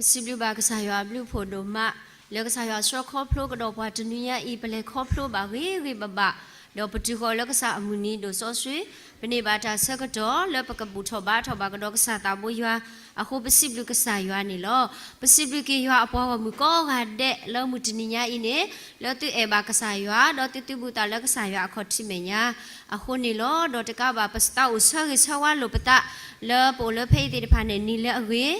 စံးဘျုးဘၣ်ကစၢ်ယွၤအဘျုးအဖှိၣ်ဒိၣ်မး, လၢကစၢ်ယွၤဆှၢခီဖျိကဒီးပှၤတနွံညါအံၤ ပလဲၤခီဖျိဘၣ်ဂ့ၤဂ့ၤဘၣ်ဘၣ်, ဒီးပတုၤဃီၤလၢကစၢ်အမုၢ်နံၤဒိၣ်စီဆှံ, ပန့ၢ်ဘၣ်တၢ်ဆၢကတီၢ်လၢပကဘူၣ်ထီၣ်ဘါထီၣ်ဘၣ်ကဒီးကစၢ်သးဘိယွၤ, အဃိပစံးဘျုးကစၢ်ယွၤန့ၣ်လီၤ. ပစံးဘျုးက့ၤယွၤအပှၤဂီၢ်မုၢ်ကိးဂၤဒဲးလၢမုၢ်တနံၤညါအံၤန့ၣ်, လၢသုအဲၣ်ဘၣ်ကစၢ်ယွၤ, ဒီးသုသုးဘူးသးလၢကစၢ်ယွၤအခီၣ်ထံးမဲာ်ညါ အဃိန့ၣ်လီၤ. ဒီးတကးဘၣ် ပသးအိၣ်ဆၢဂ့ၤဆၢဝါလိာ်ပသး လၢပအိၣ်လၢဖဲအံၤသ့ၣ်တဖၣ်န့ၣ် နံၤလၢအဂ့ၤ, ဒီး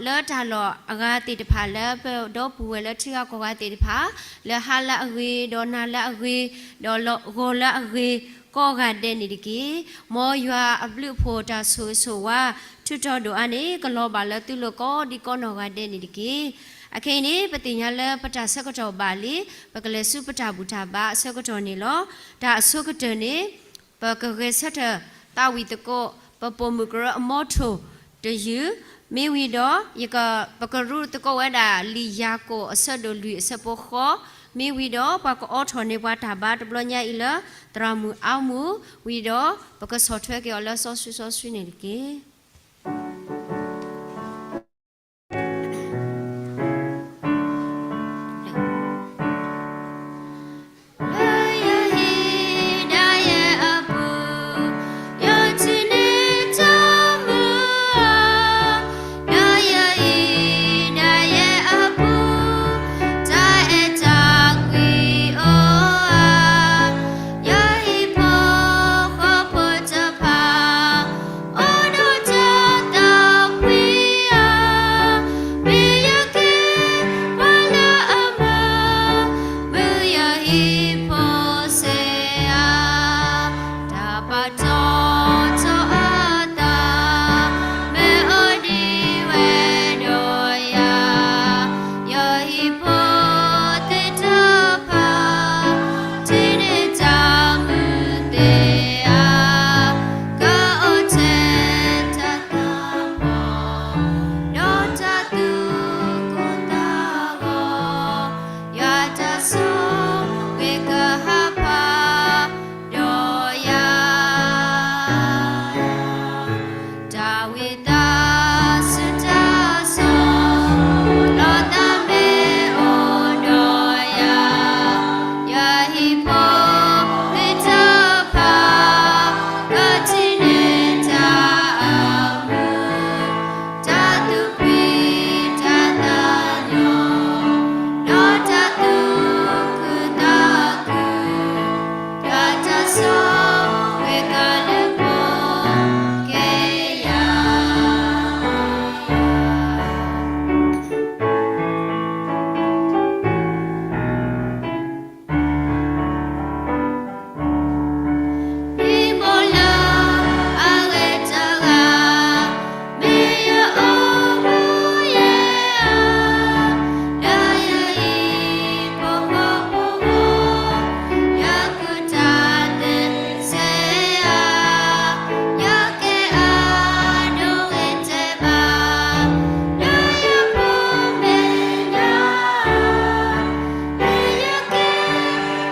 လၢတၢ်လီၢ်အဂၤသ့ၣ်တဖၣ် လၢပဒီပုၢ်ဝဲၢ်လၢထံဂၤကီၢ်ဂၤသ့ၣ်တဖၣ်, လၢဟါလၢအဂ့ၤ, ဒီးနၤလၢအဂ့ၤ, ဒီးဂီၤလၢအဂ့ၤ, ကိးဂၤဒဲးန့ၣ်တက့ၢ်. မ်ယွၤအဘျုးအဖှိၣ်တၢ်ဆိၣ်ဂ့ၤဆိၣ်ဝါ ထူးတီၤဒိၣ်အါန့ၣ် ကလီၤဘၣ်လၢသုလိၤကိးဒံကိးနီၢ်ဂၤဒဲးန့ၣ်တက့ၢ်. အခဲအံၤန့ၣ် ပသ့ၣ်ညါလၢပတၢ်ဆၢကတီၢ်ဘၣ်လံ, ပကလဲၤဆူပတၢ်ဘူၣ်တၢ်ဘါအဆၢကတီၢ်န့ၣ်လီၤ. တၢ်အဆိကတၢၢ်န့ၣ် ပကဂဲၤဆၢထၢၣ်သးဝံၣ်သကိး ပပိာ်မုၣ်ကရၢအမီထိၣ်တယုၢ်, မ့ၢ်ဝံၤဒီး ယက ပကရူသကိးဝဲဒၣ်လံာ်ယၤကိာ်အဆၢဒိၣ်လွံၢ်အဆၢဖိဃိး, မ့ၢ်ဝံၤဒီး ပှၤကအိးထီၣ်န့ၢ်ပှၤတၢ်ဘါတဘျီညါအံၤလၢ သရၣ်မုၣ်အါမူၤ, ဝံၤဒီး ပကဆီၣ်ထွဲက့ၤအီၤလၢစီဆှံစီဆှံန့ၣ်တက့ၢ်. လၢယဟံၣ်ဒၣ်ယဲအပူၤ, ယထံၣ်န့ၢ်တၢ်မုာ်, လၢယဟံၣ်ဒၣ်ယဲအပူၤ, တၢ်အဲၣ်တၢ်ကွံအိၣ်ဧါ, ယဟံၣ်ဖိဃီဖိတဖၣ် အိၣ်ဒီးတၢ်သးကွံဧါ, မ့ၢ်ယကဲပှၤလၢအမၤ မုာ်ယဟံၣ်ဖိစ့ဧါ, တၢ်ပာ်ထီၣ်ထီအသး မ့ၢ်အိၣ်ဒံးဝဲဒီးယၤ, ယဟံၣ်ဖိသ့ၣ်တဖၣ် ထံၣ်န့ၢ်တၢ်မုာ်သ့ဧါ, ကအိၣ်ထဲတၢ်သးဖီ ဒီးတၢ်သူၣ်ကိၢ်သးဂီၤ, ယွၤတၢ်ဆိၣ်ဂ့ၤကဟးဖးဒီးယၤ, တၢ်ဝံသးစူၤတၢ်ဆိၣ်လီၤသးမ့ၢ်အိၣ်ဒီးယၤ, ယဟံၣ်ဖိသ့ၣ်တဖၣ် ကထံၣ်န့ၢ်တၢ်အမုာ်, တၢ်သူၣ်ဖှံတၢ်သးညီ, ဒီးတၢ်သူၣ်ခုသးခု, တၢ်ဆိၣ်ဂ့ၤကလၢပှဲၤက့ၤယၤ နံၤဘိလၢအဂ့ၤတဂၤ, မ့ၢ်ယအိၣ်မူယဲဧါ, လၢယဟံၣ်ဖိဃီဖိအဂီၢ်, ယဃုတၢ်သ့စ့ဧါ, ယကဲအါဒိၣ်ဂ့ၤတဲဘၣ်, လၢယဖိမဲာ်ညါ လၢယကဲ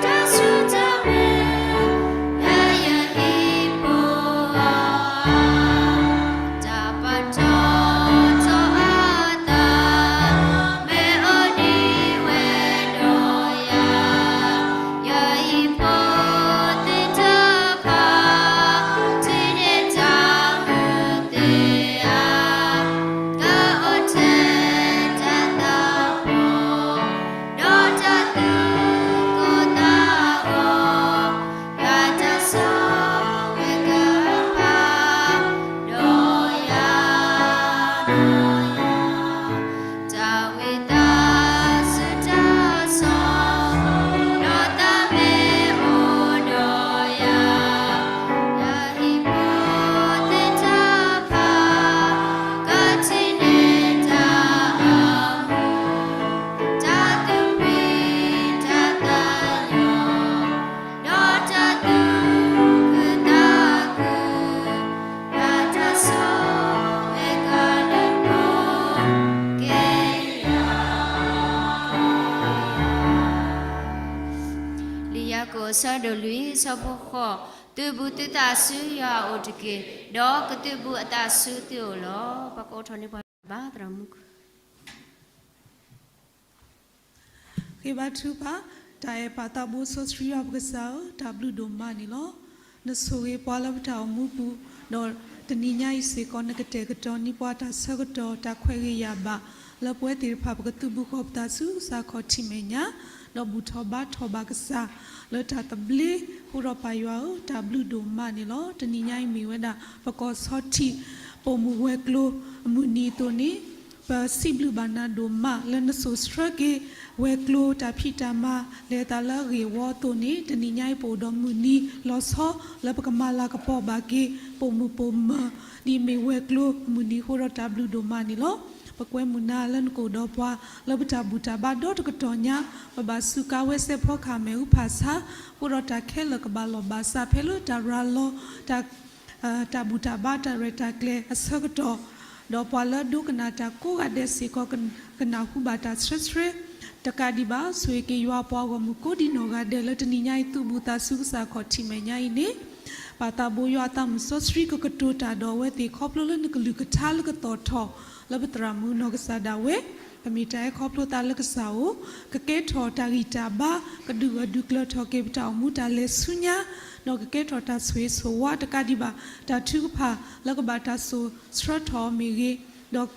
တၢ်ဆူၣ်တၢ်မဲာ်, လၢယဟံၣ်ဖိအဂီၢ်, တၢ်ပာ်ထီၣ်ထီအသး မ့ၢ်အိၣ်ဒံးဝဲဒီးယၤ, ယဟံၣ်ဖိသ့ၣ်တဖၣ် ထံၣ်န့ၢ်တၢ်မုာ်သ့ဧါ, ကအိၣ်ထဲတၢ်သးဖီ ဒီးတၢ်သူၣ်ကိၢ်သးဂီၤ, ယွၤတၢ်ဆိၣ်ဂ့ၤကဟးဖးဒီးယၤ, တၢ်ဝံသးစူၤတၢ်ဆိၣ်လီၤသးမ့ၢ်အိၣ်ဒီးယၤ, ယဟံၣ်ဖိသ့ၣ်တဖၣ် ကထံၣ်န့ၢ်တၢ်အမုာ်, တၢ်သူၣ်ဖှံတၢ်သးညီ, ဒီးတၢ်သူၣ်ခုသးခု, ယွၤတၢ်ဆိၣ်ဂ့ၤကလၢပှဲၤက့ၤယၤ လံာ်ယၤကိာ်အဆၢဒိၣ်လွံၢ်အဆၢဖိဃိး, သုးဘူးသုသးဆူယွၤအအိၣ်တက့ၢ်, ဒီးကသုးဘူးအသးဆူသုအိၣ်လီၤ. ပှၤကအိးထီၣ်န့ၢ်ပှၤဘါသရၣ်မုၣ် က့ၤဘါထုကဖၣ်, တၢ်အဲၣ်ပၢ်သးဘိစီဆှံယွၤပကစၢ်ဧၢ, တၢ်ဘျုးဒိၣ်မးန့ၣ်လီၤ. နဆိၣ်ဂ့ၤပှၤလၢပတၢ်အိၣ်မူပူၤ, ဒီးတနံၤညါအံၤစ့ၢ်ကီး နကတဲာ်ကတီၤန့ၢ်ပှၤတၢ်ဆၢကတီၢ် တၢ်ခွဲးဂ့ၤယာ်ဘၣ်, လၢပဝဲသ့ၣ်တဖၣ် ပကသုးဘူးဃီၤပသးဆူကစၢ်ခီၣ်ထံးမဲာ်ညါ, ဒီးဘူၣ်ထီၣ်ဘါထီၣ်ဘၣ်ကစၢ် လၢတၢ်သဘျ့အဃိဒီး ပၢ်ယွၤဧၢ, တၢ်ဘျုးဒိၣ်မးန့ၣ်လီၤ. တနံၤညါအံၤမ့ၢ်ဝဲဒၣ် ပကီၢ်ဆီထံး ပိာ်မုၣ်ဝဲၤကျိၤအမုၢ်နံၤအသိးန့ၣ် ပစံးဘျုးဘၣ်နၤဒိၣ်မး လၢနစိာ်ဆှၢက့ၤ ဝဲၤကျိၤတၢ်ဖံးတၢ်မၤ လဲၤသးလၢအဂ့ၢ်အဝီအသိးန့ၣ် တနံၤညါအံၤပအိၣ်ဒီးမုၢ်နံၤလီၤဆီ လၢပကမၤလၤကပီၤဘၣ်က့ၤ ပိာ်မုၣ်ပိာ်မၢၤ ဒ်အမ့ၢ်ဝဲၤကျိၤအမုၢ်နံၤအဃိဒီး တၢ်ဘျုးဒိၣ်မးန့ၣ်လီၤ. ပကွဲမုာ်နၤလၢနကအိၣ်ဒီးပှၤ လၢပတၢ်ဘူၣ်တၢ်ဘါဒီတကတီၢ်ညါ, ပဘၣ်စူးကါဝဲစဲးဖီကဟၣ် မ့ၣ်အူဖးဆါ, အဃိဒီးတၢ်ခဲလၢာ်ကဘၣ်လီၢ်ဘၣ်စး ဖဲလၢတၢ်ရၤလီၤ တၢ် တၢ်ဘူၣ်တၢ်ဘါ တၢ်ရဲၣ်တၢ်ကျဲၤအဆၢကတီၢ်, ဒီးပှၤလၢအဒိကနၣ်တၢ်ကိးဂၤဒဲးစ့ၢ်ကီး ကနၢ်ဟူဘၣ်တၢ်ဆှၢဆှဲ တကးဒံးဘၣ် ဆိၣ်ဂ့ၤက့ၤယွၤပှၤဂီၢ်မုၢ်ကိးဒံနီၢ်ဂၤဒဲး လၢတနံၤညါအံၤ သုးဘူးသးဆူကစၢ်ခီၣ်ထံးမဲာ်ညါအံၤန့ၣ်, ပၢ်သးဘိယွၤအသးမုၢ်စီဆှံ ကကတိၤတၢ်ဒီးအဝဲသ့ၣ် ခီဖျိလၢနကလုၢ်ကထါလၢကသီၣ်ထီၣ် လၢပသရၣ်မုၣ်နီၢ်ကစၢ်ဒၣ်ဝဲ, ပမ့ၢ်တၢ်အဲၣ်ခီဖျိသးလၢကစၢ်ဧိၤ, ကကဲထီၣ်တၢ်ဂံၢ်တၢ်ဘါ, ကဒုၣ်ဂၢၢ်ဒုၣ်ကျၢၤထီၣ်က့ၤ ပတၢ်အိၣ်မူတၢ်လဲၤဆူညါ, ဒီးကကဲထီၣ်တၢ်ဆိၣ်ဂ့ၤဆိၣ်ဝါ တကးဒံးဘၣ် တၢ်ထုကဖၣ်လၢကဘၣ်တၢ်စိာ်ဆှၢထီၣ်အီၤမ့ၢ်ဂ့ၤ, ဒီး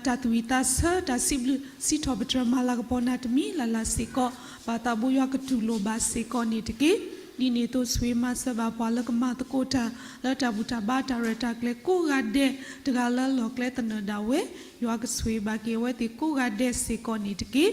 တၢ်သူၣ်ဝံၣ်သးဆၢ တၢ်စံးဘျုးစံးထီၣ်ပတြၢၤ မၤလၤကပီၤနၤတမံၤလၢ်လၢ်စ့ၢ်ကီး, ပၢ်သးဘိယွၤကတူၢ်လိာ်ဘၣ်စ့ၢ်ကီးန့ၣ်တက့ၢ်. ဒ်န့ၣ်အသိး ဆိၣ်ဂ့ၤမၤစၢၤဘၣ်ပှၤလၢကမၤသကိးတၢ် လၢတၢ်ဘူၣ်တၢ်ဘါ တၢ်ရဲၣ်တၢ်ကျဲၤကိးဂၤဒဲး တဂၤလၢအလီၢ်ကျဲသနၢၣ်ဒၣ်ဝဲ, ယွၤကဆိၣ်ဂ့ၤဘၣ်က့ၤအဝဲသ့ၣ်ကိးဂၤဒဲးစ့ၢ်ကီးန့ၣ်တက့ၢ်.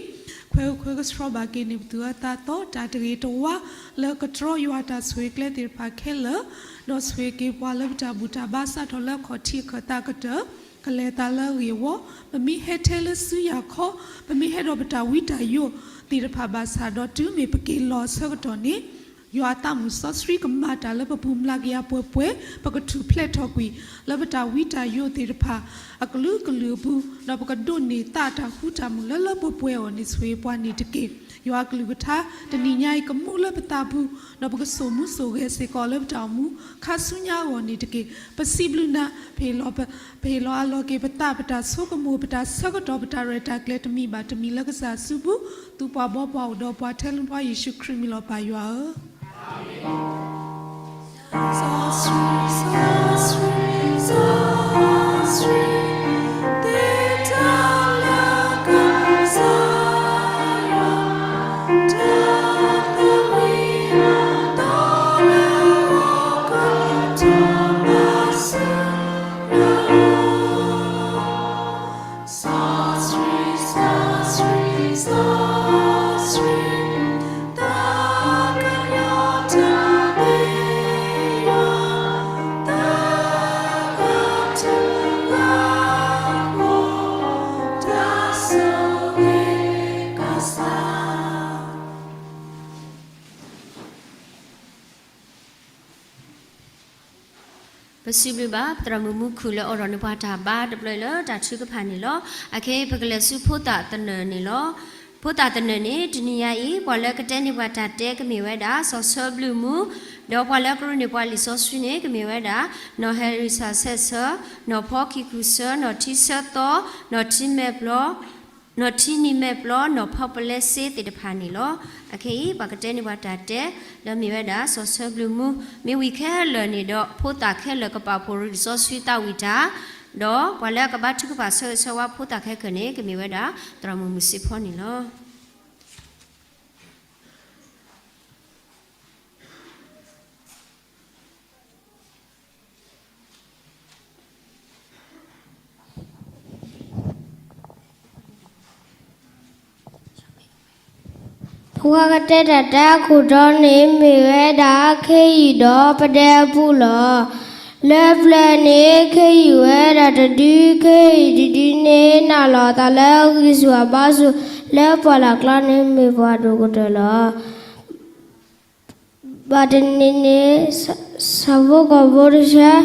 ခွဲးဃုာ်ခွဲးဆှီဘၣ်က့ၤန့ၢ်ပသူၣ်အၢသးသီ တၢ်တဂ့ၤတဝါ လၢကတြီယွၤတၢ်ဆိၣ်ဂ့ၤကျဲသ့ၣ်တဖၣ်ခဲလၢာ်, ဒီးဆိၣ်ဂ့ၤက့ၤပှၤလၢပတၢ်ဘူၣ်တၢ်ဘါ စးထီၣ်လၢအခီၣ်ထံးအခၢၣ်သးကတၢၢ် ကလဲၤသးလၢအဂ့ၢ်အဝီ, ပမ့ၢ်ဟဲထဲလၢစုယၤခီ, ပမ့ၢ်ဟဲဒီးပတၢ်ဝံတၢ်ယိးသ့ၣ်တဖၣ်ဘၣ်ဆၣ်ဒီး တုၤမ့ၢ်ပက့ၤလီၤအဆၢကတီၢ်န့ၣ်, ယွၤအသးမုၢ်စီဆှံကမၤတၢ်လၢပပူၤ မျးကယၤပှဲၤပှဲၤ, ပကထူၣ်ဖျဲးထီၣ်ကွံာ် လၢပတၢ်ဝံတၢ်ယိးသ့ၣ်တဖၣ် အကလုာ်ကလုာ်အပူၤ, ဒီးပကဒိးန့ၢ်သးတၢ်ဃူတၢ်မုာ်လၢလၢပှဲၤပှဲၤအဂီၢ်န့ၣ် ဆိၣ်ဂ့ၤပှၤန့ၣ်တက့ၢ်. ယွၤအကလုၢ်ကထါ တနံၤညါအံၤကမူလၢပသးပူၤ, ဒီးပကစိာ်မူစိာ်ဂဲၤစ့ၢ်ကီးလၢပတၢ်အိၣ်မူ ခါဆူညါအဂီၢ်န့ၣ်တက့ၢ်. ပစံးဘျုးနၤ, ပဟ့ၣ်လီၤအလီၢ်က့ၤပသး ပတၢ်ဆိကမိၣ် ပတၢ်ဆၢကတီၢ် ပတၢ်ရဲၣ်တၢ်ကျဲၤတမံၤဘၣ်တမံၤလၢကစၢ်အစုပူၤ, သူပှၤဘီပှၤအိၣ်ဒီးပှၤထဲလၢနဖိယ့ၣ်ၡူးခရံာ်မံၤလီၤပၢ်ယွၤဧၢ. ပစံးဘျုးဘၣ် ပသရၣ်မုၣ်မူခိၣ်လၢအိးထီၣ်န့ၢ်ပှၤတၢ်ဘါတဖျၢၣ်လၢတၢ်ထုကဖၣ်န့ၣ်လီၤ. အခဲအံၤ ပကလဲၤဆူဖိသၣ်သနၢၣ်န့ၣ်လီၤ. ဖိသၣ်သနၢၣ်န့ၣ် တနံၤညါအံၤ ပှၤလၢကတဲန့ၢ်ပှၤတၢ်တဲကမ့ၢ်ဝဲဒၣ် စီၤဆၢဘျုးမူ, ဒီးပှၤလၢကရ့န့ၢ်ပှၤလံာ်စီဆှံန့ၣ် ကမ့ၢ်ဝဲဒၣ် နီၢ်ဟဲရံၣ်စၢ်ဆဲးဆၢ, နီၢ်ဖီခံကူစၢ, နီၢ်ထံဆၢသီ, နီၢ်ထံမဲာ်ပျီ နီၢ်ထံနံၤမဲာ်ပျီ, နီၢ်ဖီပလဲစ့သ့ၣ်တဖၣ်န့ၣ်လီၤ. အခဲအံၤ ပှၤကတဲန့ၢ်ပှၤတၢ်တဲ လၢမ့ၢ်ဝဲဒၣ် စီၤဆၢဘျုးမူ, မ့ၢ်ဝံၤခဲလၢာ်န့ၣ်ဒီး ဖိသၣ်ခဲလၢာ်ကပာ်ဖှိၣ်ရ့လံာ်စီဆှံသးဝံၣ်တၢ်, ဒီးပှၤလၢအကဘါထုကဖၣ်ဆၢဂ့ၤဆၢဝါဖိသၣ်ခဲလၢာ်န့ၣ် ကမ့ၢ်ဝဲဒၣ် သရၣ်မုၣ်မုၢ်စ့ဖီန့ၣ်လီၤ. ပှၤကတဲတၢ်တဲအခိၣ်တီန့ၣ် မ့ၢ်ဝဲဒၣ် ခ့ယုၢ်ဒီးပဒဲအပူၤလီၤ. လၢပျၢၤန့ၣ် ခ့ယုၢ်ဝဲဒၣ်တဒု, ခ့ယုၢ်တဒုန့ၣ် နာ်လီၤအသးလၢအဂံၢ်ဆူၣ်အဘါဆူၣ်, လၢပှၢ်လၢ်ကျါန့ၣ် မ့ၢ်ပှၤဒိၣ်ကတၢၢ်လီၤ. ဘၣ်တနံၤန့ၣ် ဆၣ်ဖိကီၢ်ဖိတဆၢ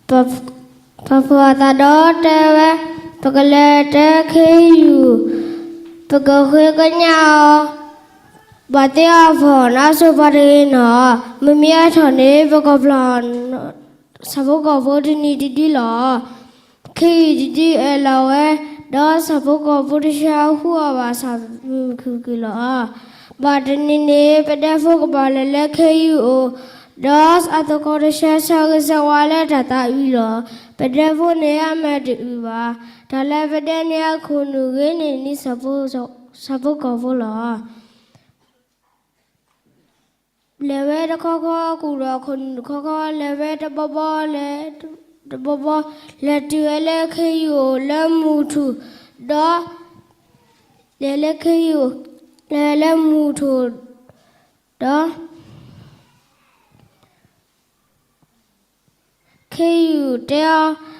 ပာ်ဖှိၣ်အသးဒီးတဲဝဲ, ပကလဲၤတဲခ့ယုၢ်, ပကဃ့ကညးအီၤ, ဘၣ်သ့ၣ်အီၤဖီၣ်နါစိၤပှၤတဂ့ၤနီၤ, မ့မ့ၢ်အထီၣ်န့ၣ် ပကပျၢ် ဆၣ်ဖိကီၢ်ဖိတနံၤတဒုလီၤ. ခ့ယုၢ်တဒုအဲၣ်လီၤဝဲ ဒီးဆၣ်ဖိကီၢ်ဖိတဆၢဟူးအီၣ်ဘၣ်ဆၣ်မုာ်မုာ်ခုၣ်ခုၣ်လီၤ. ဘၣ်တနံၤန့ၣ် ပဒဲဖိကပၤလဲၤလၢခ့ယုၢ်အအိၣ်, ဒီးအသကိးတဆၢဆၢဂ့ၤဆၢဝါလၢတၢ်သးအုးလီၤ. ပဒဲဖိန့ၣ်အမဲာ်တအုၣ်ဘၣ်. တၢ်လၢပဒဲန့ၣ်အခိၣ်နူာ်ဂ့ၤန့ၢ်နံၣ်ဆၣ်ဖိကီၢ်ဖိလီၤ. လဲၤဝဲတခီခီ ကူၣ်ဒီးခိၣ်နူာ်တခီခီ, လဲၤဝဲတဘီဘီ, လဲၤတဘီဘီ, လဲၤတုၤဝဲလၢခ့ယုၢ်အအိၣ်လၢမုၢ်ထူၣ်, ဒီး လဲၤလၢခ့ယုၢ်, လဲၤလၢမုၢ်ထူၣ်, ဒီး ခ့ယုၢ်တဲအီၤ,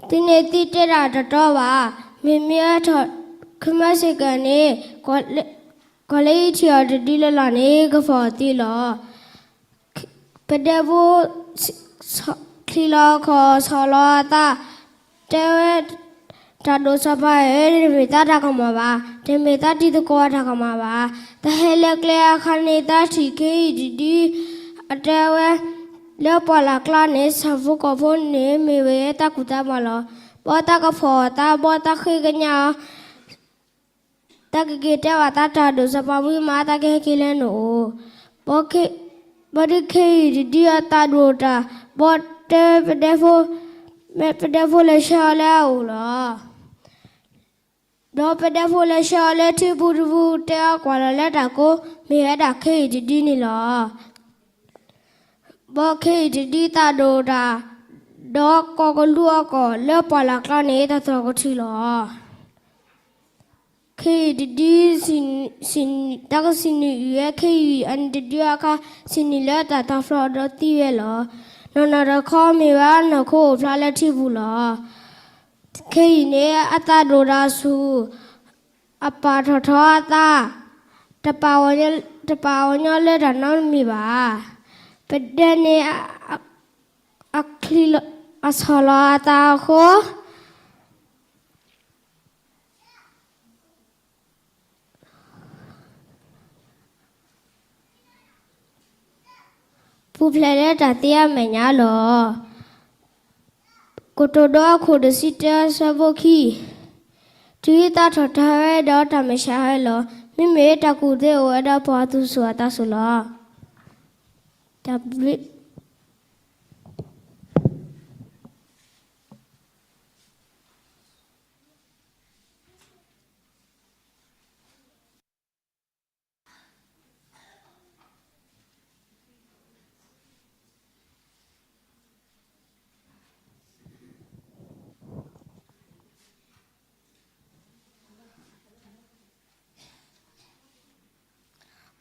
သုန့ၣ်သုတဲတၢ်တတီဘၣ်. မ့မ့ၢ်အထီၣ် ခမၢစ့ၢ်ကီးန့ၣ် ကီၢ်လၢယထံၣ်အီၤတဒုလၢ်လၢ်န့ၣ် ကဖီၣ်အီၤသ့လီၤ. ပဒဲဖိ ချံးလီၤအခီၣ် ဆီၣ်လီၤအသး, တဲဝဲ, တၢ်ဒိၣ်စီၤပၤဧၢ, တမ့ၢ်သးတၢ်ကမၣ်ဘၣ်, တမ့ၢ်သးတံၤသကိးအတၢ်ကမၣ်ဘၣ်. တဟဲလၢကျဲအခါန့ၣ် သးထံၣ်ခ့ယုၢ်တဒု, အတဲဝဲ, လၢပှၢ်လၢ်ကျါန့ၣ် ဆၣ်ဖိကီၢ်ဖိန့ၣ် မ့ၢ်ဝဲသးကူၣ်သးမီၤလီၤ. ဘီသးကဖီၣ်သး, ဘီသးဃ့ကညးအီၤ သးကက့ၤတဲဘၣ်သးတၢ်ဒိၣ်စီၤပၤဝံၤမး သးကဟဲက့ၤလၢနအိၣ်. ဘီဒုးခ့ယုၢ်တဒုအသးဒိၣ်တၢ်, ဘီတဲပဒဲဖိ, မ့ၢ်ပဒဲဖိလဲၤဆှၢအီၤလၢအအိၣ်လီၤ. ဒီးပဒဲဖိလဲၤဆှၢအီၤလၢထံပူၤတပူၤ တဲအီၤကွၢ်လီၤလၢတၢ်ကိး မ့ၢ်ဝဲဒၣ်ခ့ယုၢ်တဒုန့ၣ်လီၤ. ဘီခ့ယုၢ်တဒုသးဒိၣ်တၢ်, ဒီးကီၢ်ကလူးအကီၢ်လၢပှၢ်လၢ်ကျါန့ၣ် တၢ်သရၣ်ကထုးလီၤ. ခ့ယုၢ်တဒု တၢ်ကစံးနုာ်အုၣ်ဝဲခ့ယုၢ်အနံၤတဒုအခါ, စံးနုာ်လၢတၢ်သးဖျိးဒီးသံဝဲလီၤ. နီၢ်နီၢ်တခီမ့ၢ်ဝဲအနီၢ်ခိအိၣ်ဖျါလၢထံပူၤလီၤ. ခ့ယုၢ်န့ၣ် အသးဒိၣ်တၢ်ဆူၣ်, အပာ်ထီၣ်ထီအသး, တပာ်အီၤညီလၢတၢ်နီတမံၤဘၣ်. ပဒဲန့ၣ် အဆီၣ်လီၤအသးအဃိ ပူၤဖျဲးလၢတၢ်သံအမဲာ်ညါလီၤ. ကတိၤဒိအခိၣ်တဆံတၢ ဆၢဖိခံ, တုၤသးထီၣ်တၢ်ဝဲဒီးတၢ်မဲာ်ဆှးဝဲလီၤ. မ့မ့ၢ်တၢ်ကူၣ်သ့အိၣ်ဝဲဒီးပှၤသူၣ်စူၤအသးစူၤလီၤ. တၢ်ဘျုး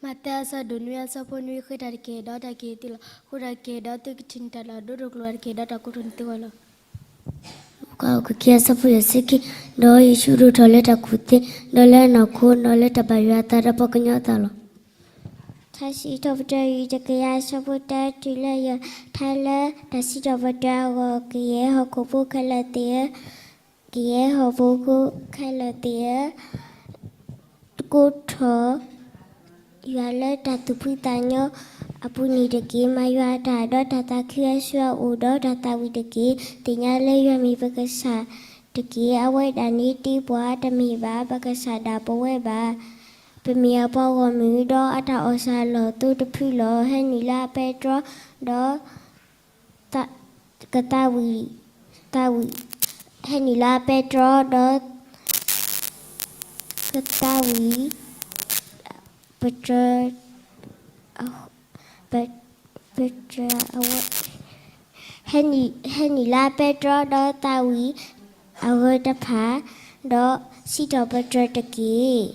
မးသဲအဆၢဒိၣ်နွံအဆၢဖိနွံ, ဃ့တၢ်တက့ၢ်ဒီးတၢ်ကဟ့ၣ်သုလီၤ. ဃိတၢ်တက့ၢ်ဒီးသုကထံၣ်န့ၢ်တၢ်လၢအဒိၣ်တကျိၤ, တၢ်တက့ၢ်ဒီးတၢ်ကိးထီၣ်န့ၢ်သုဂီၢ်လီၤ. လူၤကၣ်အဆၢခံအဆၢဖိယဲၢ်ဆံခံ, ဒီးယ့ၣ်ၡူးဒိၣ်ထီၣ်လၢတၢ်ကူၣ်သ့, ဒီးလၢအနီၢ်ခိ, ဒီးလၢတၢ်ဘၣ်ယွၤအသးဒီးပှၤကညီအသးလီၤ. ထါစံးထီၣ်ပတြၢၤ တကယၤအဆၢဖိတၢ တုၤလၢယဲၢ်, ထါလၢတၢ်စံးထီၣ်ပတြၢၤအဂီၢ်, ကယဲၢ်ဟီၣ်ခိၣ်ဖိခဲလၢာ်သ့ၣ်ဧၢ, ကယဲၢ်ဟီၣ်ဖိခဲလၢာ်သ့ၣ်ဧၢ, ကိးထီၣ်ယွၤလၢတၢ်သူၣ်ဖှံသးညီအပူၤန့ၣ်တက့ၢ်. မၤယွၤအတၢ်ဒီးတၢ်သးခုအဆူအအိၣ်ဒီးတၢ်သးဝံၣ်တက့ၢ်. သ့ၣ်ညါလၢယွၤမ့ၢ်ပကစၢ်တက့ၢ်. အဝဲဒၣ်န့ၣ်တ့ပှၤတမ့ၢ်ဘၣ်, ပကစၢ်ဒၣ်ပဝဲဘၣ်. ပမ့ၢ်အပှၤဂီၢ်မုၢ်, ဒီးအတၢ်အီၣ်စၢ်လီၢ်သိတဖုလီၤ. ဟဲနုာ်လၢအပဲတြီ, ဒီး ကသးဝံၣ်, သးဝံၣ်, ဟဲနုာ်လၢအပဲတြီ, ဒီး ကသးဝံၣ်, ပတြၢၤ, ပ, ပတြၢၤအဝဲ, ဟဲနုာ်, ဟဲနုာ်လၢအပဲတြီ, ဒီးသးဝံၣ်အဂၤတဖၣ်, ဒီးစံးထီၣ်ပတြၢၤတက့ၢ်.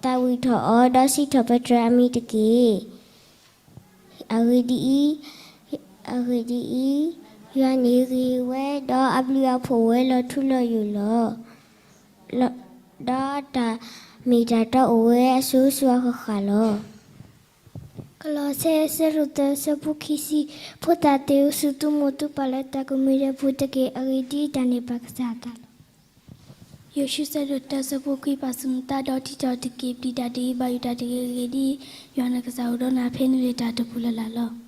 သးဝံၣ်ထီၣ်အီၤ, ဒီးစံးထီၣ်ပတြၢၤအမံၤတက့ၢ်. အဂ့ၢ်ဒ်အံၤ, အဂ့ၢ်ဒ်အံၤ, ယွၤန့ၣ်ဂ့ၤဝဲ, ဒီးအဘျုးအဖှိၣ်ဝဲလီၤထူလီၤယိာ်လီၤ. ဒီးတၢ်မ့ၢ်တၢ်တီအိၣ်ဝဲအစိၤစိၤအဃၣ်ဃၣ်လီၤ. ကလီးစဲ အဆၢဒိၣ်သၢ အဆၢဖိခံဆံ, ဖိသၣ်သ့ၣ်ဧၢ, စူၢ်သုမိၢ်သုပၢ်လၢတၢ်ကမှံၤဒဲးပူၤတက့ၢ်. အဂ့ၢ်ဒ်အံၤ, တၢ်န့ၣ်ပာ်ကစၢ်အသးလီၤ. ယိၤၡူ အဆၢဒိၣ်တၢ အဆၢဖိခွံ, ပာ်ဆူၣ်နသးဒီးထံၣ်ထီၣ်တက့ၢ်. ပျံၤတၢ်တဂ့ၤ, ဘၣ်ယိၣ်တၢ်တဂ့ၤ. အဂ့ၢ်ဒ်အံၤ, ယွၤနကစၢ်အိၣ်ဒီးနၤဖဲနလဲၤတၢ်တပူၤလၢ်လၢ်လီၤ.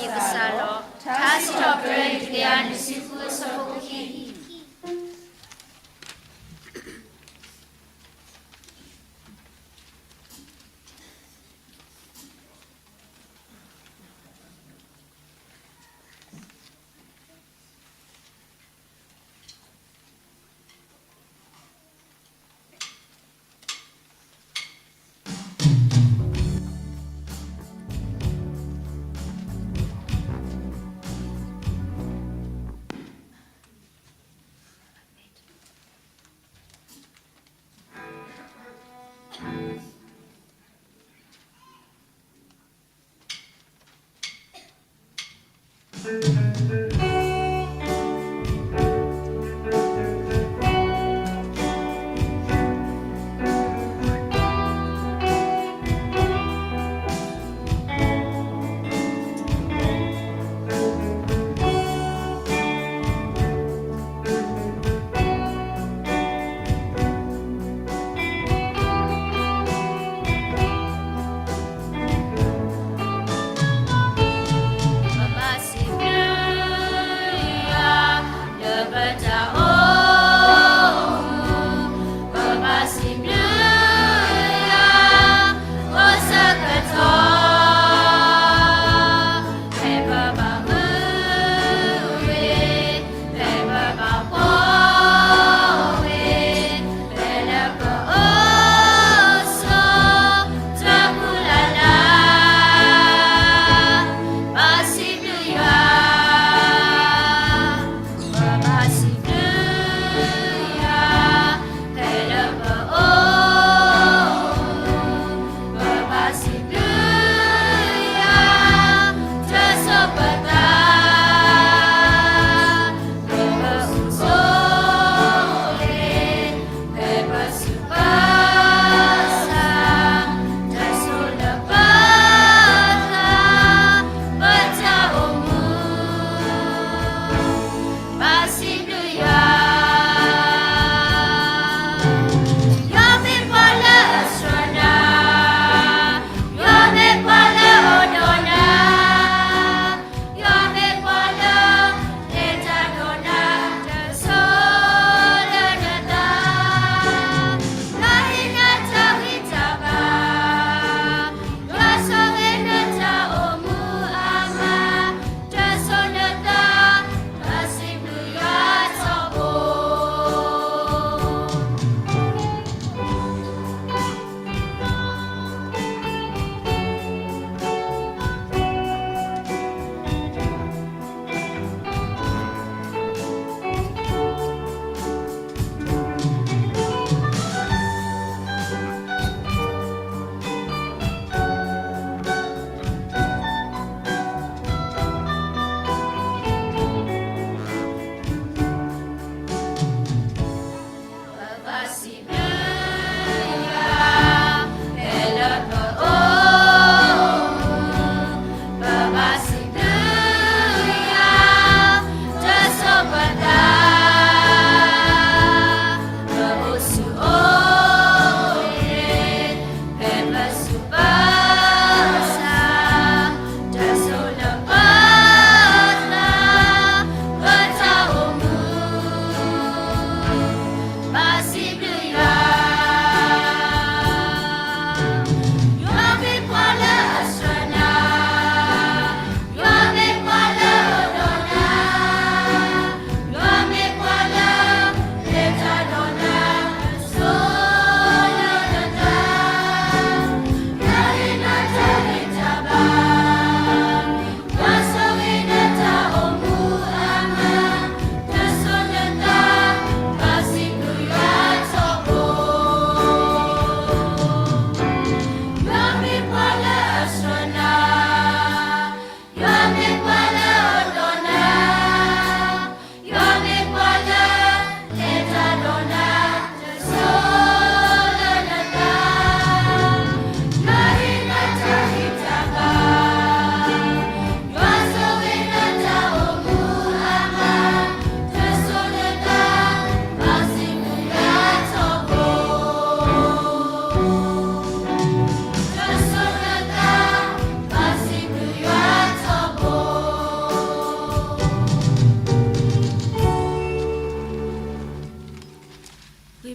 ယကစၢ်လီၤ. ထါစံးထီၣ်ပတြၢၤ တကယၤနွံဆံဃု အဆၢဖိခံ.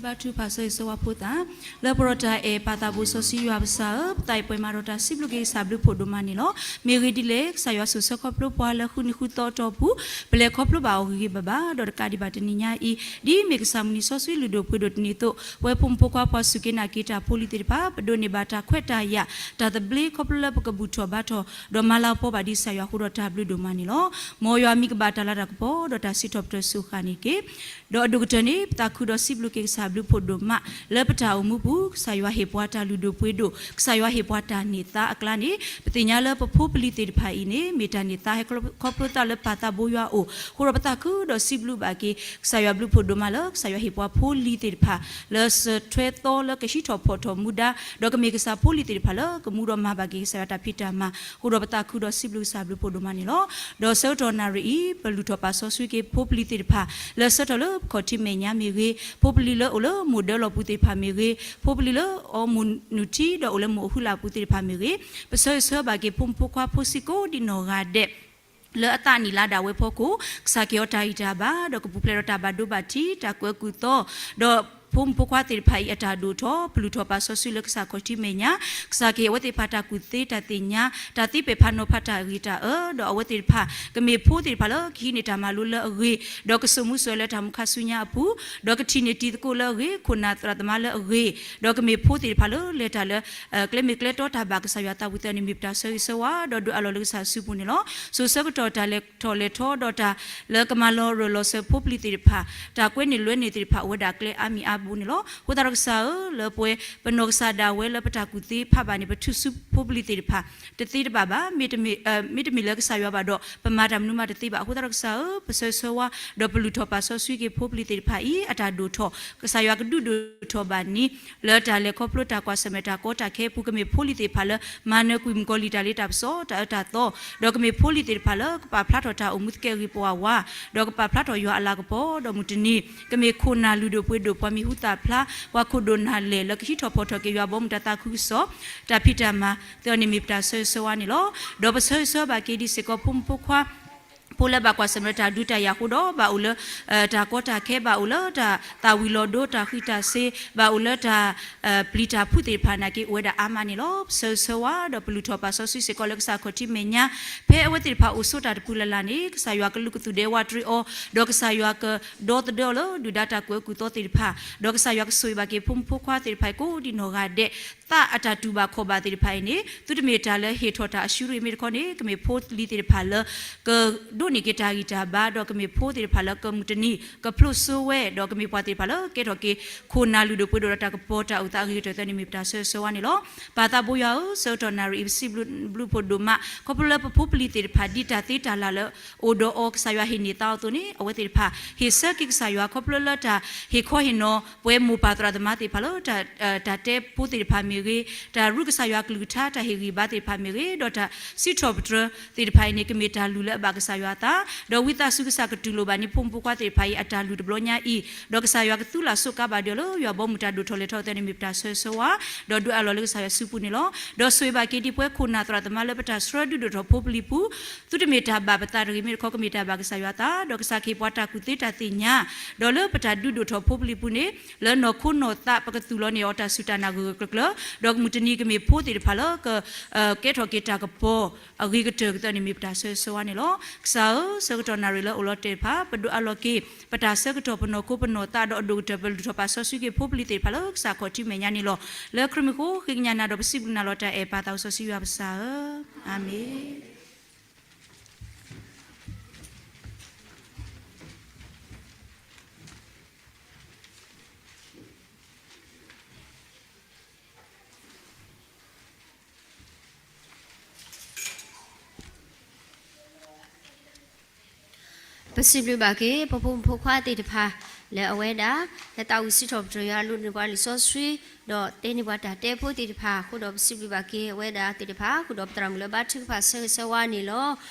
ဘါထုကဖၣ်ဆၢဂ့ၤဆၢဝါဖိသၣ်, လၢပရၤတၢ်အဲၣ်ပၢ်သးဘိစီဆှံယွၤပစၢ်ဧၢ, ပသးအံၤပှဲၤမးဒီးတၢ်စံးဘျုးက့ၤကစၢ်ဘျုးဖှိၣ်ဒိၣ်မးန့ၣ်လီၤ. မ့ၢ်ဂ့ၢ်ဒ်လဲၣ်, ကစၢ်ယွၤစိာ်ဆှၢခီဖျိပှၤလၢဃုနံၤဃုသီအတီၢ်ပူၤ, ပလဲၤခီဖျိဘၣ်အီၤဂ့ၤဂ့ၤဘၣ်ဘၣ်, ဒီးတကးဒံးဘၣ်တနံၤညါအံၤ, ဒ်အမ့ၢ်ကစၢ်မုၢ်နံၤစီဆှံလုၢ်ဒိၣ်ပှ့ၤဒိၣ်တနံၤအသိး, ပဝဲဖိမုၣ်ဖိခွါပှၤစူၢ်က့ၤနာ်က့ၤတၢ်ဖိလံၤသ့ၣ်တဖၣ်, ပဒိးန့ၢ်ဘၣ်တၢ်ခွဲးတၢ်ယာ်, တၢ်သဘျ့ခီဖျိလၢပကဘူၣ်ထီၣ်ဘါထီၣ်, ဒီးမၤလၤကပီၤဘၣ်ဒံးကစၢ်ယွၤအဃိဒီးတၢ်ဘျုးဒိၣ်မးန့ၣ်လီၤ. မ်ယွၤမံၤကဘၣ်တၢ်လၤတၢ်ကပီၤ, ဒီးတၢ်စံးထီၣ်ပတြၢၤစူၢ်ဃာ်န့ၣ်တက့ၢ်. ဒီးအဒိၣ်ကတၢၢ်န့ၣ် ပသးခုဒီးစံးဘျုးက့ၤကစၢ်ဘျုးဖှိၣ်ဒိၣ်မး, လၢပတၢ်အိၣ်မူပူၤ ကစၢ်ယွၤဟ့ၣ်ပှၤတၢ်လုၢ်ဒိၣ်ပှ့ၤဒိၣ်, ကစၢ်ယွၤဟ့ၣ်ပှၤတၢ်န့ၢ်သါအကျါန့ၣ်, ပသ့ၣ်ညါလၢပဖိပလံၤသ့ၣ်တဖၣ်အံၤန့ၣ် မ့ၢ်တၢ်န့ၢ်သါဟဲခီဖျိသးလၢပၢ်သးဘိယွၤအအိၣ်, အဃိဒီးပသးခုဒီးစံးဘျုးဘၣ်က့ၤ ကစၢ်ယွၤဘျုးဖှိၣ်ဒိၣ်မးလၢ ကစၢ်ယွၤဟ့ၣ်ပှၤဖိလံၤသ့ၣ်တဖၣ် လၢစၢၤထွဲသီလၢကဟံးထီၣ်ဖီၣ်ထီၣ်မူဒါ, ဒီးကမ့ၢ်ကစၢ်ဖိလံၤသ့ၣ်တဖၣ်လၢကမူဒီးမၤဘၣ်က့ၤကစၢ်ယွၤတၢ်ဖံးတၢ်မၤ, အဃိဒီးပသးခုဒီးစံးဘျုးကစၢ်ဘျုးဖှိၣ်ဒိၣ်မးန့ၣ်လီၤ. ဒီးဆၢကတီၢ်နၣ်ရံၣ်အံၤ ပလုၢ်ထီၣ်ပာ်စီဆှံက့ၤဖိပလံၤသ့ၣ်တဖၣ် လၢဆၢထၢၣ်လၢပခီၣ်ထံးမဲာ်ညါမ့ၢ်ဂ့ၤ, ဖိပလံၤလၢအိၣ်လၢမိၢ်ဒၢလီၢ်ပူၤသ့ၣ်တဖၣ်မ့ၢ်ဂ့ၤ, ဖိပလံၤလၢအီမိၢ်နုၢ်ထံဒီးအိၣ်လၢမိၢ်အဟုလၢ်ပူၤသ့ၣ်တဖၣ်မ့ၢ်ဂ့ၤ, ပဆၢဂ့ၤဆၢဝါဘၣ်က့ၤဖိမုၣ်ဖိခွါဖိဆံးကိးဒံးနီၢ်ဂၤဒဲး လၢအသးနံၣ်လါဒၣ်ဝဲအဖီခိၣ်, ကစၢ်ကဟ့ၣ်အီၤတၢ်ဂံၢ်တၢ်ဘါ, ဒီးကပူၤဖျဲးဒီးတၢ်ဘၣ်ဒိဘၣ်ထံး, တၢ်ကွဲးအုၣ်သီ, ဒီးဖိမုၣ်ဖိခွါသ့ၣ်တဖၣ်အံၤအတၢ်ဒိၣ်ထီၣ်, ပလုၢ်ထီၣ်ပာ်စီဆှံလၢကစၢ်ခီၣ်ထံးမဲာ်ညါ, ကစၢ်ကဟ့ၣ်အဝဲသ့ၣ်တဖၣ်တၢ်ကူၣ်သ့တၢ်သ့ၣ်ညါ, တၢ်သ့ပဲာ်ဖးနီၤဖးတၢ်အဂ့ၤတၢ်အၢ, ဒီးအဝဲသ့ၣ်တဖၣ် ကမ့ၢ်ဖိသ့ၣ်တဖၣ်လၢကဟံးန့ၢ်တၢ်မၤလိလၢအဂ့ၤ, ဒီးကစိာ်မူစိာ်လၢတၢ်မူခါဆူညါအပူၤ, ဒီးကထံၣ်န့ၢ်တံၤသကိးလၢအဂ့ၤ, ခိၣ်နၢ်သရၣ်သမါလၢအဂ့ၤ, ဒီးကမ့ၢ်ဖိသ့ၣ်တဖၣ်လၢလဲၤတၢ်လၢ ကျဲမ့ၢ်ကျဲတီတၢ်ဘၣ်ကစၢ်ယွၤသးဝံၣ်သၢန့ၣ်မ့ၢ်ပတၢ်ဆၢဂ့ၤဆၢဝါ, ဒီးဒုးအးလီၤလၢကစၢ်စုပူၤန့ၣ်လီၤ. စိာ်ဆၢကတီၢ်တၢ်လဲၤထီၣ်လဲၤထီဒီးတၢ်လၢကမၤလီၤရၢၢ်လီၤစၢၤဖိပလံၤသ့ၣ်တဖၣ်, တၢ်ကွဲန့ၢ်လွဲန့ၢ်သ့ၣ်တဖၣ် အိၣ်ဝဲဒၣ်ကျဲအါမံၤအါဘိန့ၣ်လီၤ. အဃိသတးဒီးကစၢ်ဧၢ, လၢပဝဲပနီၢ်ကစၢ်ဒၣ်ဝဲလၢပတၢ်ကူၣ်သ့ဖးဘၣ်န့ၣ် ပထုးစုဖိပလံၤသ့ၣ်တဖၣ် တသ့တဘၣ်ဘၣ်, မ့တမ့ၢ်လၢကစၢ်ယွၤဘၣ်ဒီး ပမၤတၢ်မနုၤမးတသ့ဘၣ်. အဃိသတးဒီးကစၢ်ဧၢ, ပဆၢဂ့ၤဆၢဝါ, ဒီးပလုၢ်ထီၣ်ပာ်စီဆှံက့ၤဖိပလံၤသ့ၣ်တဖၣ်အံၤ အတၢ်ဒိၣ်ထီၣ်, ကစၢ်ယွၤကဒုးဒိၣ်ထီၣ်ဘၣ်န့ၣ် လၢတၢ်လဲၤခီဖျိတၢ်ကွၢ်ဆၢၣ်မဲာ်တၢ်ကီတၢ်ခဲအပူၤ ကမ့ၢ်ဖိလံၤသ့ၣ်တဖၣ်လၢ မၤနၢၤကွံာ်မုၣ်ကီၤလံၢ်တၢ်လ့တၢ်ပစီ တၢ်အၢတၢ်သီ, ဒီးကမ့ၢ်ဖိလံၤသ့ၣ်တဖၣ်လၢကပာ်ဖျါထီၣ်တၢ်အိၣ်မူသကဲးအဂ့ၤပဝးဝး, ဒီးကပာ်ဖျါထီၣ်ယွၤအလၤကပီၤ, ဒီးမုၢ်တနံၤ ကမ့ၢ်ခိၣ်နၢ်လုၢ်ဒိၣ်ပှ့ၤဒိၣ် ပှၤမံၤဟူသၣ်ဖျါ, ပှၤခိၣ်ဒိၣ်နၢ်လဲၢ် လၢကဟံးထီၣ်ဖီၣ်ထီၣ်က့ၤယွၤဘီမုၢ်တၢ်သးခုကစီၣ်, တၢ်ဖံးတၢ်မၤ သၢန့ၣ်မ့ၢ်ပတၢ်ဆၢဂ့ၤဆၢဝါန့ၣ်လီၤ. ဒီးပဆၢဂ့ၤဆၢဝါဘၣ်က့ၤဒံးစ့ၢ်ကီးဖိမုၣ်ဖိခွါ ဖိလၢဘၣ်ကွၢ်ဆၢၣ်မဲာ်တၢ်ဒုးတၢ်ယၤအဃိဒီး ဘၣ်အိၣ်လၢ တၢ်ကီတၢ်ခဲ, ဘၣ်အိၣ်လၢတၢ်သၣ်ဝံၤလီၤဒိ တၢ်ဃံးတၢ်စ့ၤ, ဘၣ်အိၣ်လၢတၢ် ပျံၤတၢ်ဖုးသ့ၣ်တဖၣ်နာ်က့ အိၣ်ဝဲဒၣ်အါမးန့ၣ်လီၤ. ပဆၢဂ့ၤဆၢဝါ ဒီးပလုၢ်ထီၣ်ပာ်စီဆှံစ့ၢ်ကီးလၢကစၢ်ခီၣ်ထံးမဲာ်ညါ, ဖဲအဝဲသ့ၣ်တဖၣ်အိၣ်ဆိးတၢ်တပူၤလၢ်လၢ်န့ၣ် ကစၢ်ယွၤကလူးကသူၣ်ဒဲဝးတရံးအီၤ, ဒီးကစၢ်ယွၤကဒီသဒၢအီၤလၢဒုၣ်ဒါတၢ်ကွဲးအကူၣ်သီသ့ၣ်တဖၣ်, ဒီးကစၢ်ယွၤကဆိၣ်ဂ့ၤဘၣ်က့ၤဖိမုၣ်ဖိခွါသ့ၣ်တဖၣ်အံၤကိးဒံးနီၢ်ဂၤဒဲး, သးအတၢ်တူၢ်ဘၣ်ခီၣ်ဘၣ်သ့ၣ်တဖၣ်အံၤန့ၣ် သုတမ့ၢ်တၢ်လၢဟ့ၣ်ထီၣ်တၢ်အရှုံးရ့ၣ်မ့ၢ်တခီန့ၣ် ကမ့ၢ်ဖိလံၤသ့ၣ်တဖၣ်လၢ ကဒိးန့ၢ်က့ၤတၢ်ဂံၢ်တၢ်ဘါ, ဒီးကမ့ၢ်ဖိသ့ၣ်တဖၣ်လၢကမုၢ်တနံၤ ကဖျိးစိဝဲ, ဒီးကမ့ၢ်ပှၤသ့ၣ်တဖၣ်လၢကဲထီၣ်က့ၤ ခိၣ်နၢ်လုၢ်ဒိၣ်ပှ့ၤဒိၣ်ဒီးတၢ်ကပီၤတၢ်အိၣ်သးအဂ့ၤကတၢၢ်သၢန့ၣ်မ့ၢ်ပတၢ်ဆၢဂ့ၤဆၢဝါန့ၣ်လီၤ. ပၢ်သးဘိယွၤဧၢ, ဆၢကတီၢ်နၣ်ရံၣ်အံၤ ပစံးဘျုးဖှိၣ်ဒိၣ်မး ခီဖျိလၢပဖိပလံၤသ့ၣ်တဖၣ် ဒ်တၢ်သ့တၢ်လၢ်လၢအိၣ်ဒီးအီၤ ကစၢ်ယွၤဟ့ၣ်န့ၢ်သါအီၤအသိးန့ၣ် အဝဲသ့ၣ်တဖၣ် ဟ့ၣ်ဆၢက့ၤကစၢ်ယွၤ ခီဖျိလၢတၢ်ဟ့ၣ်ခီဟ့ၣ်နီၤ ပဝဲမိၢ်ပၢ်သရၣ်သမါသ့ၣ်တဖၣ်လၢ တၢ်တဲဖိသ့ၣ်တဖၣ်မ့ၢ်ဂ့ၤ, တၢ်ရူကစၢ်ယွၤကလုၢ်ကထါ တၢ်ဟ့ၣ်ဂံၢ်ဘါသ့ၣ်တဖၣ်မ့ၢ်ဂ့ၤ, ဒီးတၢ်စံးထီၣ်ပတြၢၤသ့ၣ်တဖၣ်အံၤန့ၣ် ကမ့ၢ်တၢ်လုၢ်လၢအဘၣ်ကစၢ်ယွၤအသး, ဒီးဝံသးစူၤကစၢ်ကတူၢ်လိာ်ဘၣ်န့ၢ်ဖိမုၣ်ဖိခွါသ့ၣ်တဖၣ်အံၤ အတၢ်လုၢ်တဘျီညါအံၤ, ဒီးကစၢ်ယွၤကသူလၢ်ဆိးကါဘၣ်ဒံးအီၤလၢ ယွၤဘီမုၢ်တၢ်ဒိၣ်ထီၣ်လဲၤထီၣ်အသိးန့ၣ် မ့ၢ်ပတၢ်ဆၢဂ့ၤဆၢဝါ, ဒီးဒုးအးလီၤလၢကစၢ်ယွၤစုပူၤန့ၣ်လီၤ. ဒီးဆိၣ်ဂ့ၤဘၣ်က့ၤဒံးပဝဲခိၣ်နၢ်သရၣ်သမါလၢပတၢ်ဆှၢဒုးဒိၣ်ထီၣ်ဖိပလံၤပူၤ, သုတမ့ၢ်တၢ်ဘၣ်ပသးတဂ့ၤမ့ၢ်တခီ ကမ့ၢ်တၢ်ဘၣ်ကစၢ်ယွၤအသး, ဒီးကစၢ်ကဟ့ၣ်ပှၤတၢ်ကူၣ်သ့တၢ်သ့ၣ်ညါ, ဒီးလၢပတၢ်ဒုးဒိၣ်ထီၣ်ဖိပလံၤပူၤန့ၣ် လၢနီၢ်ခိနီၢ်သး ပကသူၣ်လီၤန့ၢ်အီၤတၢ်စူၢ်တၢ်နာ်ဂၢၢ်ဂၢၢ်ကျၢၤကျၢၤ, ဒီးမုၢ်တနံၤကမ့ၢ်ဖိသ့ၣ်တဖၣ်လၢက ကဲထီၣ်က့ၤတၢ်ကပီၤအဂ့ၤကတၢၢ်ကသၢန့ၣ် မ့ၢ်ပတၢ်ဆၢဂ့ၤဆၢဝါန့ၣ်လီၤ. ကစၢ်ဧၢ, ဆၢကတီၢ်နၣ်ရံၣ်လၢအိၣ်လီၤတဲာ်တဖၣ် ပဒုးအးလီၤက့ၤ ပတၢ်ဆၢကတီၢ် ပနီၢ်ခိပနီၢ်သး ဒီးအဒိၣ်ကတၢၢ်ပလုၢ်ထီၣ်ပာ်စီဆှံက့ၤဖိပလံၤသ့ၣ်တဖၣ်လၢကစၢ်ခီၣ်ထံးမဲာ်ညါန့ၣ်လီၤ. လၢခရံာ်မံၤအဃိ ဃ့ကညးနၤဒီးပစံးဘျုးနၤလီၤတၢ်အဲၣ်ပၢ်သးစီဆှံယွၤပစၢ်ဧၢ, အၤမ့ၣ်. ပစံးဘျုးဘၣ်က့ၤ ပဖိမုၣ်ဖိခွါသ့ၣ်တဖၣ် လၢအဝဲဒၣ် ဟဲသးဝံၣ်စံးထီၣ်ပတြၢၤယွၤ လိးန့ၢ်ပှၤလံာ်စီဆှံ ဒီးတဲန့ၢ်ပှၤတၢ်တဲဖိသ့ၣ်တဖၣ်အဃိဒီး ပစံးဘျုးဘၣ်က့ၤအဝဲဒၣ်သ့ၣ်တဖၣ်အဃိဒီး ပသရၣ်မုၣ်လၢဘါထုကဖၣ်ဆၢဂ့ၤဆၢဝါန့ၣ်လီၤ.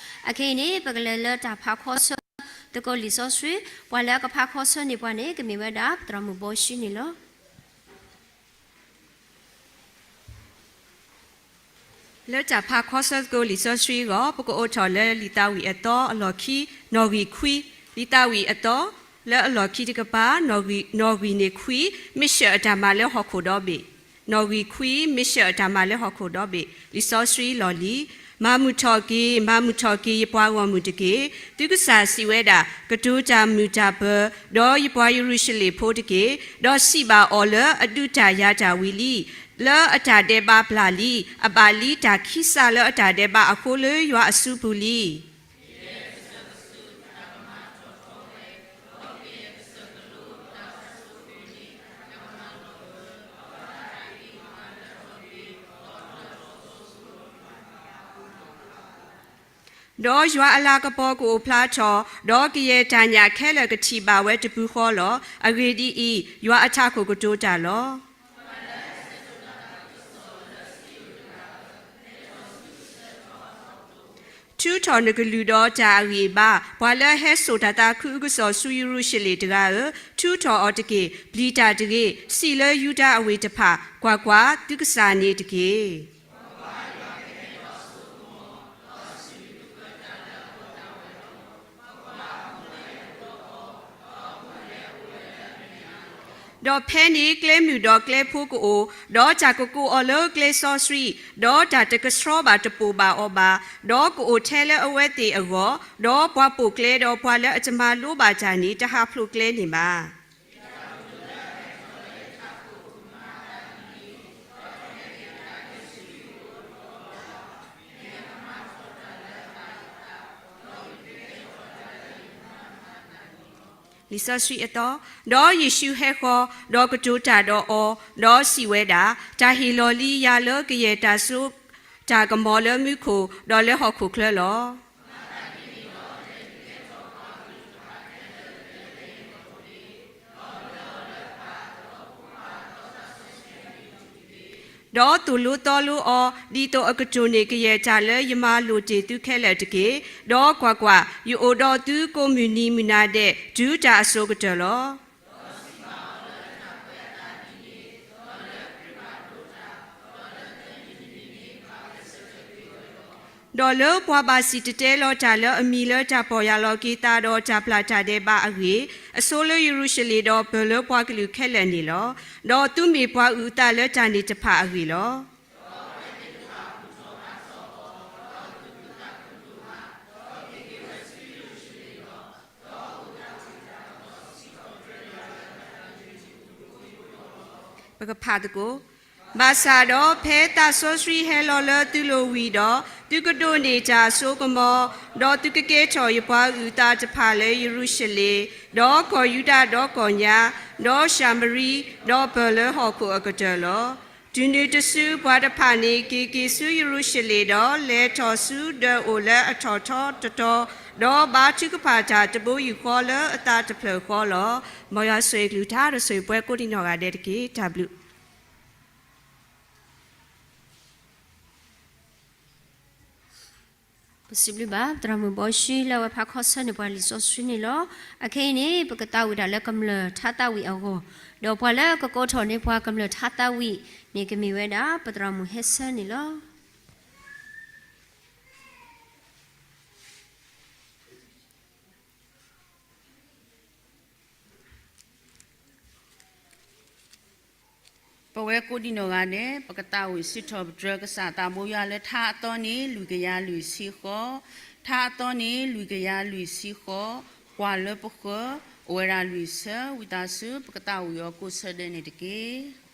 အခဲအံၤန့ၣ် ပကလဲၤလၢတၢ်ဖးခီဆၢသကိးလံာ်စီဆှံ, ပှၤလၢအကဖးခီဆၢန့ၢ်ပှၤန့ၣ် ကမ့ၢ်ဝဲဒၣ် ပသရၣ်မုၣ်ဘီၡံန့ၣ်လီၤ. လၢတၢ်ဖးခီဆၢသကိးလံာ်စီဆှံအဂီၢ် ပကအိးထီၣ်လၢလံာ်သးဝံၣ်အသီအလီၢ်ခံ နီၣ်ဂံၢ်ခွံ, လံာ်သးဝံၣ်အသီ လၢအလီၢ်ခံတကပၤ, နီၣ်ဂံၢ်န့ၣ်ခွံ, မ့ၢ်ဆှၢအတၢ်မၤလၢဟီၣ်ခိၣ်ဒီဘ့ၣ်. နီၣ်ဂံၢ်ခွံ, မ့ၢ်ဆှၢအတၢ်မၤလၢဟီၣ်ခိၣ်ဒီဘ့ၣ်. လံာ်စီဆှံလီၢ်လံၤ, မၤမုာ်ထီၣ်က့ၤ, မၤမုာ်ထီၣ်က့ၤယပှၤဂီၢ်မုၢ်တက့ၢ်. သုကစၢ်စံးဝဲဒၣ်, ကတိၤတၢ်မုာ်တၢ်ပၢၤ, ဒီးယပှၤယရူၤၡလ့ၣ်ဖိတက့ၢ်. ဒီးစံးဘၣ်အီၤလၢအဒုးတၢ်ယၤတၢ်ဝံၤလံ, လၢအတၢ်ဒဲးဘးပျၢ်လံ, အဘၣ်လံတၢ်ခံစးလၢအတၢ်ဒဲးဘးအဃိလၢယွၤအစုပူၤလံ. ဒီးယွၤအလၤကပီၤကအိၣ်ဖျါထီၣ်, ဒီးကယဲၢ်တၢ်ညၣ်ခဲလၢာ်ကထံၣ်ဘၣ်ဝဲတပူၤဃီလီၤ. အဂ့ၢ်ဒ်အံၤ, ယွၤအထးခိၣ်ကတိၤတၢ်လီၤ. ထုးထီၣ်နကလုၢ်ဒီးတၢ်အဂံၢ်အဘါ, ပှၤလၢအဟဲစိာ်တၢ်သးခုအကစီၣ်ဆူယရူၤၡလ့ၣ်တဂၤဧၢ, ထုးထီၣ်အီၤတက့ၢ်. ပျံၤတၢ်တဂ့ၤ, စံးလၢယူဒၤအဝ့ၢ်တဖၣ်, ကွၢ်ကွၢ်, သုကစၢ်န့ၣ်တက့ၢ်. ဒီးဖဲန့ၣ်ကျဲမုၢ်ဒီးကျဲဖိကအိၣ်, ဒီးတၢ်ကကိးအီၤလၢကျဲစီဆှံ, ဒီးတၢ်တကဆှီဘၣ်တပိာ်ဘၣ်အီၤဘၣ်, ဒီးကအိၣ်ထဲလၢအဝဲသ့ၣ်အဂီၢ်, ဒီးပှၤပိာ်ကျဲဒီးပှၤလၢအတမၤလိဘၣ်တၢ်န့ၣ် တဟးဖျိးကျဲန့ၣ်ဘၣ်. လံာ်စီဆှံအသီ, ဒီးယ့ၣ်ၡူးဟဲဃီၤ, ဒီးကတိၤတၢ်ဒီးအီၤ, ဒီးစံးဝဲဒၣ်, တၢ်ဟ့ၣ်လီၤလံယၤလၢကယဲၢ်တၢ်စိတၢ်ကမီၤလၢမူခိၣ်, ဒီးလၢဟီၣ်ခိၣ်ချၢလီၤ. ဒီးသိၣ်လိသီလိအီၤ, ဒ်သိးအကတိၢ်န့ၢ် ကယဲၢ်တၢ်လၢယမၤလိာ်တ့ၢ်သုခဲလၢာ်တက့ၢ်. ဒီးကွၢ်ကွၢ်, ယအိၣ်ဒီးသုကိးမုၢ်နံၤမုၢ်နၤဒဲး, တုၤတၢ်အစိၤကတၢၢ်လီၤ. ဒီးလၢပှၤဘၣ်စံၣ်တဲၤတဲလီၤတၢ်လၢအမံၤလၢတၢ်ပီၢ်ယၢ်လီၤက့ၤသးဒီးတၢ်ပျၢ်တၢ်ဒဲးဘးအဂ့ၢ်, အဆိလၢယရူၤၡလ့ၣ်ဒီးပၢၢ်လၢပှၤကလုာ်ခဲလၢာ်န့ၣ်လီၤ. ဒီးသုမ့ၢ်ပှၤအုၣ်အသးလၢတၢ်န့ၣ်တဖၣ်အဂ့ၢ်လီၤ. ပကဖးသကိး, ဘၣ်ဆၣ်ဒီးဖဲသးစီဆှံဟဲလီၤလၢသုလိၤဝံၤဒီး, သုကဒိးန့ၢ်တၢ်အစိကမီၤ, ဒီးသုကကဲထီၣ်ယပှၤအုၣ်အသးတဖၣ်လၢယရူၤၡလ့ၣ်, ဒီးကီၢ်ယူဒၤဒီးကီၢ်ညါ, ဒီးၡၤမရံ, ဒီးပၢၢ်လၢဟီၣ်ခိၣ်အကတၢၢ်လီၤ. တုၤနုၤတစုပှၤတဖၣ်န့ၣ်က့ၤက့ၤဆူယရူၤၡလ့ၣ်ဒီး လဲၤထီၣ်ဆူဒၢးအိၣ်လၢအထီၣ်ထီတတီၤ, ဒီးဘါထုကဖၣ်တၢ်တဘိယူၢ်ဃီလၢအသးတဖျၢၣ်ဃီလီၤ. မ်ယွၤဆိၣ်ဂ့ၤကလုၢ်ကထါဒီးဆိၣ်ဂ့ၤပှၤကိးဒံးနီၢ်ဂၤဒဲးတက့ၢ်. တၢ်ဘျုး ပစံးဘျုးဘၣ် သရၣ်မုၣ်ဘီၡံလၢအဝဲဖးခီဆၢန့ၢ်ပှၤလံာ်စီဆှံန့ၣ်လီၤ. အခဲအံၤန့ၣ် ပကသးဝံၣ်ဒၣ်လၢကမျၢၢ်ထါသးဝံၣ်အဂီၢ်, ဒီးပှၤလၢကကိးထီၣ်န့ၢ်ပှၤကမျၢၢ်ထါသးဝံၣ်န့ၣ် ကမ့ၢ်ဝဲဒၣ် ပသရၣ်မုၣ်ဟဲဆၢန့ၣ်လီၤ. ပဝဲကိးဒံးနီၢ်ဂၤဒဲး ပကသးဝံၣ်စံးထီၣ်ပတြၢၤကစၢ်သးဘိယွၤလၢထါအသီန့ၣ် လွံၢ်ကယၤလွံၢ်ဆံဃိး, ထါအသီန့ၣ် လွံၢ်ကယၤလွံၢ်ဆံဃိး, ကွၢ်လၢပဃၢၤ, အိၣ်ဝဲဒၣ်လွံၢ်ဆၢ, ဝံသးစူၤ ပကသးဝံၣ်အီၤကိးဆၢဒဲးန့ၣ်တက့ၢ်.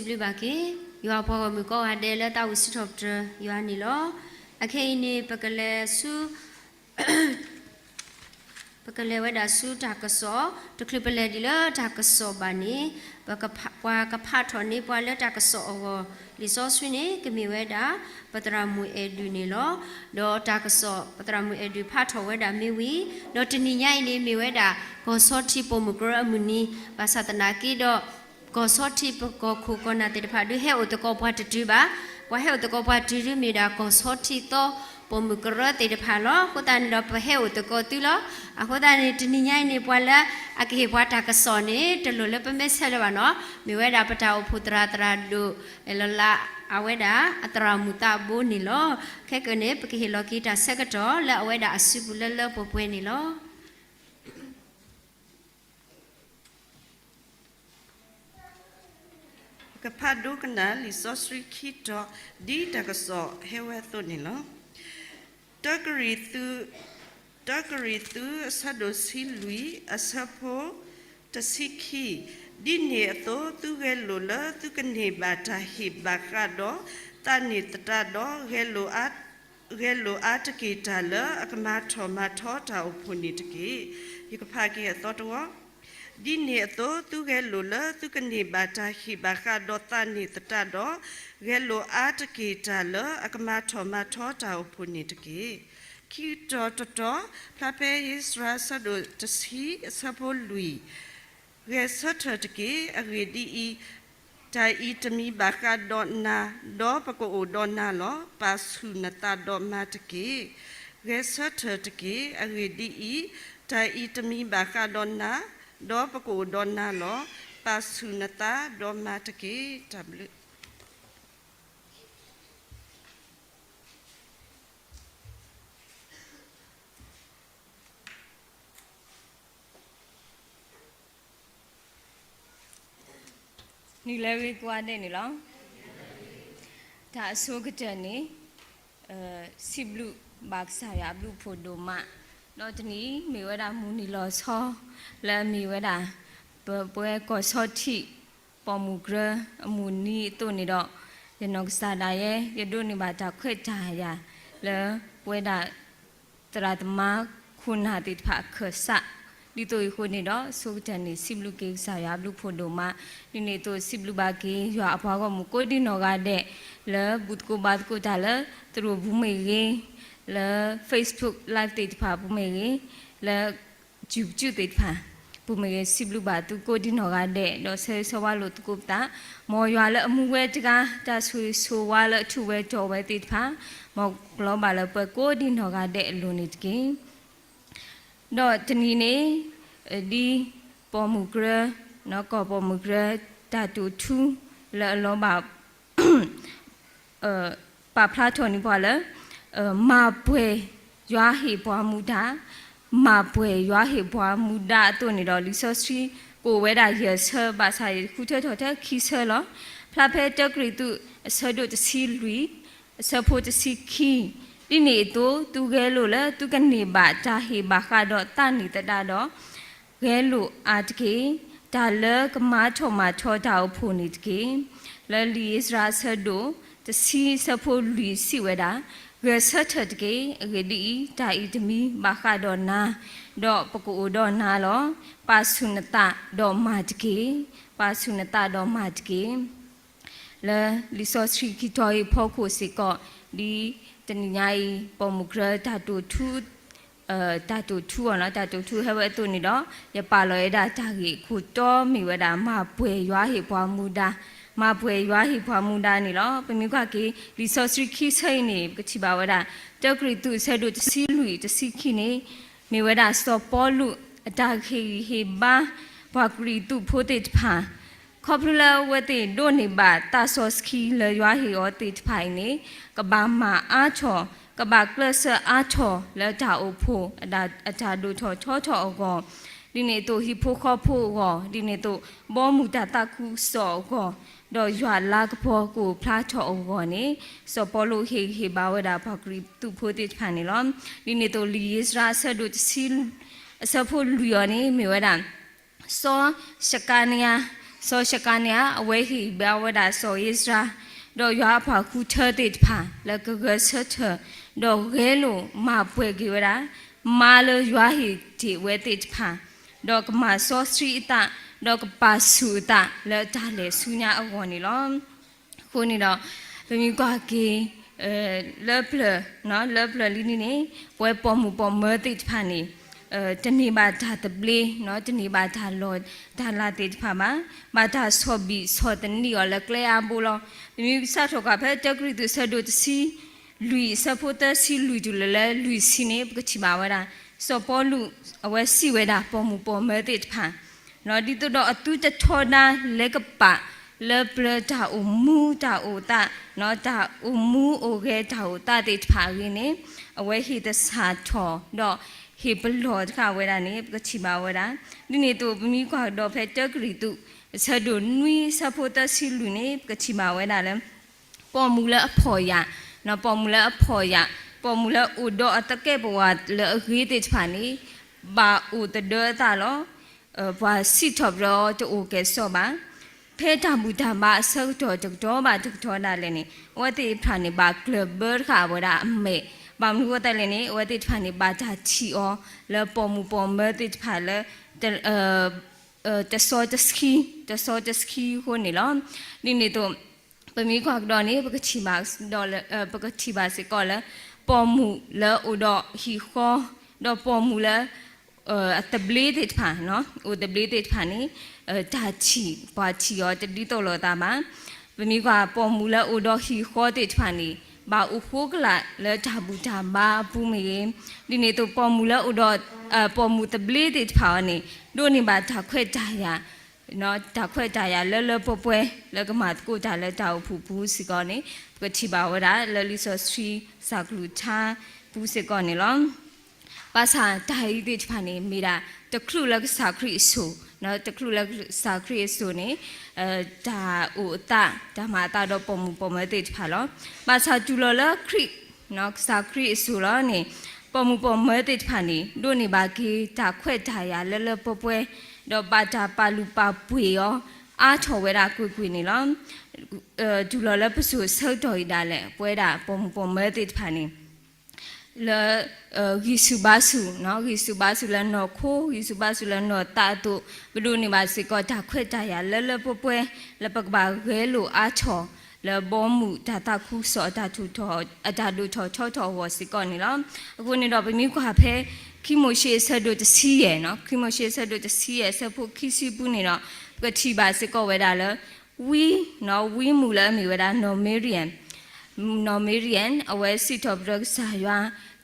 စံးဘျုးဘၣ်က့ၤ ယွၤအပှၤဂီၢ်မုၢ်ကိးဂၤဒဲးလၢတၢ်အိၣ်စံးထီၣ်ပတြၢၤယွၤန့ၣ်လီၤ. အခဲအံၤန့ၣ် ပကလဲၤဆူ ပကလဲၤဝဲဒၣ်ဆူတၢ်ကစီၣ်, တချုးပလဲၤဒံးလၢတၢ်ကစီၣ်ဘၣ်န့ၣ် ပကဖး, ပှၤကဖးထီၣ်န့ၢ်ပှၤလၢတၢ်ကစီၣ်အဂီၢ် လံာ်စီဆှံန့ၣ် ကမ့ၢ်ဝဲဒၣ် ပသရၣ်မုၣ်အဲၣ်ဒူးန့ၣ်လီၤ. ဒီးတၢ်ကစီၣ် ပသရၣ်မုၣ်အဲၣ်ဒူးဖးထီၣ်ဝဲဒၣ်မ့ၢ်ဝံၤ, ဒီးတနံၤညါအံၤန့ၣ် မ့ၢ်ဝဲဒၣ် ကီၢ်ဆီထံးပိာ်မုၣ်ကရၢအမုၢ်နံၤ, ဘၣ်ဆၣ်သနာ်က့ဒီး ကီၢ်ဆီထံးပကီၢ်ခိၣ်ကီၢ်နၢ်သ့ၣ်တဖၣ်ဒုး ဟဲအိၣ်သကိးပှၤတတုၤဘၣ်. ပှၤဟဲအိၣ်သကိးပှၤတုၤဒုးမ့ၢ်ဒၣ် ကီၢ်ဆီထံးသီပိာ်မုၣ်ကရၢသ့ၣ်တဖၣ်လီၤ. အဃိသတးန့ၣ်ဒီး ပဟဲအိၣ်သကိးသုလီၤ. အဃိသတးန့ၣ် တနံၤညါအံၤန့ၣ် ပှၤလၢအကဟ့ၣ်ပှၤတၢ်ကစီၣ်န့ၣ် တလိၣ်လၢပမဲာ်ဆှးလၢၤဘၣ်နီၤ, မ့ၢ်ဝဲဒၣ်ပတၢ်အိၣ်ဖှိၣ်သရၣ်သရၣ်ဒိၣ် လၢလၢအဝဲဒၣ်အသရၣ်မုၣ်သးဘိန့ၣ်လီၤ. ခဲကနံၣ်န့ၣ် ပကဟ့ၣ်လီၤက့ၤတၢ်ဆၢကတီၢ်လၢအဝဲဒၣ်အစုပူၤလၢလၢပှဲၤပှဲၤန့ၣ်လီၤ. ပကဖးဒိကနၣ်လံာ်စီဆှံခံတီၤ ဒ်တၢ်ကစီၣ်ဟဲဝဲအသိးန့ၣ်လီၤ. တၢကရံၣ်သူး, တၢကရံၣ်သူးအဆၢဒိၣ်ဆံလွံၢ် အဆၢဖိတဆံခံ, ဒ်န့ၣ်အသိး သုဂဲၤလိာ်လၢသုကန့ၢ်ဘၣ်တၢ်ဟ့ၣ်ဘၣ်ဃးဒီးသးန့ၣ်သတးဒီး ဂဲၤလိာ်အါတက့ၢ်တၢ်လၢအကမၤထီၣ်မၤထီတၢ်အိၣ်ဖှိၣ်န့ၣ်တက့ၢ်. ယကဖးက့ၤအသီတဝီ, ဒ်န့ၣ်အသိး သုဂဲၤလိာ်လၢသုကန့ၢ်ဘၣ်တၢ်ဟ့ၣ်ဘၣ်ဃးဒီးသးန့ၣ်သတးဒီး ဂဲၤလိာ်အါတက့ၢ်တၢ်လၢအကမၤထီၣ်မၤထီတၢ်အိၣ်ဖှိၣ်န့ၣ်တက့ၢ်. ခံတီၤတတီၤ, ဖျါဖဲဧ့စြၤအဆၢဒိၣ်တဆံ အဆၢဖိလွံၢ်, ဂဲၤဆၢထၢၣ်တက့ၢ်. အဂ့ၢ်ဒ်အံၤ, တၢ်အံၤတမံၤဘၣ်ဃးဒီးနၤ, ဒီးပကအိၣ်ဒီးနၤလီၤ. ပာ်ဆူၣ်နသးဒီးမၤတက့ၢ်. ဂဲၤဆၢထၢၣ်တက့ၢ်. အဂ့ၢ်ဒ်အံၤ, တၢ်အံၤတမံၤဘၣ်ဃးဒီးနၤ, ဒီးပကအိၣ်ဒီးနၤလီၤ. ပာ်ဆူၣ်နသးဒီးမၤတက့ၢ်. တၢ်ဘျုး နံၤလၢအဂ့ၤကိးဂၤဒဲးန့ၣ်လီၤ. တၢ်အဆိကတၢၢ်န့ၣ် စံးဘျုးဘၣ်ကစၢ်ယွၤအဘျုးအဖှိၣ်ဒိၣ်မး, ဒီးတနံၤမ့ၢ်ဝဲဒၣ်မုၢ်နံၤလီၤဆီ လၢအမ့ၢ်ဝဲဒၣ် ပပှၤကီၢ်ဆီထံး ပိာ်မုၣ်ကရၢအမုၢ်နံၤအသိးန့ၣ်ဒီး ယနီၢ်ကစၢ်ဒၣ်ယဲ ယဒိးန့ၢ်ဘၣ်တၢ်ခွဲးတၢ်ယာ်လၢပဝဲဒၣ် သရၣ်သမါခိၣ်နၢ်သ့ၣ်တဖၣ်အခၢၣ်စး, ဒ်သိးအံၤအဃိန့ၣ်ဒီး ဆိကတၢၢ်န့ၣ် စံးဘျုးက့ၤကစၢ်ယွၤအဘျုးအဖှိၣ်ဒိၣ်မး, ဒ်န့ၣ်အသိးစံးဘျုးဘၣ်က့ၤ ယွၤအပှၤဂီၢ်မုၢ်ကိးဒံနီၢ်ဂၤဒဲး လၢဘူၣ်သကိးဘါသကိးတၢ်လၢသရိာ်ပူၤမ့ၢ်ဂ့ၤ, လၢ Facebook Live သ့ၣ်တဖၣ်ပူၤမ့ၢ်ဂ့ၤ, လၢ YouTube သ့ၣ်တဖၣ်ပူၤမ့ၢ်ဂ့ၤ, စံးဘျုးဘၣ်သုကိးဒံနီၢ်ဂၤဒဲး ဒီးဆၢဂ့ၤဆၢဝါလိာ်သကိးပသး, မ်ယွၤလၢအမူဝဲတဂၤ တၢ်ဆိၣ်ဂ့ၤဆိၣ်ဝါလၢအထူးဝဲတီၤဝဲသ့ၣ်တဖၣ်, မ်ကလီၤဘၣ်လၢပှၤကိးဒံနီၢ်ဂၤဒဲးအလိၤန့ၣ်တက့ၢ်. ဒီးတနံၤန့ၣ် ဒ်ပိာ်မုၣ်ကရၢ, ကီၢ်ပိာ်မုၣ်ကရၢ တၢ်တိာ်ထူ လၢအလီၤဘၣ် ပာ်ဖျါထီၣ်န့ၢ်ပှၤလၢ မၤပှဲၤယွၤဟ့ၣ်ပှၤမူဒါ, မၤပှဲၤယွၤဟ့ၣ်ပှၤမူဒါအသိးန့ၣ်ဒီး လံာ်စီဆှံကအိၣ်ဝဲဒၣ်ယဲၢ်ဆၢ ဘၣ်ဆၣ်ယဃုထၢထီၣ်ထဲခံဆၢလီၤ. ဖျါဖဲတၢကရံၣ်သူး အဆၢဒိၣ်တဆံလွံၢ် အဆၢဖိတဆံခံ, ဒ်န့ၣ်အသိး သုဂဲၤလိာ်လၢသုကန့ၢ်ဘၣ်တၢ်ဟ့ၣ်ဘၣ်ဃးဒီးသးန့ၣ်သတးဒီး ဂဲၤလိာ်အါတက့ၢ်, တၢ်လၢကမၤထီၣ်မၤထီတၢ်အိၣ်ဖှိၣ်န့ၣ်တက့ၢ်. လၢလံာ်ဧ့စြၤအဆၢဒိၣ်တဆံ အဆၢဖိလွံၢ်စံးဝဲဒၣ်, ဂဲၤဆၢထၢၣ်တက့ၢ်. အဂ့ၢ်ဒ်အံၤ, တၢ်အံၤတမံၤဘၣ်ဃးဒီးနၤ, ဒီးပကအိၣ်ဒီးနၤလီၤ. ပာ်ဆူၣ်နသးဒီးမၤတက့ၢ်. ပာ်ဆူၣ်နသးဒီးမၤတက့ၢ်. လၢလံာ်စီဆှံခံတီၤအံၤအဖီခိၣ်စ့ၢ်ကီး, ဒ်တနံၤညါအံၤ ပိာ်မုၣ်ကရၢတၢ်တိာ်ထူ တၢ်တိာ်ထူအီၤနီၤ, တၢ်တိာ်ထူဟဲဝဲအသိးန့ၣ်ဒီး ယပာ်လီၤဝဲဒၣ်တၢ်ဂ့ၢ်အခိၣ်တီမ့ၢ်ဝဲဒၣ် မၤပှဲၤယွၤဟ့ၣ်ပှၤမူဒါ, မၤပှဲၤယွၤဟ့ၣ်ပှၤမူဒါန့ၣ်လီၤ. ပမ့ၢ်ကွၢ်က့ၤ လံာ်စီဆှံခံဆၢအံၤန့ၣ် ပကထံၣ်ဘၣ်ဝဲဒၣ် တၢကရံၣ်သူးအဆၢဒိၣ်တဆံလွံၢ်တဆံခံန့ၣ် မ့ၢ်ဝဲဒၣ်စီၤပီလူးအတၢ်ဟ့ၣ်ဂံၢ်ဟ့ၣ်ဘါ ပှၤကရံၣ်သူးဖိသ့ၣ်တဖၣ် ခီဖျိလၢအဝဲသ့ၣ်ဒိးန့ၢ်ဘၣ်သးစီဆှံလၢယွၤဟ့ၣ်အီၤသ့ၣ်တဖၣ်အံၤန့ၣ် ကဘၣ်မၤအါထီၣ်, ကဘၣ်ကျဲးစၢးအါထီၣ်လၢတၢ်အိၣ်ဖှိၣ် အတၢ်ဒိၣ်ထီၣ်ထီထီၣ်အဂီၢ်, ဒ်န့ၣ်အသိးဟံၣ်ဖိဃီဖိအဂီၢ်, ဒ်န့ၣ်အသိး ဘီမုၢ်တၢ်သးခုကစီၣ်အဂီၢ်, ဒီးယွၤလၤကပီၤကအိၣ်ဖျါထီၣ်အဂီၢ်န့ၣ် စီၤပီလူးဟ့ၣ်ဂံၢ်ဟ့ၣ်ဘါဝဲဒၣ်ပှၤကရံၣ်သူးဖိသ့ၣ်တဖၣ်န့ၣ်လီၤ. ဒ်န့ၣ်အသိးလံာ်ဧ့စြၤအဆၢဒိၣ်တဆံ အဆၢဖိလွံၢ်အီၤန့ၣ် မ့ၢ်ဝဲဒၣ် စီၤၡကၤနယၤ စီၤၡကၤနၤ အဝဲဟ့ၣ်ဘါဝဲဒၣ်စီၤဧ့စြၤ ဒီးယွၤအပှၤဃုထၢသ့ၣ်တဖၣ် လၢကဂဲၤဆၢထၢၣ် ဒီးဂဲၤလိာ်မၤပှဲၤက့ၤဝဲဒၣ် မါလၢယွၤဟ့ၣ်တ့ၢ်ဝဲသ့ၣ်တဖၣ်, ဒီးကမၤစီဆှံအသး, ဒီးကပာ်ဆူၣ်အသးလၢတၢ်လဲၤဆူညါအဂီၢ်န့ၣ်လီၤ. အဃိန့ၣ်ဒီး ပမ့ၢ်ကွၢ်က့ၤ လၢပျၢၤ လၢပျၢၤလံန့ၣ်န့ၣ် ပဝဲပိာ်မုၣ်ပိာ်မၢၤသ့ၣ်တဖၣ်န့ၣ် တန့ၢ်ဘၣ်တၢ်သဘျ့, တန့ၢ်ဘၣ်တၢ်လီၢ်တၢ်လၤသ့ၣ်တဖၣ်ဘၣ်. ဘၣ်တၢ်ဆီၣ်ဘံၣ်ဆီၣ်သနံးအီၤလၢကျဲအါဘိလီၤ. ပမ့ၢ်စးထီၣ်ကွၢ်ဖဲတၢကရံၣ်သူးဆၢဒိၣ်တဆံလွံၢ် အဆၢဖိသၢဆံလွံၢ်တုၤလၢလွံၢ်ဆံန့ၣ် ပကထံၣ်ဘၣ်ဝဲဒၣ် စီၤပီလူး အဝဲစံးဝဲဒၣ်ပိာ်မုၣ်ပိာ်မၢၤသ့ၣ်တဖၣ် ဒ်သိးဒီးအသုတထီဒါလဲၤကပာ် လၢပျၢၤတၢ်အိၣ်မူတၢ်အိၣ်သး, တၢ်အိၣ်မူအိၣ်ဂဲၤတၢ်အိၣ်သးသ့ၣ်တဖၣ်အဂ့ၢ်န့ၣ် အဝဲဟ့ၣ်သဆၣ်ထီၣ် ဒီးဟ့ၣ်ပလီၢ်တဃာ်ဝဲဒၣ်န့ၣ် ပကထံၣ်ဘၣ်ဝဲဒၣ်. ဒ်န့ၣ်အသိး ပမ့ၢ်ကွၢ်ကဒီးဖဲတၢကရံၣ်သူး အဆၢဒိၣ်နွံ အဆၢဖိသၢဆံလွံၢ်န့ၣ် ပကထံၣ်ဘၣ်ဝဲဒၣ်လၢ ပိာ်မုၣ်လၢအဖှီၣ်ယာ်, ပိာ်မုၣ်လၢအဖှီၣ်ယာ်, ပိာ်မုၣ်လၢအအိၣ်ဒီးအသကဲးပဝးလၢအဂ့ၤသ့ၣ်တဖၣ်န့ၣ် ဘၣ်အိၣ်သဒၢအသးလီၤ. ပှၤစံးထီၣ်ပတြၢၤအီၤတအိၣ်ကဲၣ်ဆိးဘၣ်. ဖဲတၢ်ဘူၣ်တၢ်ဘါအဆၢကတီၢ်တကတီၢ်ဘၣ်တကတီၢ်ဒၣ်လဲာ်န့ၣ် အဝဲသ့ၣ်တဖၣ်န့ၣ် ဘၣ်ကျၢၢ်ဘၢတဃာ်ဝဲဒၣ်အမဲာ်, ဘၣ်မနုၤအဃိသတးလဲၣ်န့ၣ် အဝဲသ့ၣ်တဖၣ်န့ၣ် ဘၣ်တၢ်ထံၣ်အီၤလၢပိာ်မုၣ်ပိာ်မၢၤသ့ၣ်တဖၣ်လၢ တစီတဆှံ, တစီတဆှံအဃိန့ၣ်လီၤ. ဒ်န့ၣ်အသိး ပမ့ၢ်ကွၢ်ကဒီးန့ၣ် ပကထံၣ်ဘၣ်ဒီးလၢ ပကထံၣ်ဘၣ်စ့ၢ်ကီးလၢ ပိာ်မုၣ်လၢအအိၣ်ဒီးဟံၣ်ဃီ, ဒီးပိာ်မုၣ်လၢ အသဘျ့သ့ၣ်တဖၣ်, အိၣ်သဘျ့သ့ၣ်တဖၣ်န့ၣ် တၢ်ထံၣ် ပှၤထံၣ်အီၤတဒ်သိးလိာ်သးဘၣ်. ပမ့ၢ်ကွၢ်ပိာ်မုၣ်လၢအအိၣ်ဒီးဟံၣ်ဃီသ့ၣ်တဖၣ်န့ၣ် ဘၣ်အိၣ်ဃိကလာ်လၢတၢ်ဘူၣ်တၢ်ဘါအပူၤမ့ၢ်ဂ့ၤ, ဒ်န့ၣ်အသိးပိာ်မုၣ်လၢအအိၣ်ဒီး ပိာ်မုၣ်သဘျ့သ့ၣ်တဖၣ်အံၤန့ၣ် ဒိးန့ၢ်ဘၣ်တၢ်ခွဲးတၢ်ယာ် တၢ်ခွဲးတၢ်ယာ်လၢလၢပှဲၤပှဲၤ လၢကမၤသကိးတၢ်လၢတၢ်အိၣ်ဖှိၣ်ပူၤစ့ၢ်ကီးန့ၣ် ပကထံၣ်ဘၣ်ဝဲဒၣ်လၢလံာ်စီဆှံစၢ်ကလုၢ်ကထါပူၤစ့ၢ်ကီးန့ၣ်လီၤ. ဘၣ်ဆၣ်တၢ်အံၤသ့ၣ်တဖၣ်န့ၣ် မ့ၢ်ဒၣ်တချုးလၢကစၢ်ခရံာ်အစိၤ, တချုးလၢကစၢ်ခရံာ်အစိၤန့ၣ် တၢ်အိၣ်အသး တၢ်မၤအသးဒီးပိာ်မုၣ်ပိာ်မၢၤသ့ၣ်တဖၣ်လီၤ. ဘၣ်ဆၣ်တုၤလီၤလၢခရံာ် ကစၢ်ခရံာ်အစိၤလီၤန့ၣ် ပိာ်မုၣ်ပိာ်မၢၤသ့ၣ်တဖၣ်န့ၣ် ဒိးန့ၢ်ဘၣ်က့ၤတၢ်ခွဲးတၢ်ယာ်လၢလၢပှဲၤပှဲၤ, ဒီးဘၣ်တၢ်ပာ်လုၢ်ပာ်ပှ့ၤအီၤ အါထီၣ်ဝဲဒၣ်ကွ့ၢ်ကွ့ၢ်န့ၣ်လီၤ. တုၤလီၤလၢပစိၤဆၢကတီၢ်အံၤဒၣ်လဲာ် ပဝဲဒၣ်ပိာ်မုၣ်ပိာ်မၢၤသ့ၣ်တဖၣ်န့ၣ် လၢ ဂံၢ်ဆူၣ်ဘါဆူၣ်, ဂံၢ်ဆူၣ်ဘါဆူၣ်လၢနီၢ်ခိ, ဂံၢ်ဆူၣ်ဘါဆူၣ်လၢနီၢ်သးအသိး ပဒိးန့ၢ်ဘၣ်စ့ၢ်ကီးတၢ်ခွဲးတၢ်ယာ်လၢလၢပှဲၤပှဲၤ လၢပကဘၣ်ဂဲၤလိာ်အါထီၣ် လၢဘီမုၢ်တၢ်သးခုကစီၣ် အတၢ်ဒိၣ်ထီၣ်ထီထီၣ်အဂီၢ်စ့ၢ်ကီးန့ၣ်လီၤ. အဃိန့ၣ်ဒီးပမ့ၢ်ကွၢ်ဖဲ ခံမိၤၡ့အဆၢဒိၣ်တဆံယဲၢ်, ခံမိၤၡ့အဆၢဒိၣ်တဆံယဲၢ် အဆၢဖိခံဆံပူၤန့ၣ်ဒီး ပကထံၣ်ဘၣ်စ့ၢ်ကီးဝဲဒၣ်လၢ ဝံ ဝံမုၣ်လၢအမ့ၢ်ဝဲဒၣ်နီၢ်မံရံယၣ် နီၢ်မံရံယၣ် အဝဲစံးထီၣ်ပတြၢၤကစၢ်ယွၤ,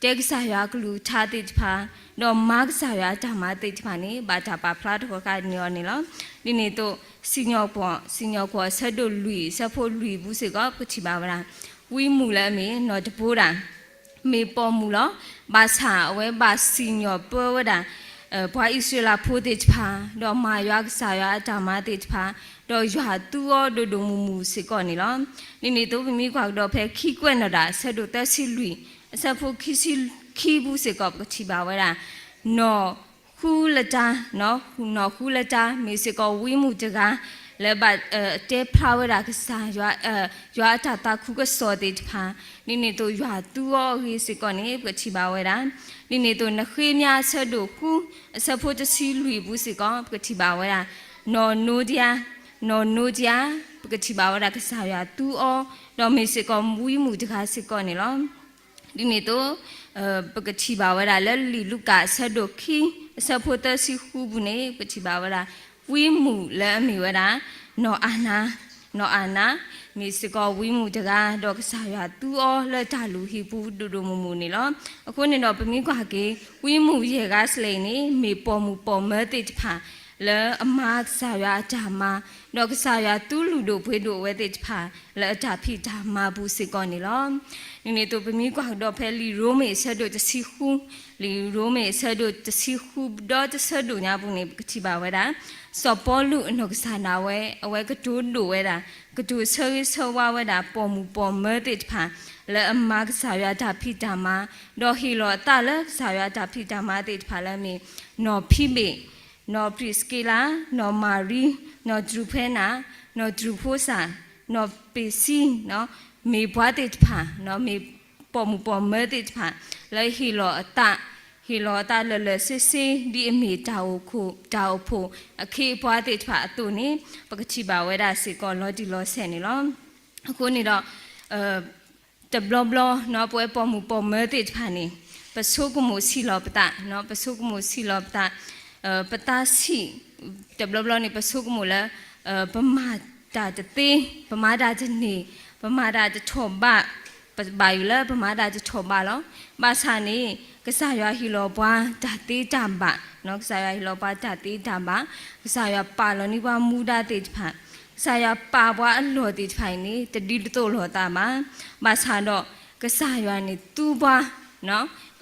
တဲကစၢ်ယွၤကလုၢ်ကထါသ့ၣ်တဖၣ်, ဒီးမၤကစၢ်ယွၤအတၢ်မၤသ့ၣ်တဖၣ်န့ၣ် ဘၣ်တၢ်ပာ်ဖျါထီၣ်ဃာ်န့ၢ်အီၤန့ၣ်လီၤ. ဒ်န့ၣ်အသိး စံၣ်ညီၣ်ကွီၢ်, စံၣ်ညီၣ်ကွီၢ်အဆၢဒိၣ်လွံၢ် အဆၢဖိလွံၢ်ပူၤစ့ၢ်ကီး ပကထံၣ်ဘၣ်ဝဲဒၣ် ဝံမုၣ်လၢအမ့ၢ်နီၢ်တဘိဒၣ် မ့ၢ်ပိာ်မုၣ်လီၤ. ဘၣ်ဆၣ်အဝဲဘၣ်စံၣ်ညီၣ်ပၢဝဲဒၣ် ပှၤအံၣ်စရ့လးဖိသ့ၣ်တဖၣ်, ဒီးမၤယွၤကစၢ်ယွၤအတၢ်မၤသ့ၣ်တဖၣ်, ဒီးယွၤသူအီၤဒိၣ်ဒိၣ်မုၢ်မုၢ်စ့ၢ်ကီးန့ၣ်လီၤ. ဒ်န့ၣ်အသိး ပမ့ၢ်ကွၢ်ကဒီးဖဲခံကွဲးနီၣ်တၢ် အဆၢဒိၣ်သၢဆံလွံၢ် အဆၢဖိခံဆံခံပူၤစ့ၢ်ကီး ပကထံၣ်ဘၣ်ဝဲဒၣ် နီၢ်ဃူလတၢ်, နီၢ်ဃူလတၢ် မ့ၢ်စ့ၢ်ကီးဝံမုၣ်တဂၤ လၢဘၣ်တဲဖျါဝဲဒၣ်ကစၢ်ယွၤ, ယွၤအတၢ်သးခုကစီၣ်သ့ၣ်တဖၣ်, ဒ်န့ၣ်အသိးယွၤသူအီၤအဂ့ၢ်စ့ၢ်ကီးန့ၣ် ပကထံၣ်ဘၣ်ဝဲဒၣ်. ဒ်န့ၣ်အသိး နဃ့မယၤအဆၢဒိၣ်ဃု အဆၢဖိတဆံလွံၢ်ပူၤစ့ၢ်ကီး ပကထံၣ်ဘၣ်ဝဲဒၣ် နီၢ်နိဒယၤ, နီၢ်နိဒယၤ ပကထံၣ်ဘၣ်ဝဲဒၣ်ကစၢ်ယွၤသူအီၤ, ဒီးမ့ၢ်စ့ၢ်ကီးဝံမုၣ်တဂၤစ့ၢ်ကီးန့ၣ်လီၤ. ဒ်န့ၣ်အသိး ပကထံၣ်ဘၣ်ဝဲဒၣ်လၢလံာ်လူၤကၣ်အဆၢဒိၣ်ခံ အဆၢဖိသၢဆံဃုပူၤန့ၣ် ပထံၣ်ဘၣ်ဝဲဒၣ် ဝံမုၣ်လၢအမ့ၢ်ဝဲဒၣ် နီၢ်အၤနၤ, နီၢ်အၤနၤ မ့ၢ်စ့ၢ်ကီးဝံမုၣ်တဂၤ ဒီးကစၢ်ယွၤသူအီၤလၢတၢ်လုၢ်ဟံၣ်ပူၤဒိၣ်ဒိၣ်မုၢ်မုၢ်န့ၣ်လီၤ. အဃိန့ၣ်ဒီးပမ့ၢ်ကွၢ်က့ၤ ဝံမုၣ်ယဲၢ်ဂၤစလဲၣ်အံၤန့ၣ် မ့ၢ်ပိာ်မုၣ်ပိာ်မၢၤသ့ၣ်တဖၣ် လၢအမၤကစၢ်ယွၤအတၢ်မၤ, ဒီးကစၢ်ယွၤသူလုၢ်ဒိၣ်ပှ့ၤဒိၣ်အဝဲသ့ၣ်တဖၣ် လၢအတၢ်ဖံးတၢ်မၤပူၤစ့ၢ်ကီးန့ၣ်လီၤ. ဒ်န့ၣ်အသိး ပမ့ၢ်ကွၢ်ကဒီးဖဲလံာ်ရိမ့ၤအဆၢဒိၣ်တဆံဃု, လံာ်ရိမ့ၤအဆၢဒိၣ်တဆံဃု ဒီးတဆၢဒိၣ်ညါပူၤန့ၣ် ပကထံၣ်ဘၣ်ဝဲဒၣ် စီၤပီလူးအနီၢ်ကစၢ်ဒၣ်ဝဲ အဝဲကတိၤဒိၣ်ဝဲဒၣ်, ကတိၤဆၢဂ့ၤဆၢဝါဝဲဒၣ် ပိာ်မုၣ်ပိာ်မၢၤသ့ၣ်တဖၣ် လၢအမၤကစၢ်ယွၤတၢ်ဖံးတၢ်မၤ, ဒီးဟ့ၣ်လီၤအသးလၢကစၢ်ယွၤတၢ်ဖံးတၢ်မၤသ့ၣ်တဖၣ်လၢအမ့ၢ် နီၢ်ဖံဘ့ၣ် နီၢ်ပြံးစက့လး, နီၢ်မၤရံ, နီၢ်တြူးဖဲနၤ, နီၢ်တြူးဖိစၢ်, နီၢ်ပ့းစံ, မ့ၢ်ပှၤသ့ၣ်တဖၣ်, မ့ၢ်ပိာ်မုၣ်ပိာ်မၢၤသ့ၣ်တဖၣ် လၢဟ့ၣ်လီၤအသး, ဟ့ၣ်လီၤအသးလၢာ်လၢာ်ဆ့ဆ့ ဒ်အမ့ၢ်တၢ်အိၣ်ခိၣ် တၢ်အိၣ်ဖှိၣ်အခ့အပှၤသ့ၣ်တဖၣ်အသိးန့ၣ် ပကထံၣ်ဘၣ်ဝဲဒၣ်စ့ၢ်ကီးလီၤတံၢ်လီၤဆဲးန့ၣ်လီၤ. အဃိန့ၣ်ဒီး တဘျီဘျီ ပဝဲပိာ်မုၣ်ပိာ်မၢၤသ့ၣ်တဖၣ်န့ၣ် ပဆိကမိၣ်ဆံးလီၤပသး, ပဆိကမိၣ်ဆံးလီၤပသး, ပသးဆံး, တဘျီဘျီန့ၣ် ပဆိကမိၣ်လၢ ပမၤတၢ်တသ့, ပမၤတၢ်တန့ၢ်, ပမၤတၢ်တထီၣ်ဘး, ပဘၣ်ယိၣ်လၢပမၤတၢ်တထီၣ်ဘးလီၤ. ဘၣ်ဆၣ်န့ၣ် ကစၢ်ယွၤဟ့ၣ်လီၤပှၤတၢ်သ့တၢ်ဘၣ်, ကစၢ်ယွၤဟ့ၣ်လီၤပှၤတၢ်သ့တၢ်ဘၣ်, ကစၢ်ယွၤပာ်လီၤန့ၢ်ပှၤမူဒါသ့ၣ်တဖၣ်, ကစၢ်ယွၤပာ်ပှၤအလီၢ်သ့ၣ်တဖၣ်အံၤန့ၣ် တဒ်သိးလိာ်သးဘၣ်. ဘၣ်ဆၣ်ဒီး ကစၢ်ယွၤန့ၣ်သူပှၤ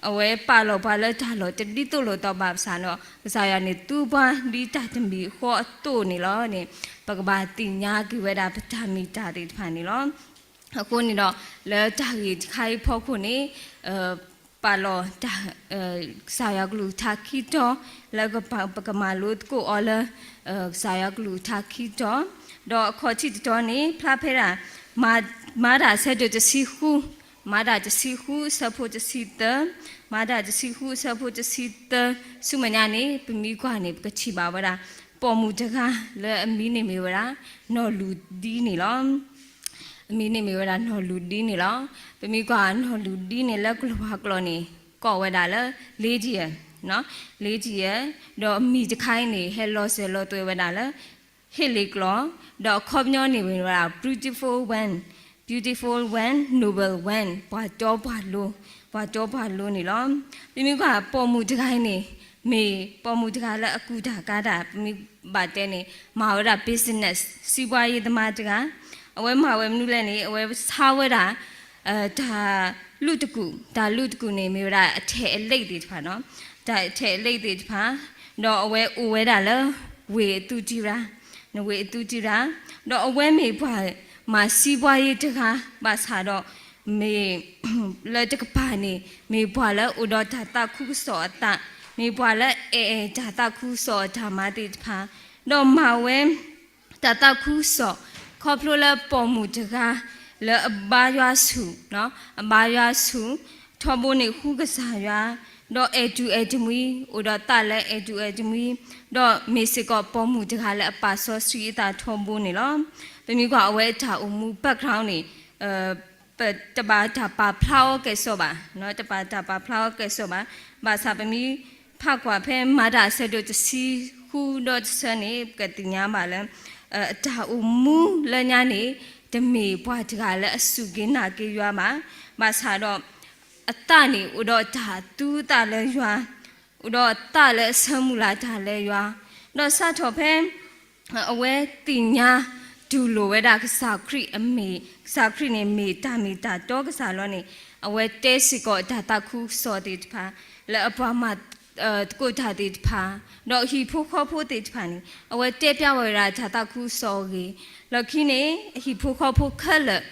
အဝဲပာ်လီၤပှၤလၢတၢ်လီၢ်တဒ်သိးလိာ်သးဘၣ်ဆၣ်ဒီး ကစၢ်ယွၤန့ၣ်သူပှၤဒ်တၢ်တမံၤဃီအသိးန့ၣ်လီၤန့ၣ် ပကဘၣ်သ့ၣ်ညါက့ၤဝဲဒၣ်ပတၢ်မ့ၢ်တၢ်သ့ၣ်တဖၣ်န့ၣ်လီၤ. အဃိန့ၣ်ဒီး လၢတၢ်ဂ့ၢ်တခါအံၤဖီခိၣ်န့ၣ် ပာ်လီၤတၢ် ကစၢ်ယွၤကလုၢ်ကထါခံတီၤ လၢပကမၤလိသကိးအီၤလၢ ကစၢ်ယွၤကလုၢ်ကထါခံတီၤ, ဒီးအခီၣ်ထံးတတီၤန့ၣ် ဖျါဖဲဒၣ် မၤတၢ်ဆၢဒိၣ်တဆံဃု, မၤတၢ်တဆံဃုအဆၢဖိတဆံသၢ, မၤတၢ်တဆံဃုအဆၢဖိတဆံသၢ ဆူမဲာ်ညါန့ၣ် ပမ့ၢ်ကွၢ်န့ၣ် ပကထံၣ်ဘၣ်ဝဲဒၣ် ပိာ်မုၣ်တဂၤလၢအမံၤန့ၣ်မ့ၢ်ဝဲဒၣ် နီၢ်လူၢ်ဒံန့ၣ်လီၤ. အမံၤန့ၣ်မ့ၢ်ဝဲဒၣ်နီၢ်လူၢ်ဒံန့ၣ်လီၤ. ပမ့ၢ်ကွၢ်နီၢ်လူၢ်ဒံန့ၣ် လၢကလၤဝါကျိာ်န့ၣ် ကိးဝဲဒၣ်လၢ Lydia, Lydia, ဒီးအမံၤတခါအံၤန့ၣ် ဟဲလီၤစၢၤလီၤသွဲၣ်ဝဲဒၣ်လၢ ဟ့လ့ၣ်ကျိာ်, ဒီးအခီပညီန့ၣ်မ့ၢ်ဝဲဒၣ် beautiful woman, beautiful woman, noble woman, ပှၤတီပှၤလိၤ, ပှၤတီပှၤလိၤန့ၣ်လီၤ. ပမ့ၢ်ကွၢ်ပိာ်မုၣ်တဂၤအံၤန့ၣ် မ့ၢ်ပိာ်မုၣ်တဂၤလၢအကူၣ်တၢ်ကၤတၢ် ပမ့ၢ်ဘၣ်တဲန့ၣ် မၤဝဲဒၣ် business စီးပွားရေးသမားတဂၤ, အဝဲမၤဝဲမနုၤလဲၣ်န့ၣ် အဝဲဆါဝဲဒၣ် တၢ်လုၢ်တကူၣ်, တၢ်လုၢ်တကူၣ်န့ၣ် မ့ၢ်ဝဲဒၣ်အထဲးအလိၣ်သ့ၣ်တဖၣ်, တၢ်ထဲးအလိၣ်သ့ၣ်တဖၣ်, ဒီးအဝဲအိၣ်ဝဲဒၣ်လၢ ဝ့ၢ်အသူတံရၤ, ဝ့ၢ်အသူတံရၤ, ဒီးအဝဲမ့ၢ်ပှၤမၤစီးပွားရေးတဂၤ ဘၣ်ဆၣ်ဒီး မ့ၢ် လၢတကပၤန့ၣ် မ့ၢ်ပှၤလၢအိၣ်ဒီးတၢ်သးခုကစီၣ်အသး, မ့ၢ်ပှၤလၢအဲၣ်တၢ်သးခုကစီၣ်အတၢ်မၤသ့ၣ်တဖၣ်, ဒီးမၤဝဲ တၢ်သးခုကစီၣ် ခီဖျိလၢပိာ်မုၣ်တဂၤ လၢအဘါယွၤဆူၣ်, အဘါယွၤဆူၣ် ထီဘိန့ၣ်ဃုကစၢ်ယွၤ, ဒီးအဲၣ်တူၢ်အဲၣ်တမှံၤ, အိၣ်ဒီးသးလၢအဲၣ်တူၢ်အဲၣ်တမှံၤ, ဒီးမ့ၢ်စ့ၢ်ကီးပိာ်မုၣ်တဂၤလၢအပာ်စီဆှံအသးထီဘိန့ၣ်လီၤ. ပမ့ၢ်ကွၢ်အဝဲအတၢ်အိၣ်မူ background န့ၣ် ပတဘၣ်တၢ်ပာ်ဖျါအီၤကဲၣ်ဆိးဘၣ်, တဘၣ်တၢ်ပာ်ဖျါအီၤကဲၣ်ဆိးဘၣ်. ဘၣ်ဆၣ်ပမ့ၢ်ဖးကွၢ်ဖဲ မၤတၢ်အဆၢဒိၣ်တဆံဃုဒီးတဆၢန့ၣ် ပကသ့ၣ်ညါဘၣ်လၢ အတၢ်အိၣ်မူလၢညါန့ၣ် တမ့ၢ်ပှၤတဂၤလၢအစူၢ်က့ၤနာ်က့ၤယွၤဘၣ်. ဘၣ်ဆၣ်ဒီး အသးန့ၣ် အိၣ်ဒီးတၢ်သူသးလၢယွၤ, အိၣ်ဒီးအသးလၢအဆၢမုၢ်လၢ်တၢ်လၢယွၤ, ဒီးစးထီၣ်ဖဲ အဝဲသ့ၣ်ညါတူၢ်လိာ်ဝဲဒၣ်ကစၢ်ခရံာ်အမ့ၢ်, ကစၢ်ခရံာ်န့ၣ်မ့ၢ်တၢ်မ့ၢ်တၢ်တီကစၢ်လီၤန့ၣ် အဝဲတဲစ့ၢ်ကီးတၢ်သးခုကစီၣ်သ့ၣ်တဖၣ် လၢအပှၤမၤသကိးတၢ်သ့ၣ်တဖၣ်, ဒီးအဟံၣ်ဖိဃီဖိသ့ၣ်တဖၣ်န့ၣ် အဝဲတဲပျါဝဲဒၣ်တၢ်သးခုကစီၣ်အဂ့ၢ်, လီၢ်ခံန့ၣ် အဟံၣ်ဖိဃီဖိခဲလၢာ်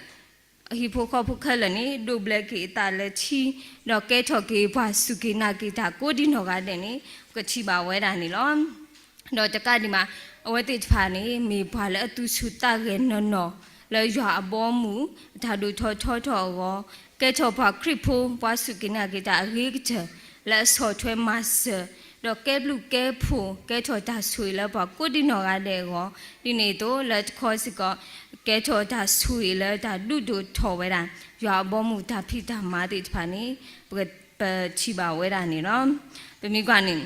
အဟံၣ်ဖိဃီဖိခဲလၢာ်န့ၣ် ဒိးဘျဲးက့ၤအသးလၢထံ, ဒီးကဲထီၣ်က့ၤပှၤစူၢ်က့ၤနာ်က့ၤတၢ်ကိးဒံနီၢ်ဂၤဒဲးန့ၣ် ပကထံၣ်ဘၣ်ဝဲဒၣ်န့ၣ်လီၤ. ဒီးတကးဒံးဘၣ် အဝဲသ့ၣ်တဖၣ်န့ၣ် မ့ၢ်ပှၤလၢအသူၣ်ဆူၣ်သးဂဲၤနီၢ်နီၢ် လၢယွၤအဘီအမုၢ် အတၢ်ဒိၣ်ထီၣ်ထီထီၣ်အဂီၢ်, ကဲထီၣ်ပှၤခရံာ်ဖိ ပှၤစူၢ်က့ၤနာ်က့ၤတၢ်အဂ့ၤကတၢၢ် လၢအဆီၣ်ထွဲမၤစၢၤ, ဒီးကဲဘျုးကဲဖှိၣ် ကဲထီၣ်တၢ်ဆိၣ်ဂ့ၤလၢပှၤကိးဒံနီၢ်ဂၤဒဲးအဂီၢ်, ဒ်န့ၣ်အသိး လၢတခီစ့ၢ်ကီး ကဲထီၣ်တၢ်ဆိၣ်ဂ့ၤလၢတၢ်ဒုးဒိၣ်ထီၣ်ဝဲဒၣ် ယွၤအဘီအမုၢ်တၢ်ဖံးတၢ်မၤသ့ၣ်တဖၣ်န့ၣ် ပက ပထံၣ်ဘၣ်ဝဲဒၣ်န့ၣ်လီၤ. ပမ့ၢ်ကွၢ်န့ၣ်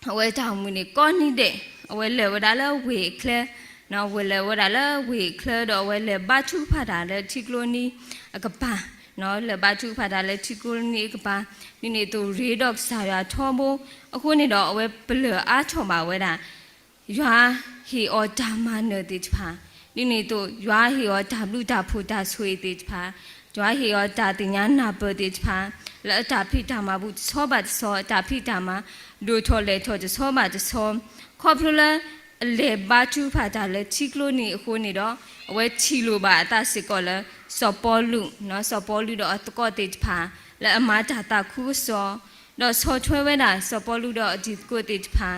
အဝဲတၢ်အိၣ်မူန့ၣ် ကိးနံၤဒဲး အဝဲလဲၤဝဲဒၣ်လၢဝ့ၢ်အချၢ, အဝဲလဲၤဝဲဒၣ်လၢဝ့ၢ်အချၢ ဒီးအဝဲလဲၤဘါထုကဖၣ်တၢ်လၢထံကျိနံအကပၤ, လဲၤဘါထုကဖၣ်တၢ်လၢထံကျိနံအကပၤ, ဒ်န့ၣ်အသိးရ့ဒီးကစၢ်ယွၤထီဘိ, အဃိန့ၣ်ဒီး အဝဲပလၢၢ်အါထီၣ်ဘၣ်ဝဲဒၣ် ယွၤဟ့ၣ်အီၤတၢ်မၤနၢၤသ့ၣ်တဖၣ်, ဒ်န့ၣ်အသိး ယွၤဟ့ၣ်အီၤတၢ်ဘျုးတၢ်ဖှိၣ်တၢ်ဆိၣ်ဂ့ၤသ့ၣ်တဖၣ်, ယွၤဟ့ၣ်အီၤတၢ်သ့ၣ်ညါနၢ်ပၢၢ်သ့ၣ်တဖၣ်, လၢအတၢ်ဖံးတၢ်မၤပူၤတဆီဘၣ်တဆီ, အတၢ်ဖံးတၢ်မၤဒိၣ်ထီၣ်လဲၢ်ထီၣ်တဆီဘၣ်တဆီ, ခီဖျိလၢ အလဲၤဘါထုကဖၣ်တၢ်လၢထံကျိနံအဃိန့ၣ်ဒီး အဝဲထံၣ်လိာ်ဘၣ်အသးစ့ၢ်ကီးလၢ စီၤပီလူး, စီၤပီလူးဒီးအသကိးသ့ၣ်တဖၣ် လၢအမၤတၢ်သးခုကစီၣ်, ဒီးဆီၣ်ထွဲဝဲဒၣ်စီၤပီလူးဒီးအတံၤသကိးသ့ၣ်တဖၣ်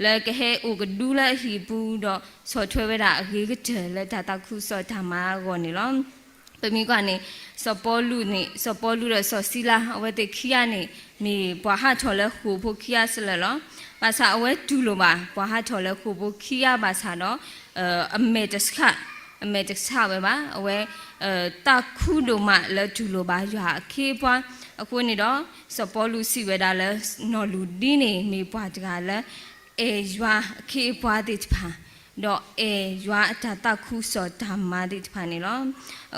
လၢကဟဲအိၣ်ကဒုလၢအဟံၣ်ပူၤဒီး ဆီၣ်ထွဲဝဲဒၣ်အဂ့ၤကတၢၢ်လၢတၢ်သးခုကစီၣ်တၢ်မၤအဂီၢ်န့ၣ်လီၤ. ပမ့ၢ်ကွၢ်န့ၣ် စီၤပီလူးန့ၣ် စီၤပီလူးဒီးစီၤစံလၤ အဝဲသ့ၣ်ခံဂၤန့ၣ် မ့ၢ်ပှၤဟးထီၣ်လၢဃိာ်ဖိခံဂၤစလၢာ်လီၤ. ဘၣ်ဆၣ်အဝဲတူၢ်လိာ်ဘၣ် ပှၤဟးထီၣ်လၢဃိာ်ဖိခံဂၤဘၣ်ဆၣ်ဒီး အမဲာ်တဆှး, အမဲာ်တဆှးဝဲဘၣ်. အဝဲ သးခုဒိၣ်မးလၢတူၢ်လိာ်ဘၣ်ယွၤအခ့အပှၤအဃိန့ၣ်ဒီး စီၤပီလူးစံးဝဲဒၣ်လၢ နီၢ်လူၣ်ဒံန့ၣ် မ့ၢ်ပှၤတဂၤလၢ အဲၣ်ယွၤအခ့အပှၤသ့ၣ်တဖၣ် ဒီးအဲၣ်ယွၤအတၢ်သးခုကစီၣ်တၢ်မၤသ့ၣ်တဖၣ်န့ၣ်လီ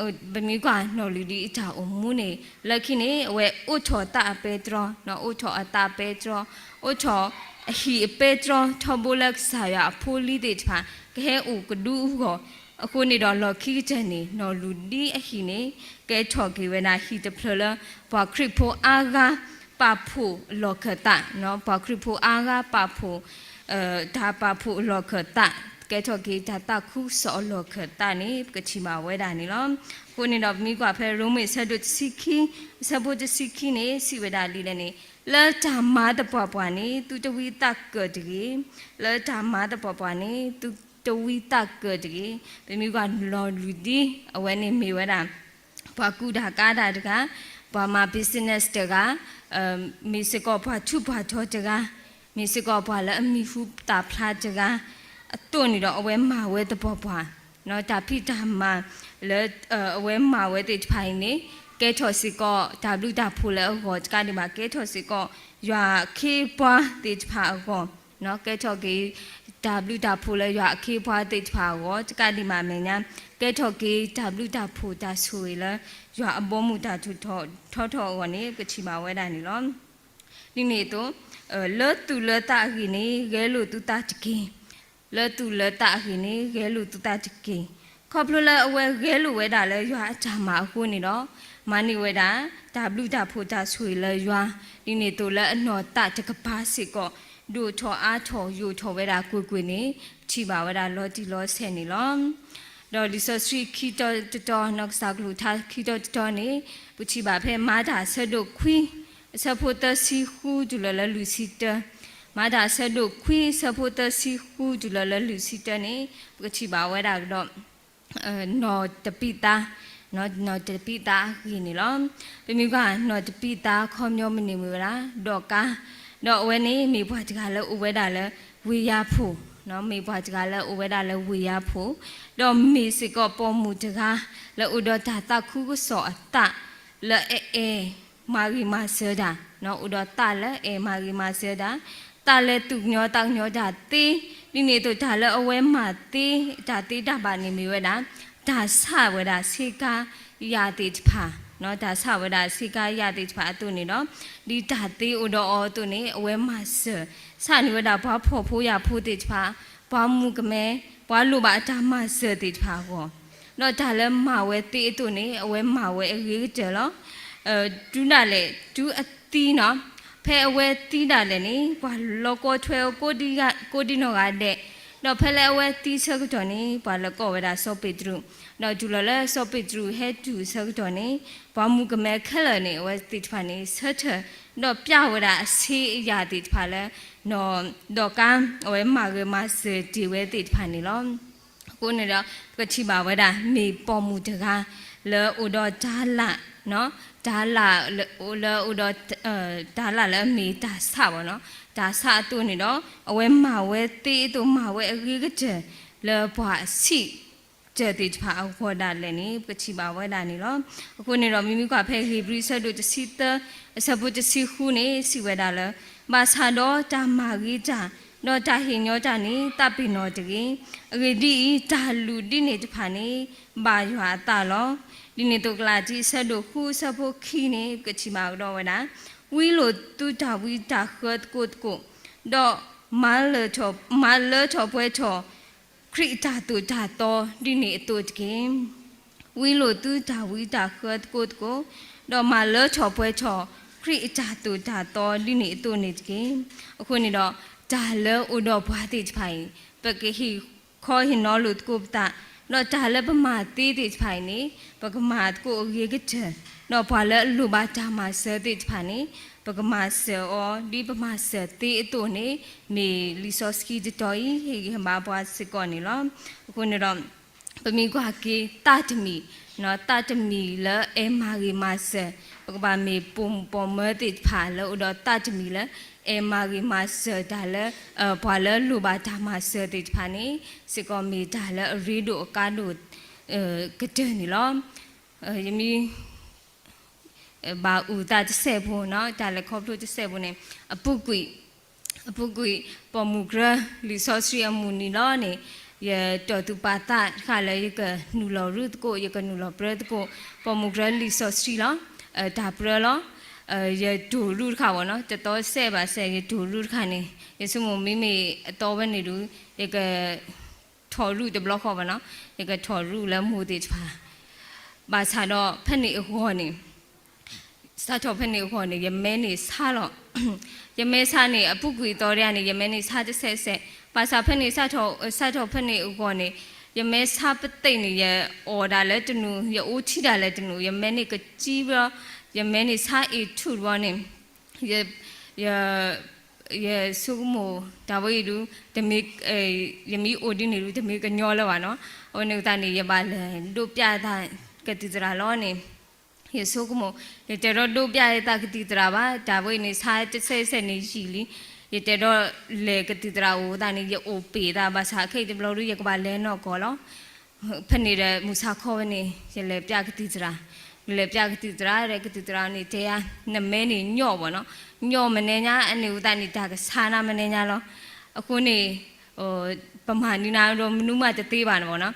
ၤ. ပမ့ၢ်ကွၢ်နီၢ်လူၣ်ဒံအတၢ်အိၣ်မူန့ၣ် လၢခံန့ၣ် အဝဲအိးထီၣ်သးအပဲတြီ, အိးထီၣ်အသးပဲတြီ, အိးထီၣ်အဟံၣ်အပဲတြီ ထီဘိလၢကစၢ်ယွၤအဖိလံၤသ့ၣ်တဖၣ် ကဟဲအိၣ်ကဒုအဂီၢ် အဃိန့ၣ်ဒီးလီၢ်ခံကတၢၢ်န့ၣ် နီၢ်လူၣ်ဒံအဟံၣ်န့ၣ် ကဲထီၣ်က့ၤဝဲဒၣ်ဟံၣ်တဖျၢၣ်လၢ ပှၤခရံာ်ဖိအါဂၤပာ်ဖှိၣ်လီၢ်ခၢၣ်သး, ပှၤခရံာ်ဖိအါဂၤပာ်ဖှိၣ် တၢ်ပာ်ဖှိၣ်အလီၢ်ခၢၣ်သး, ကဲထီၣ်က့ၤတၢ်သးခုကစီၣ်အလီၢ်ခၢၣ်သးန့ၣ် ပကထံၣ်ဘၣ်ဝဲဒၣ်န့ၣ်လီၤ. အဃိန့ၣ်ဒီးပမ့ၢ်ကွၢ်ဖဲရိမ့ၤအဆၢဒိၣ်တဆံခံ, အဆၢဖိတဆံခံန့ၣ် စံးဝဲဒၣ်ဒ်လဲၣ်န့ၣ်, လၢတၢ်မၤသပှၢ်ပှၢ်န့ၣ် သုတဝံသးကၢၣ်တဂ့ၤ, လၢတၢ်မၤသပှၢ်ပှၢ်န့ၣ် သုတဝံသးကၢၣ်တဂ့ၤ. ပမ့ၢ်ကွၢ်နီၢ်လူၣ်ဒံ အဝဲန့ၣ်မ့ၢ်ဝဲဒၣ် ပှၤကူတၢ်ကၤတၢ်တဂၤ, ပှၤမၤ business တဂၤ, မ့ၢ်စ့ၢ်ကီးပှၤထူးပှၤတီၤတဂၤ, မ့ၢ်စ့ၢ်ကီးပှၤလၢအမံၤဟူသၣ်ဖျါတဂၤ အသိးန့ၣ်ဒီး အဝဲမၤဝဲသပှၢ်ပှၢ်, တၢ်ဖံးတၢ်မၤလၢ အဝဲမၤဝဲသ့ၣ်တဖၣ်အံၤန့ၣ် ကဲထီၣ်စ့ၢ်ကီးတၢ်ဘျုးတၢ်ဖှိၣ်လၢအဂီၢ်တကးဒံးဘၣ် ကဲထီၣ်စ့ၢ်ကီး ယွၤအခ့အပှၤသ့ၣ်တဖၣ်အဂီၢ်, ကဲထီၣ်က့ၤ တၢ်ဘျုးတၢ်ဖှိၣ်လၢယွၤအခ့အပှၤသ့ၣ်တဖၣ်အဂီၢ် တကးဒံးဘၣ်မဲာ်ညါ ကဲထီၣ်က့ၤတၢ်ဘျုးတၢ်ဖှိၣ်တၢ်ဆိၣ်ဂ့ၤလၢ ယွၤအဘီအမုၢ်တၢ်ထူးထီၣ်ထီထီၣ်အဂီၢ်န့ၣ် ပကထံၣ်ဘၣ်ဝဲဒၣ်န့ၣ်လီၤ. ဒ်န့ၣ်အသိး လၢသူၣ်လၢသးအဂ့ၢ်န့ၣ် ဂဲၤလိာ်သုသးတက့ၢ်. လၢသူၣ်လၢသးအဂ့ၢ်န့ၣ် ဂဲၤလိာ်သုသးတက့ၢ်. ခီဖျိလၢအဝဲဂဲၤလိာ်ဝဲဒၣ်လၢယွၤအတၢ်မၤအဃိန့ၣ်ဒီး မၤန့ၢ်ဝဲဒၣ် တၢ်ဘျုးတၢ်ဖှိၣ်တၢ်ဆိၣ်ဂ့ၤလၢယွၤ, ဒ်န့ၣ်အသိးလၢအနီၢ်သးတကပၤစ့ၢ်ကီး ဒိၣ်ထီၣ်အါထီၣ်ယိာ်ထီၣ်ဝဲဒၣ်ကွ့ၢ်ကွ့ၢ်န့ၣ် ပထံၣ်ဘၣ်ဝဲဒၣ်လီၤတံၢ်လီၤဆဲးန့ၣ်လီၤ. ဒီးလံာ်စီဆှံခံတီၤတတီၤ နီၢ်ကစၢ်ကလုၢ်ကထါခံတီၤတတီၤန့ၣ် ပထံၣ်ဘၣ်ဖဲမၤတၢ်အဆၢဒိၣ်ခွံ အဆၢဖိသၢဆံဃုတုၤလီၤလၢလွံၢ်ဆံတၢ, မၤတၢ်အဆၢဒိၣ်ခွံ အဆၢဖိသၢဆံဃုတုၤလီၤလၢလွံၢ်ဆံတၢန့ၣ် ပကထံၣ်ဘၣ်ဝဲဒၣ်ကဒီး နီၢ်တပံးသါ, နီၢ်တပံးသါအဂ့ၢ်န့ၣ်လီၤ. ပမ့ၢ်ကွၢ် နီၢ်တပံးသါအခီပညီမ့ၢ်န့ၢ်မ့ၢ်ဝဲဒၣ် ဒီးကါ, ဒီးအဝဲန့ၣ်မ့ၢ်ပှၤတဂၤလၢအိၣ်ဝဲဒၣ်လၢ ဝ့ၢ်ယါဖိ, မ့ၢ်ပှၤတဂၤလၢအိၣ်ဝဲဒၣ်လၢဝ့ၢ်ယါဖိ, ဒီးမ့ၢ်စ့ၢ်ကီးပိာ်မုၣ်တဂၤ လၢအိၣ်ဒီးတၢ်သးခုကစီၣ်အသး လၢအအဲၣ်မၤဂ့ၤမၤစၢၤတၢ်, အိၣ်ဒီးသးလၢအဲၣ်မၤဂ့ၤမၤစၢၤတၢ်, သးလၢသူၣ်ကညီၤသးကညီၤတၢ်သ့, ဒ်န့ၣ်အသိးတၢ်လၢအဝဲမၤသ့ တၢ်သ့တၢ်ဘၣ်န့ၣ်မ့ၢ်ဝဲဒၣ် တၢ်ဆးဝဲဒၣ်ဆ့ကၤယၣ်သ့ၣ်တဖၣ်, တၢ်ဆးဝဲဒၣ်ဆ့ကၤယၣ်သ့ၣ်တဖၣ်အသိးန့ၣ်ဒီး ဒ်တၢ်သ့အိၣ်ဒီးအီၤအသိးန့ၣ် အဝဲမၤစၢၤ ဆးန့ၢ်ဝဲဒၣ်ပှၤဖှီၣ်ဖိယာ်ဖိသ့ၣ်တဖၣ်, ပှၤမူကမဲ, ပှၤလိၣ်ဘၣ်အတၢ်မၤစၢၤသ့ၣ်တဖၣ်အဂီၢ်, ဒီးတၢ်လၢမၤဝဲသ့အသိးန့ၣ် အဝဲမၤဝဲအဂ့ၤကတၢၢ်လီၤ. တုၤဒၣ်လဲာ် တုၤအသံနီၤ, ဖဲအဝဲသံဒၣ်လဲာ်န့ၣ် ပှၤလီၤကီထွဲအကိးဒံနီၢ်ဂၤဒဲး, ဒီးဖဲလၢအဝဲသံဆၢကတီၢ်န့ၣ် ပှၤလဲၤကိးဝဲဒၣ်စီၤပ့းတရူး, ဒီးတုၤလီၤလၢစီၤပ့းတရူးဟဲတုၤဆၢကတီၢ်န့ၣ် ပှၤမူကမဲခဲလၢာ်န့ၣ် အဝဲသ့ၣ်တဖၣ်န့ၣ် ဆၢထၢၣ် ဒီးပျၢ်ဝဲဒၣ်အဆ့အယၣ်သ့ၣ်တဖၣ်လၢ ဒီးကါ အဝဲမၤဂ့ၤမၤစၢၤတ့ၢ်ဝဲသ့ၣ်တဖၣ်န့ၣ်လီၤ. အဃိန့ၣ်ဒီး ပကထံၣ်ဘၣ်ဝဲဒၣ် မ့ၢ်ပိာ်မုၣ်တဂၤ လၢအိၣ်ဒီးတၤလၣ်, တၤလၣ် လၢအိၣ်ဒီး တၤလၣ်လၢအမ့ၢ်တၢ်ဆးဘၣ်နီၤ, တၢ်ဆးအသိးန့ၣ်ဒီး အဝဲမၤဝဲသ့အသိး မၤဝဲအဂ့ၤကတၢၢ် လၢပှၤအဆံး တၢၢ်သ့ၣ်တဖၣ်အဂီၢ်ဒၣ်လဲာ်န့ၣ် ပကထံၣ်ဘၣ်ဝဲဒၣ်န့ၣ်လီၤ. အဃိန့ၣ်ဒီး မ့မ့ၢ်ကွၢ်ဖဲဧ့ၤဘြံၤဆၢဒိၣ်တဆံသၢ အဆၢဖိတဆံဃုန့ၣ် စံးဝဲဒၣ်လၢ ဘၣ်ဆၣ်ဒီးတၢ်မၤဂ့ၤတၢ် ဒီးတၢ်ဟ့ၣ်ညီတၢ်န့ၣ် သးပ့ၤနီၣ်တဂ့ၤ. အဂ့ၢ်ဒ်အံၤ, တၢ်လုၢ်ဒ်န့ၣ်တဖၣ်န့ၣ် ဘၣ်ယွၤအသးလီၤ. ဒ်န့ၣ်အသိး ကလၤတံ အဆၢဒိၣ်ဃု အဆၢဖိခံန့ၣ် ပကထံၣ်ဘၣ်ကဒီးဝဲဒၣ်, ဝံလိာ်သုတၢ်ဝံတၢ်ဃၢသကိးသကိး, ဒီး မၤလၢထီၣ်ပှဲၤထီၣ် ခရံာ်အတၢ်သိၣ်တၢ်သီဒ်န့ၣ်အသိးတက့ၢ်. ဝံလိာ်သုတၢ်ဝံတၢ်ဃၢသကိးသကိး, ဒီးမၤလၢထီၣ်ပှဲၤထီၣ် ခရံာ်အတၢ်သိၣ်တၢ်သီဒ်န့ၣ်အသိးန့ၣ်တက့ၢ်. အဃိန့ၣ်ဒီး တၢ်လၢအိၣ်ဒီးပှၤသ့ၣ်တဖၣ်အံၤ ပကဟ့ၣ်ခီဟ့ၣ်နီၤလိာ်သကိးပသး ဒီးတၢ်လၢပမၤသ့သ့ၣ်တဖၣ်အံၤန့ၣ် ပကမၤသကိးအဂ့ၤကတၢၢ်, ဒီးပှၤလၢအလိၣ်ဘၣ်တၢ်မၤစၢၤသ့ၣ်တဖၣ်န့ၣ် ပကမၤစၢၤအီၤ ဒ်ပမၤစၢၤသ့အသိးန့ၣ် မ့ၢ်လံာ်စီဆှံတတီၤအံၤ ဟ့ၣ်ဂံၢ်ဟ့ၣ်ဘါပှၤစ့ၢ်ကီးန့ၣ်လီၤ. အဃိန့ၣ်ဒီး ပမ့ၢ်ကွၢ်က့ၤသးတမံၤ, သးတမံၤလၢအဲၣ်မၤဂ့ၤမၤစၢၤ, ပကဘၣ်မ့ၢ်ပိာ်မုၣ်ပိာ်မၢၤသ့ၣ်တဖၣ်လၢအိၣ်ဒီးသးတမံၤလၢ အဲၣ်မၤဂ့ၤမၤစၢၤတၢ်လၢ ပှၤလၢအလိၣ်ဘၣ်တၢ်မၤစၢၤသ့ၣ်တဖၣ်န့ၣ် စ့ၢ်ကီးမ့ၢ်တၢ်လၢအရ့ဒိၣ်အကါဒိၣ် ကတၢၢ်န့ၣ်လီၤ. ယမ့ၢ် ဘၣ်အုၣ်သးတစဲးဖိနီၤ, တၢ်လဲၤခီဖျိတစဲးဖိန့ၣ် အပူၤကွံာ်, အပူၤကွံာ် ပိာ်မုၣ်ကရၢလံာ်စီဆှံအမုၢ်နံၤလီၤန့ၣ် ယတီၢ်သူၣ်ပာ်သးတခါလၢယကနုာ်လီၤရူၢ်သကိး ယကနုာ်လီၤပြၢသကိး ပိာ်မုၣ်ကရၢလံာ်စီဆှံလီၤ. တၢ်ပြၢလီၤ. ယတိၢ်ရူၢ်တခါဘၣ်နီၤ, တသီစဲးဘၣ်စဲး ယတိၢ်ရူၢ်တခါန့ၣ် ယဆိကမိၣ်မ့မ့ၢ်အသီဝဲန့ၣ်ဒုး ယက ထီၣ်ရူၢ်တဘျီဃီဘၣ်နီၤ, ယကထီၣ်ရူၢ်လၢမိၢ်သ့ၣ်တဖၣ် ဘၣ်ဆၣ်ဒီးဖဲန့ၣ်အဂီၢ်န့ၣ် စးထီၣ်ဖဲန့ၣ်အဂီၢ်န့ၣ် ယမဲန့ၣ်ဆါလီၤ. ယမဲဆါန့ၣ် အပူၤကွံာ်အသီတယၤန့ၣ် ယမဲန့ၣ်ဆါတစဲးစဲး, ဘၣ်ဆၣ်ဖဲန့ၣ် စးထီၣ်ဖဲန့ၣ်အဂီၢ်န့ၣ် ယမဲဆါပသ့ၣ်န့ၣ် ယအီၣ်ဒၣ်လၢတနူၤ ယအိၣ်ထံဒၣ်လၢတနူၤ ယမဲန့ၣ်ကကံဘျီ ယမဲန့ၣ်ဆါအ့ၣ်ထူၣ်တဘျီန့ၣ် ယ ယဆိကမိၣ်တၢ်ဝဲအံၤဒုး တမ့ၢ် ယမ့ၢ်အိၣ်ဒ်န့ၣ်ဒုး တမ့ၢ်ကညီလၢၤဘၣ်နီၤ, အဝဲန့ၣ်အသးန့ၣ် ယဘၣ်လဲၤဒိးပျးသးကသံၣ်သရၣ်လီၤန့ၣ် ယဆိကမိၣ် ယတအဲၣ်ဒိးဒိးပျးယသးကသံၣ်သရၣ်ဘၣ်, တၢ်ဝဲအံၤန့ၣ် ဆါတစဲးစဲးန့ၣ်ယံာ်လံ, ယတအဲၣ်ဒိးလဲၤကသံၣ်သရၣ်အိၣ်သးန့ၣ် ယအိၣ်ပ့ၤသးဘၣ်ဆၣ်ခဲအံၤတဘျီဒုး ယကဘၣ်လဲၤနီၢ်ကီၢ်လီၤ. ဖဲန့ၣ်ဒီးမုၢ်ဆါခီဝဲန့ၣ် ယလဲၤပျးကသံၣ်သရၣ်, ယလဲၤပျးကသံၣ်သရၣ်ဒီး ကသံၣ်သရၣ်န့ၣ်တဲယၤ နမဲန့ၣ်ညီၣ်ဘၣ်နီၤ, ညီၣ်မနဲညါ အန့ၣ်အသးန့ၣ် တၢ်ကဆါနၤမနဲညါလီၤ. အဃိန့ၣ် ပမၤန့ၢ်နၤဒီးမနုၤမးတသ့ဘၣ်န့ၣ်ဘၣ်နီ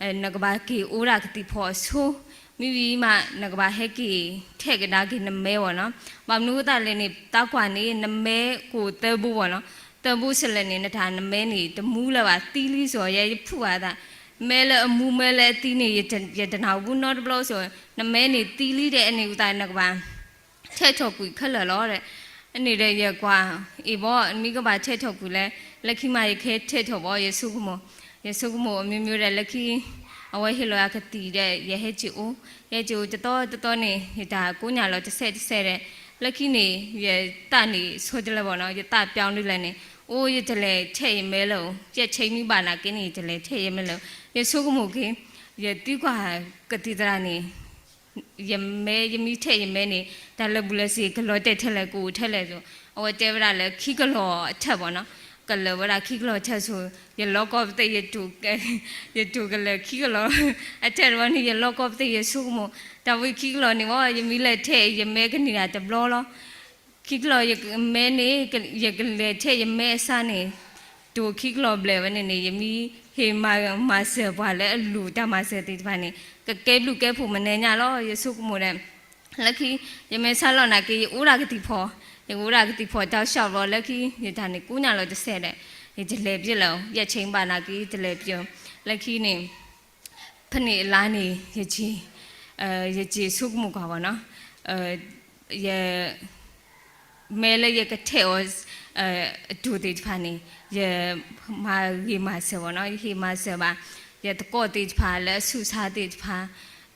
ၤ, နကဘၣ်က့ၤအိၣ်ဒၣ်ကသံၣ်ဖီအဆိ, မ့ၢ်ဝံၤမး နကဘၣ်ဟဲက့ၤထဲးကဒါက့ၤနမဲဘၣ်နီၤ, ဘၣ်မနုၤအသးလဲၣ်န့ၣ် သးကွၢ်န့ၣ် နမဲကအိၣ်သၢဘိဘၣ်နီၤ, သၢဘိစလဲၣ်န့ၣ် နတၢ်နမဲန့ၣ် တမူလၢၤဘၣ်သံလံစိၤ ယဲယဖုၣ်ဘၣ်သး မဲလၢအမူမဲလၢအသံန့ၣ် ယတနာ်ဘူးနီတဘျီစိၤ နမဲန့ၣ်သံလံဒီး အန့ၣ်အသး နကဘၣ် ထဲးထီၣ်ကွံာ်ခဲလၢာ်လီၤဒီး အန့ၣ်ဒီးယကွၢ် အ့ၣ်ဘီ မ့ၢ်ကဘၣ်ထဲးထီၣ်ကွံာ်လဲၣ်, လၢခံမးယကဟဲထဲးထီၣ်ဘီ ယဆိကမိၣ်, ယဆိကမိၣ်အမျိုးမျိုးဒီး လၢခံ အဝဲဟ့ၣ်လီၤယၤကသံၣ်ဒီး ယဟဲက့ၤအိၣ်, ယဟဲက့ၤအိၣ်တသီတသီန့ၣ် ယတၢ်ကိးညါလီၤတစဲးတစဲးဒီး လၢခံန့ၣ် ယသးန့ၣ်ဆိတလၢဘၣ်နီၤ, ယသးပျီဒ်လဲၣ်န့ၣ် အိၣ်ယတလဲၤထဲးယမဲလၢၤ, ယဲၢ်ဆံမံဘၣ်နာ်က့န့ၣ် ယတလဲၤထဲးယမဲလၢၤ, ယဆိကမိၣ်က့ၤ ယသံကွၢ်ကသံၣ်သရၣ်န့ၣ် ယမဲ ယမ့ၢ်ထဲးယမဲန့ၣ် တၢ်လၢာ်ဘူၣ်လၢာ်စ့ၤ ကလီၤတဲာ်ထဲလဲၣ် ကအိၣ်ထဲလဲၣ်စိၤ အဝဲတဲဝဲဒၣ်လၢခံကလီၤအထၢၣ်ဘၣ်နီၤ, ကလၢာ်ဝဲဒၣ်ခံကလီၤအထၢၣ်စိၤ ယလီၤကီၢ်ပသ့ၣ် ယတိၢ်ကလၢာ်ခံကလီၤအထၢၣ်တဘျီန့ၣ် ယလီၤကီၢ်ပသ့ၣ် ယဆိကမိၣ် တၢ်ဝဲခံကလီၤန့ၣ်ဝဲ ယမ့ၢ်လဲၤထဲး ယမဲကန့ၢ်ဒၣ်တဘျီလီၤ. ခံကလီၤယမဲန့ၣ် ယကလဲၤထဲးယမဲအဆါန့ၣ် တိၢ်ခံကလီၤဘျဲၣ်ဝဲန့ၣ်န့ၣ် ယမ့ၢ်ဟ့ၣ်မၤစၢၤပှၤလၢအလိၣ်တၢ်မၤစၢၤသ့ၣ်တဖၣ်န့ၣ် ကကဲဘျုးကဲဖှိၣ်မနဲညါလီၤ. ယဆိကမိၣ်ဒီး လၢခံ ယမဲဆါလီၤနာ်က့ ယအိၣ်ဒၣ်ကသံၣ်ဖီ, ယကအိၣ်ဒၣ်ကသံၣ်ဖီတၢ်ဆှီဘျီ လၢခံ ယတၢ်န့ၣ်ကိးညါလီၤတစဲးဒီး ယတလဲၤပျဲလၢၤ, ယဲၢ်ဆံဘၣ်နာ်က့ ယတလဲၤပျဲလၢၤ, လၢခံန့ၣ် ဖဲန့ၣ်အလါန့ၣ် ယက့ၤ ယက့ၤဆိကမိၣ်ကွၢ်ဘၣ်နီၤ, ယ မဲလၢယကထဲးအီၤ အတိၢ်သ့ၣ်တဖၣ်န့ၣ် ယမၤဂ့ၤမၤစၢၤဘၣ်နီၤ, ယဟ့ၣ်မၤစၢၤဘၣ် ယသကိးသ့ၣ်တဖၣ်လၢအဆူးဆါသ့ၣ်တဖၣ်,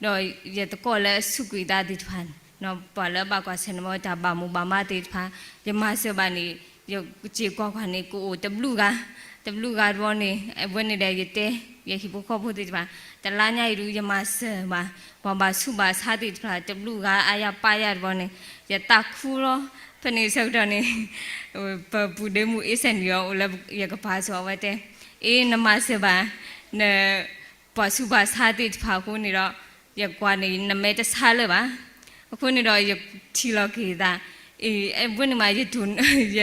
ဒီးယသကိးလၢအဆူးကွံာ်သးသ့ၣ်တဖၣ်, ပှၤလၢအဘၣ်ကွၢ်ဆၢၣ်မဲာ်တၢ်ဘၣ်မိၢ်ဘၣ်မးသ့ၣ်တဖၣ်, ယမၤစၢၤဘၣ်န့ၣ် ယက့ၤကွၢ်ကွၢ်န့ၣ် ကအိၣ်တဘျုးဂၤ, တဘျုးဂၤတဘျီန့ၣ် အဝဲန့ၣ်ဒီးယတဲ ယဟံၣ်ဖိဃီဖိသ့ၣ်တဖၣ် တလါညါအံၤဒုး ယမၤစၢၤဘၣ် ပှၤဘၣ်ဆူးဘၣ်ဆါသ့ၣ်တဖၣ် တဘျုးဂၤအါယၤပာ်ယၤတဘျီန့ၣ် ယသးခုလီၤ. ဖဲန့ၣ်ဆၢကတီၢ်န့ၣ် ပပူၤဒ့မုၣ်အ့စဲၣ်နံၣ်အီၤ အိၣ်လၢယကပၤစိၤ အဝဲတဲ အ့ နမၤစၢၤဘၣ် န ပှၤဆူးပှၤဆါသ့ၣ်တဖၣ်အဃိန့ၣ်ဒီး ယကွၢ်န့ၣ် နမဲတဆါလၢၤဘၣ်. အဃိန့ၣ်ဒီး ယထံၣ်လီၤက့ၤသး အ့ အဝဲန့ၣ်မး ယ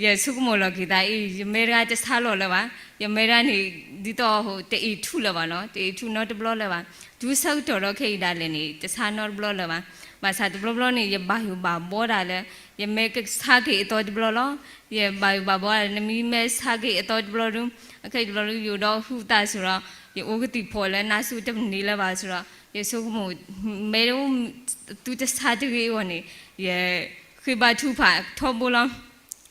ယဆိကမိၣ်လီၤက့ၤသး အ့ ယမဲတဂၤတဆါလီၤလၢၤဘၣ်. ယမဲတဂၤန့ၣ် ဒ်သိး တအ့ၣ်ထူၣ်လၢၤဘၣ်နီၤ, တအ့ၣ်ထူၣ်နီတဘျီလၢၤဘၣ်. တုၤဆၢကတီၢ်ဒီးခဲအံၤဒၣ်လဲာ်န့ၣ် တဆါနီတဘျီလၢၤဘၣ်. ဘၣ်ဆၣ်တဘျီဘျီန့ၣ် ယဘၣ်ယိၣ်ဘၣ်ဘှီဒၣ်လၢ ယမဲကဆါက့ၤအသီတဘျီလီၤ. ယဘၣ်ယိၣ်ဘၣ်ဘှီဒၣ်လၢ နမ့ၢ်မဲဆါက့ၤအသီတဘျီဒုး အခဲအံၤတဘျီဒုး ယိၣ်ဒီးဟုးသးစိၤဒီး ယအိၣ်ကသံၣ်ဖီၣ်လၢနါစူၣ်တမံၤလၢၤဘၣ်စိၤဒီး ယဆိကမိၣ် မဲ သုတဆါတဂ့ၤအဂီၢ်န့ၣ် ယဃ့ဘါထုကဖၣ်ထီဘိလီၤ.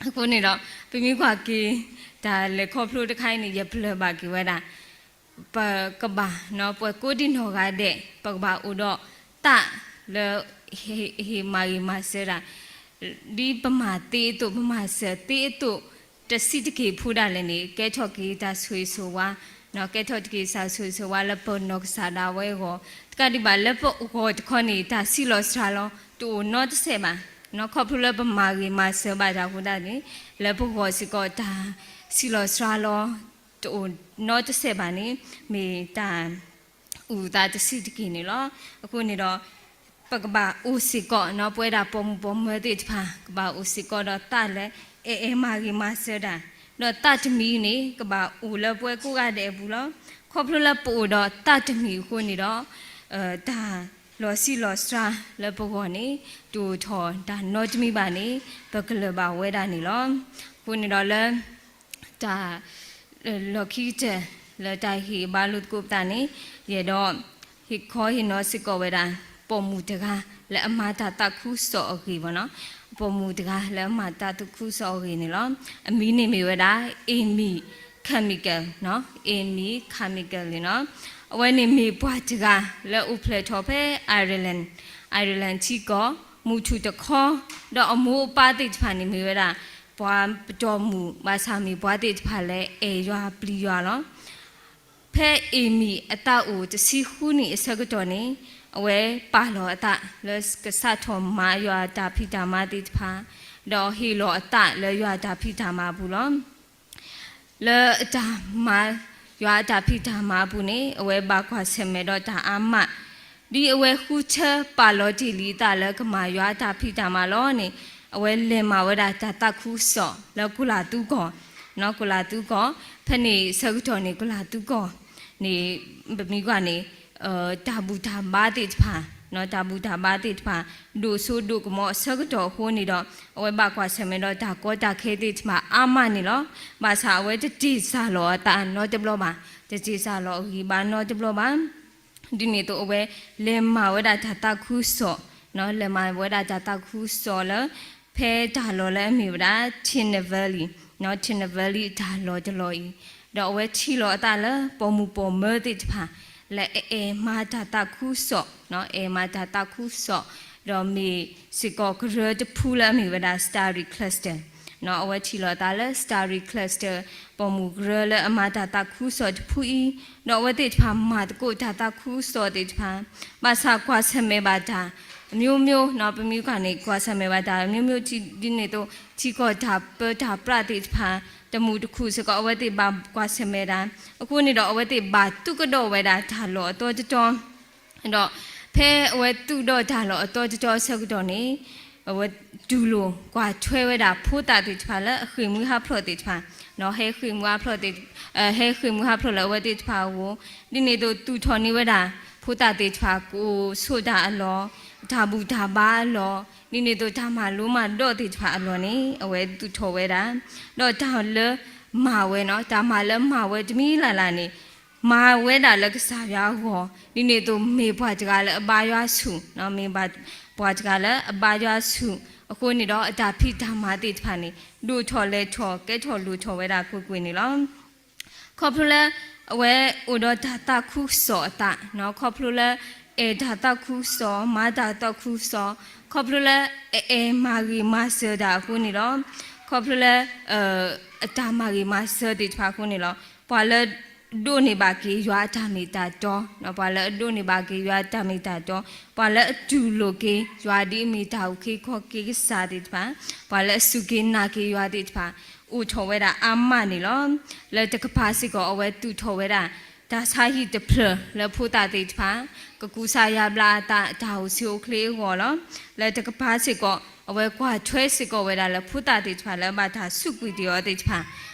အဃိန့ၣ်ဒီး ပမ့ၢ်ကွၢ်က့ၤ တၢ်လဲၤခီဖျိတခါအံၤန့ၣ် ယပျၢ်ဘၣ်က့ၤဝဲဒၣ် ပကဘၣ် ပှၤကိးဒံနီၢ်ဂၤဒဲး ပကဘၣ်အိၣ်ဒီးသးလၢ ဟ့ၣ်မၤဂ့ၤမၤစၢၤတၢ်, ဒ်ပမၤသ့အသိး ပမၤစၢၤသ့အသိး တဆံးတက့ၢ်ဖိဒၣ်လဲာ်န့ၣ် ကဲထီၣ်က့ၤတၢ်ဆိၣ်ဂ့ၤဆိၣ်ဝါ, ကဲထီၣ်တက့ၤတၢ်ဆိၣ်ဂ့ၤဆိၣ်ဝါလၢပနီၢ်ကစၢ်ဒၣ်ဝဲအဂီၢ်, တကးဒံးဘၣ်လၢပဂီၢ်တခီန့ၣ် တၢ်ဆံးလီၤစှၤလီၤ တအိၣ်နီတစဲးဘၣ်. ခီဖျိလၢပမၤဂ့ၤမၤစၢၤဘၣ်တၢ်အဃိသတးန့ၣ် လၢပဂီၢ်စ့ၢ်ကီး တၢ်ဆံးလီၤစှၤလီၤ တအိၣ်နီတစဲးဘၣ်န့ၣ် မ့ၢ်တၢ် အုၣ်သးတဆံးတက့ၢ်န့ၣ်လီၤ. အဃိန့ၣ်ဒီး ပကဘၣ်အိၣ်စ့ၢ်ကီး ပဝဲဒၣ်ပိာ်မုၣ်ပိာ်မၢၤသ့ၣ်တဖၣ် ကဘၣ်အိၣ်စ့ၢ်ကီးဒီးသးလၢအဲၣ်အဲၣ်မၤဂ့ၤမၤစၢၤတၢ်, ဒီးသးတမံၤန့ၣ် ကဘၣ်အိၣ်လၢပဝဲကိးဂၤဒဲးအပူၤလီၤ. ခီဖျိလၢပအိၣ်ဒီးသးတမံၤအဃိန့ၣ်ဒီး တၢ်လီၤဆံးလီၤစှၤလၢပဂီၢ်န့ၣ် တအိၣ်ထီၣ်တၢ်နီတမံၤဘၣ်န့ၣ် ပကလၢၤဘၣ်ဝဲဒၣ်န့ၣ်လီၤ. အဃိန့ၣ်ဒီးလၢ တၢ် လီၢ်ခံကတၢၢ် လၢတၢ်ဟ့ၣ်ဘါလိာ်သကိးပသးန့ၣ် ယအဲၣ်ဒိး ဟ့ၣ်ခီဟ့ၣ်နီၤစ့ၢ်ကီးဝဲဒၣ် ပိာ်မုၣ်တဂၤလၢအမၤတၢ်သးခုကစီၣ်အဂ့ၢ်ဘၣ်နီၤ, ပိာ်မုၣ်တဂၤလၢအမၤတၢ်သးခုကစီၣ်အဂ့ၢ်န့ၣ်လီၤ. အမံၤန့ၣ်မ့ၢ်ဝဲဒၣ် Amy Carmichael နီၤ, Amy Carmichael န့ၣ်နီၤ. အဝဲန့ၣ်မ့ၢ်ပှၤတဂၤလၢအိၣ်ဖျဲၣ်ထီၣ်ဖဲ Ireland, Ireland ထံကီၢ် မုၢ်ထူၣ်တခီ, ဒီးအမိၢ်အပၢ်သ့ၣ်တဖၣ်န့ၣ်မ့ၢ်ဝဲဒၣ် ပှၤပတီၢ်မုၢ် ဘၣ်ဆၣ်မ့ၢ်ပှၤသ့ၣ်တဖၣ်လၢအဲၣ်ယွၤပျံၤယွၤလီၤ. ဖဲ Amy အသးအိၣ်တဆံဃုနံၣ်အဆၢကတီၢ်န့ၣ် အဝဲပာ်လီၤအသးလၢကစးထီၣ်မၤယွၤအတၢ်ဖံးတၢ်မၤသ့ၣ်တဖၣ်, ဒီးဟ့ၣ်လီၤအသးလၢယွၤအတၢ်ဖံးတၢ်မၤအပူၤလီၤ. လၢအတၢ်မၤယွၤအတၢ်ဖံးတၢ်မၤအပူၤန့ၣ် အဝဲဘၣ်ကွၢ်ဆၢၣ်မဲာ်ဒီးတၢ်အါမး, ဒ်အဝဲဃုထၢပာ်လီၤတ့ၢ်လံအသးလၢကမၤယွၤအတၢ်ဖံးတၢ်မၤလီၤန့ၣ် အဝဲလဲၤမၤဝဲဒၣ်တၢ်သးခုကစီၣ်လၢကိၣ်လၣ်သူကီၢ်, ကိၣ်လၣ်သူကီၢ်, ဖဲန့ၣ်ဆၢကတီၢ်န့ၣ် ကိၣ်လၣ်သူကီၢ်န့ၣ် ပမ့ၢ်ကွၢ်န့ၣ် တၢ်ဘူၣ်တၢ်ဘါသ့ၣ်တဖၣ်, တၢ်ဘူၣ်တၢ်ဘါသ့ၣ်တဖၣ် ဒိၣ်စိဒိၣ်ကမီၤအဆၢကတီၢ်အဃိန့ၣ်ဒီး အဝဲဘၣ်ကွၢ်ဆၢၣ်မဲာ်ဒီးတၢ်ကီတၢ်ခဲသ့ၣ်တဖၣ်အါမးန့ၣ်လီၤ. ဘၣ်ဆၣ်အဝဲတတ့ၢ်စၢ်လီၤအသးနီတဘျီဘၣ်, တတ့ၢ်စၢ်လီၤအဂံၢ်ဘါနီတဘျီဘၣ်. ဒ်န့ၣ်အသိးအဝဲလဲၤမၤဝဲဒၣ်တၢ်သးခုကစီၣ်, လဲၤမၤဝဲဒၣ်တၢ်သးခုကစီၣ်လၢ ဖဲတၢ်လီၢ်လၢအမ့ၢ်ဝဲဒၣ် Tinnevelly, Tinnevelly အတၢ်လီၢ်တလီၢ်အံၤ, ဒီးအဝဲထံၣ်လီၤအသးလၢပိာ်မုၣ်ပိာ်မၢၤသ့ၣ်တဖၣ် လၢအအဲၣ်မၤတၢ်သးခုကစီၣ်, အဲၣ်မၤတၢ်သးခုကစီၣ်, ဒီးမ့ၢ်စ့ၢ်ကီးကရၢတဖုလၢအမ့ၢ်ဝဲဒၣ် Starry Cluster, အဝဲထံၣ်လီၤအသးလၢ Starry Cluster ပိာ်မုၣ်ကရၢလၢအမၤတၢ်သးခုကစီၣ်တဖုအံၤ, ဒီးအဝဲသ့ၣ်တဖၣ်မၤသကိးတၢ်သးခုကစီၣ်သ့ၣ်တဖၣ်, ဘၣ်ဆၣ်ကွၢ်ဆၢၣ်မဲာ်ဘၣ်တၢ် မျိုးမျိုးနီၤ, ပမ့ၢ်ကွၢ်န့ၣ် ကွၢ်ဆၢၣ်မဲာ်ဘၣ်တၢ် မျိုးမျိုး ဒ်န့ၣ်အသိး ထံကီၢ်တၢ်ပၢတၢ်ပြးသ့ၣ်တဖၣ် တမုာ်တခုၣ်စ့ၢ်ကီး အဝဲသ့ၣ်ဘၣ်ကွၢ်ဆၢၣ်မဲာ်တၢ်, အဃိန့ၣ်ဒီး အဝဲသ့ၣ်ဘၣ်သူၣ်ကဒီးဝဲဒၣ်တၢ်လီၢ်အသီတတီၤ, ဒီးဖဲအဝဲသူၣ်ကဒီးတၢ်လီၢ်အသီတတီၤအဆၢကတီၢ်န့ၣ် အဝဲတူၢ်လိာ်ကွၢ်ထွဲဝဲဒၣ်ဖိသၣ်သ့ၣ်တဖၣ်လၢအဃ့ၢ်မှံဟးဖျိးသ့ၣ်တဖၣ်, ဟဲဃ့ၢ်မှံဟးဖျိးသ့ၣ်, ဟဲဃ့ၢ်မှံဟးဖျိးလၢအဝဲသ့ၣ်တဖၣ်အဂီၢ်, ဒ်န့ၣ်အသိးသူၣ်ထီၣ်န့ၢ်ဝဲဒၣ် ဖိသၣ်သ့ၣ်တဖၣ် ကအိၣ်ဆိးတၢ်အလီၢ်, တၢ်ဘူၣ်တၢ်ဘါအလီၢ်, ဒ်န့ၣ်အသိးတၢ်မၤလိမၤဒိးသ့ၣ်တဖၣ်အလီၢ်န့ၣ် အဝဲသူၣ်ထီၣ်ဝဲဒၣ်, ဒီးတၢ်လၢမၤဝဲနီၤ, တၢ်မၤလၢမၤဝဲတမံၤလၢ်လၢ်န့ၣ် မၤဝဲဒၣ်လၢကစၢ်ယွၤအဂီၢ်, ဒ်န့ၣ်အသိးမ့ၢ်ပှၤတဂၤလၢအဘါယွၤဆူၣ်, မ့ၢ်ပှၤတဂၤလၢအဘါယွၤဆူၣ်, အဃိန့ၣ်ဒီးအတၢ်ဖံးတၢ်မၤသ့ၣ်တဖၣ်န့ၣ် ဒိၣ်ထီၣ်လဲၤထီၣ်ကဲထီၣ်လိၣ်ထီၣ်ဝဲဒၣ်ကွ့ၢ်ကွ့ၢ်န့ၣ်လီၤ. ခီဖျိလၢ အဝဲအိၣ်ဒီးတၢ်သးခုကစီၣ်အသး, ခီဖျိလၢ အဲၣ်တၢ်သးခုကစီၣ်, မၤတၢ်သးခုကစီၣ်, ခီဖျိလၢ အအဲၣ်မၤဂ့ၤမၤစၢၤတၢ်အဃိန့ၣ်လီၤ. ခီဖျိလၢ အတၢ်မၤဂ့ၤမၤစၢၤသ့ၣ်တဖၣ်အဃိန့ၣ်လီၤ. ပှၤလၢအဒိးန့ၢ်ဘၣ်က့ၤယွၤအတၢ်မ့ၢ်တၢ်တီ, ပှၤလၢအဒိးန့ၢ်ဘၣ်က့ၤယွၤအတၢ်မ့ၢ်တၢ်တီ, ပှၤလၢအတူၢ်လိာ်က့ၤယွၤဒ်အမ့ၢ်တၢ်အုၣ်က့ၤခီၣ်က့ၤကစၢ်သ့ၣ်တဖၣ်, ပှၤလၢအစူၢ်က့ၤနာ်က့ၤယွၤသ့ၣ်တဖၣ် အိၣ်ထီၣ်ဝဲဒၣ်အါမးန့ၣ်လီၤ. လၢတကပၤစ့ၢ်ကီး အဝဲသူၣ်ထီၣ်ဝဲဒၣ် တၢ်ဆါဟံၣ်တဖျၢၣ်လၢဖိသၣ်သ့ၣ်တဖၣ် ကကူစါယါဘျါအသး တၢ်အိၣ်ဆူၣ်အိၣ်ချ့အဂီၢ်လီၤ. လၢတကပၤစ့ၢ်ကီး အဝဲကွၢ်ထွဲစ့ၢ်ကီးဝဲဒၣ်လၢဖိသၣ်သ့ၣ်တဖၣ်လၢအဘၣ်တၢ်စူးကွံာ်တ့ၢ်အီၤသ့ၣ်တဖၣ်,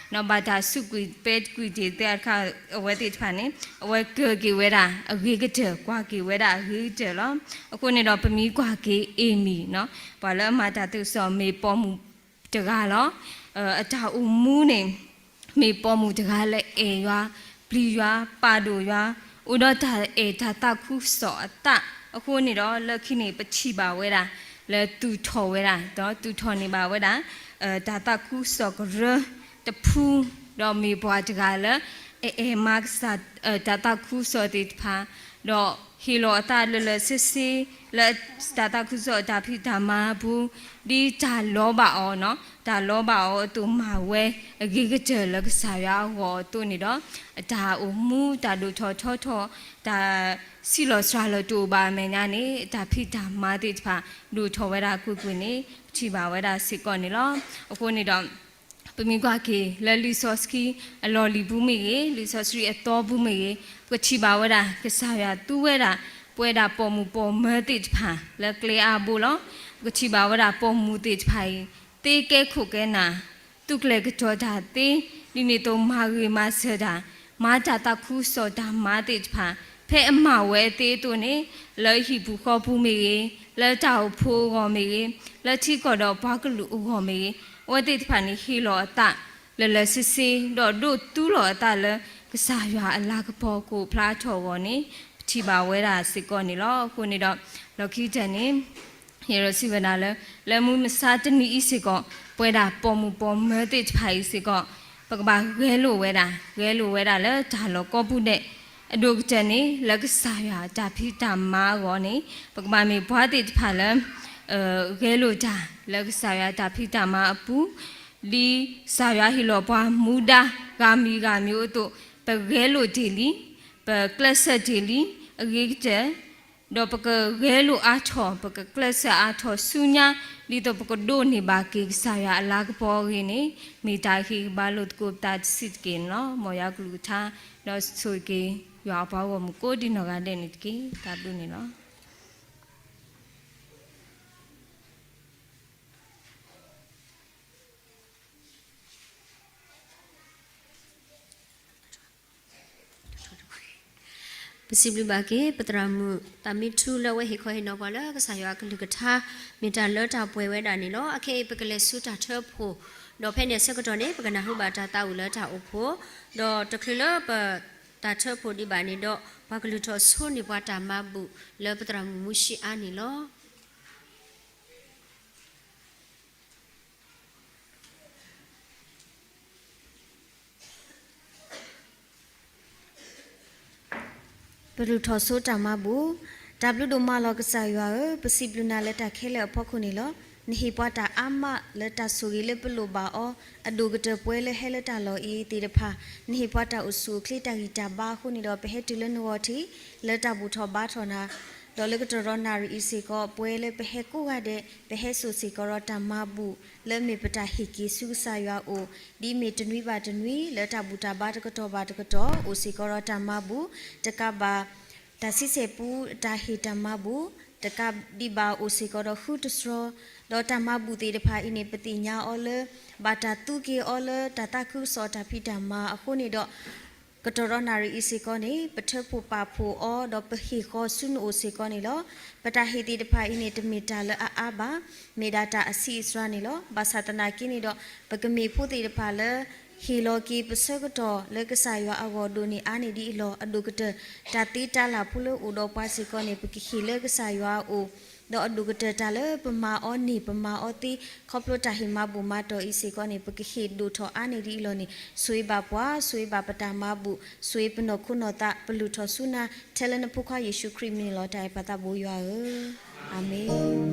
ဘၣ်တၢ်စူးကွံာ်ပဲတကွံာ်တ့ၢ်သ့ၣ်တခါ အဝဲသ့ၣ်တဖၣ်န့ၣ် အဝဲကၢၤက့ၤဝဲဒၣ်အဂ့ၤကတၢၢ် ကွၢ်က့ၤဝဲဒၣ်အဂ့ၤကတၢၢ်လီၤ. အဃိန့ၣ်ဒီးပမ့ၢ်ကွၢ်က့ၤ Amy နီၤ, ပှၤလၢအမၤတၢ်သးခုကစီၣ်မ့ၢ်ပိာ်မုၣ်တဂၤလီၤ. အတၢ်အိၣ်မူန့ၣ် မ့ၢ်ပိာ်မုၣ်တဂၤလၢအဲၣ်ယွၤ, ပျံၤယွၤ, ပာ်ဒိၣ်ယွၤ, အိၣ်ဒီးတၢ်အဲၣ်တၢ်သးခုကစီၣ်အသး, အဃိန့ၣ်ဒီး လၢခံန့ၣ် ပထံၣ်ဘၣ်ဝဲဒၣ် လၢသူၣ်ထီၣ်ဝဲဒၣ် ဒီးသူၣ်ထီၣ်န့ၢ်ဘၣ်ဝဲဒၣ် တၢ်သးခုကစီၣ်ကရၢတဖု, ဒီးမ့ၢ်ပှၤတဂၤလၢ အဲၣ်မါကစၢ် တၢ်သးခုကစီၣ်သ့ၣ်တဖၣ်, ဒီးဟ့ၣ်လီၤအသးလၢလၢဆ့ဆ့ လၢတၢ်သးခုကစီၣ်တၢ်ဖံးတၢ်မၤအပူၤ, ဒ်တၢ်လီဘၣ်အီၤ, တၢ်လီဘၣ်အီၤအသိးမၤဝဲအဂ့ၤကတၢၢ်လၢကစၢ်ယွၤအဂီၢ်အသိးန့ၣ်ဒီး, တၢ်အိၣ်မူ တၢ်ဒိၣ်ထီၣ်ထီထီၣ်, တၢ်ဆံးလီၤစှၤလီၤတအိၣ်ဘၣ်အမဲာ်ညါန့ၣ် တၢ်ဖံးတၢ်မၤသ့ၣ်တဖၣ် ဒိၣ်ထီၣ်ဝဲဒၣ်ကွ့ၢ်ကွ့ၢ်န့ၣ် ပထံၣ်ဘၣ်ဝဲဒၣ်စ့ၢ်ကီးန့ၣ်လီၤ. အဃိန့ၣ်ဒီး ပမ့ၢ်ကွၢ်က့ၤလၢလံာ်စီဆှံ အလီၢ်လံၤပူၤမ့ၢ်ဂ့ၤ, လံာ်စီဆှံအသီပူၤမ့ၢ်ဂ့ၤ, ပကထံၣ်ဘၣ်ဝဲဒၣ် ကစၢ်ယွၤသူဝဲဒၣ် ပဝဲဒၣ်ပိာ်မုၣ်ပိာ်မၢၤသ့ၣ်တဖၣ် လၢကျဲအါဘိလီၤ. ပကထံၣ်ဘၣ်ဝဲဒၣ်ပိာ်မုၣ်သ့ၣ်တဖၣ်အံၤ သ့ကဲခိၣ်ကဲနၢ်, သူၣ်ကျဲၤကတီၤတၢ်သ့, ဒ်န့ၣ်အသိးမၤဂ့ၤမၤစၢၤတၢ်, မၤတၢ်သးခုကစီၣ်တၢ်မၤသ့ၣ်တဖၣ် ဖဲအမၤဝဲသ့အသိးန့ၣ် လၢဟံၣ်ပူၤဃီပူၤမ့ၢ်ဂ့ၤ, လၢတၢ်အိၣ်ဖှိၣ်အဂီၢ်မ့ၢ်ဂ့ၤ, လၢထံကီၢ်ဒီးပှၤကလုာ်အဂီၢ်မ့ၢ်ဂ့ၤ, အဝဲသ့ၣ်တဖၣ်န့ၣ် ဟ့ၣ်လီၤအသး လၢလၢဆ့ဆ့ ဒီးဒိးသူလီၤအသးလၢ ကစၢ်ယွၤအလၤကပီၤကအိၣ်ဖျါထီၣ်အဂီၢ်န့ၣ် ပထံၣ်ဘၣ်ဝဲဒၣ်စ့ၢ်ကီးန့ၣ်လီၤ. အဃိန့ၣ်ဒီး လီၢ်ခံကတၢၢ်န့ၣ် ယအဲၣ်ဒိးစံးဝဲဒၣ်လၢ လၢမုၢ်မဆါတနံၤအံၤစ့ၢ်ကီး ပဝဲဒၣ်ပိာ်မုၣ်ပိာ်မၢၤသ့ၣ်တဖၣ်အံၤစ့ၢ်ကီး ပကဘၣ်ဂဲၤလိာ်ဝဲဒၣ်, ဂဲၤလိာ်ဝဲဒၣ်လၢတၢ်လီၢ်ကိးပူၤဒဲး, အဒိၣ်ကတၢၢ်န့ၣ် လၢကစၢ်ယွၤတၢ်ဖံးတၢ်မၤအဂီၢ်န့ၣ် ပကဘၣ်မ့ၢ်ပှၤသ့ၣ်တဖၣ်လၢ ဂဲၤလိာ်တၢ်လၢကစၢ်ယွၤတၢ်ဖံးတၢ်မၤအပူၤ, ဒ်ကစၢ်ယွၤဟ့ၣ်လီၤပှၤမူဒါဂၤမံၤဂၤမံၤအသိး ပဂဲၤလိာ်တ့ၢ်လံ, ပကျဲးစၢးတ့ၢ်လံ, အဂ့ၤကတၢၢ် ဒီးပကဂဲၤလိာ်အါထီၣ် ပကကျဲးစၢးအါထီၣ်ဆူညါ ဒ်သိးပကဒိးန့ၢ်ဘၣ်က့ၤကစၢ်ယွၤအလၤကပီၤအဂ့ၢ်န့ၣ် မ့ၢ်တၢ်ဟ့ၣ်ဂံၢ်ဘါလိာ်သကိးပသးတဆံးတက့ၢ်န့ၣ်လီၤ. မ်ယွၤကလုၢ်ကထါ ဒီးဆိၣ်ဂ့ၤက့ၤ ယွၤအပှၤဂီၢ်မုၢ်ကိးဒံနီၢ်ဂၤဒဲးန့ၣ်တက့ၢ်. တၢ်ဘျုးန့ၣ်လီၤ. ပစံးဘျုးဘၣ်က့ၤ ပသရၣ်မုၣ်သးမံထူလၢအဝဲဟ့ၣ်ခီဟ့ၣ်နီၤပှၤလၢကစၢ်ယွၤအကလုၢ်ကထါ မ့ၢ်တၢ်လၢတၢ်ပှဲၤဝဲဒၣ်န့ၣ်လီၤ. အခဲအံၤပကလဲၤဆူတၢ်ထၢဖှိၣ်, ဒီးဖဲန့ၣ်အဆၢကတီၢ်န့ၣ် ပကနၢ်ဟူဘၣ်တၢ်သးဝံၣ်လၢတၢ်အိၣ်ဖှိၣ်, ဒီးတချုးလၢပတၢ်ထၢဖှိၣ်ဒံးဘၣ်န့ၣ်ဒီး ပှၤကလုၢ်ထီၣ်ဆိန့ၢ်ပှၤတၢ်မၤဘူၣ်လၢပသရၣ်မုၣ်မူၡ့အါန့ၣ်လီၤ. ပလုၢ်ထီၣ်ဆိတၢ်မၤဘူၣ်. တၢ်ဘျုးဒိၣ်မးလီၤကစၢ်ယွၤဧၢ, ပစံးဘျုးနၤလၢတၢ်ခဲလၢာ်အဖီခိၣ်န့ၣ်လီၤ. နဟ့ၣ်ပှၤတၢ်အါမးလၢတၢ်ဆိၣ်ဂ့ၤလၢပလိၣ်ဘၣ်အီၤ, အဒိၣ်ကတၢၢ်ပဝဲလၢဟဲလၢတၢ်လီၢ်အံၤသ့ၣ်တဖၣ်, နဟ့ၣ်ပှၤတၢ်အိၣ်ဆူၣ်အိၣ်ချ့တၢ်ဂံၢ်တၢ်ဘါအဃိန့ၣ်ဒီး ပဟဲတုၤလၢနဂီၢ်ထံး လၢတၢ်ဘူၣ်ထီၣ်ဘါထီၣ်နၤ, ဒီးလၢကတီၢ်ဒီးနၣ်ရံၣ်အံၤစ့ၢ်ကီး ပဝဲလၢပဟဲကိးဂၤဒဲး ပဟဲစိာ်စ့ၢ်ကီးဒီးတၢ်မၤဘူၣ် လၢမ့ၢ်ပတၢ်ဟ့ၣ်က့ၤဆူကစၢ်ယွၤအအိၣ် ဒ်မ့ၢ်တနွံဘၣ်တနွံ လၢတၢ်ဘူၣ်တၢ်ဘါတကတီၢ်ဘၣ်တကတီၢ် အိၣ်စ့ၢ်ကီးဒီးတၢ်မၤဘူၣ်, တကးဘၣ် တၢ်ဆံဆဲၣ်ပူ တၢ်ဟ့ၣ်တၢ်မၤဘူၣ် တကးဒံးဘၣ်အိၣ်စ့ၢ်ကီးဒီးဃုတတြီ, ဒီးတၢ်မၤဘူၣ်သ့ၣ်တဖၣ်အံၤန့ၣ် ပသ့ၣ်ညါအီၤလၢ ဘၣ်တၢ်သူက့ၤအီၤလၢတၢ်သးခုကစီၣ်တၢ်ဖံးတၢ်မၤအဃိန့ၣ်ဒီး ကတီၢ်ဒီးနၣ်ရံၣ်အံၤစ့ၢ်ကီးန့ၣ် ပထၢဖှိၣ်ပာ်ဖှိၣ်အီၤ ဒီးပဟ့ၣ်ဃီၤဆူနအိၣ်စ့ၢ်ကီးန့ၣ်လီၤ. ပတၢ်ဟ့ၣ်သ့ၣ်တဖၣ်အံၤန့ၣ် တမ့ၢ်တၢ်လၢအအါဘၣ်, မ့ၢ်ဒၣ်တၢ်အဆံးအစှၤန့ၣ်လီၤ. ဘၣ်ဆၣ်သနာ်က့န့ၣ်ဒီး ပကမ့ၢ်ဖိသ့ၣ်တဖၣ်လၢ ဟ့ၣ်လီၤက့ၤပဆၢကတီၢ်လၢကစၢ်ယွၤအဂီၢ်ဒိၣ်န့ၢ်အါန့ၢ်ဒ်အံၤလီၤ. အဒိၣ်ကတၢၢ် တၢ်သ့တၢ်လၢ်ဖိလၢအိၣ်ဒီးပှၤစ့ၢ်ကီးန့ၣ် ပကဟ့ၣ်လၢကစၢ်ယွၤအအိၣ်, ဒီးအဒိၣ်ကတၢၢ်တၢ်လၢပမၤအီၤန့ၢ်ပမၤအီၤသ့ ခီဖျိတၢ်ဟ့ၣ်မၤဘူၣ်မၤတီၢ်အံၤစ့ၢ်ကီးန့ၣ် ပကဟ့ၣ်ဒိၣ်ထီၣ်အါန့ၢ်ဒ်အံၤလီၤန့ၣ် ဆိၣ်ဂ့ၤဘၣ်ပှၤ, ဆိၣ်ဂ့ၤဘၣ်ပတၢ်မၤဘူၣ်, ဆိၣ်ဂ့ၤပနီၢ်ခိနီၢ်သး, ပလုၢ်ထီၣ်ဆူနၤ ထဲလၢနဖိခွါယ့ၣ်ၡူးခရံာ်မံၤန့ၣ်လီၤ. တၢ်အဲၣ်ပၢ်သးဘိယွၤဧၢ, အၤမ့ၣ်.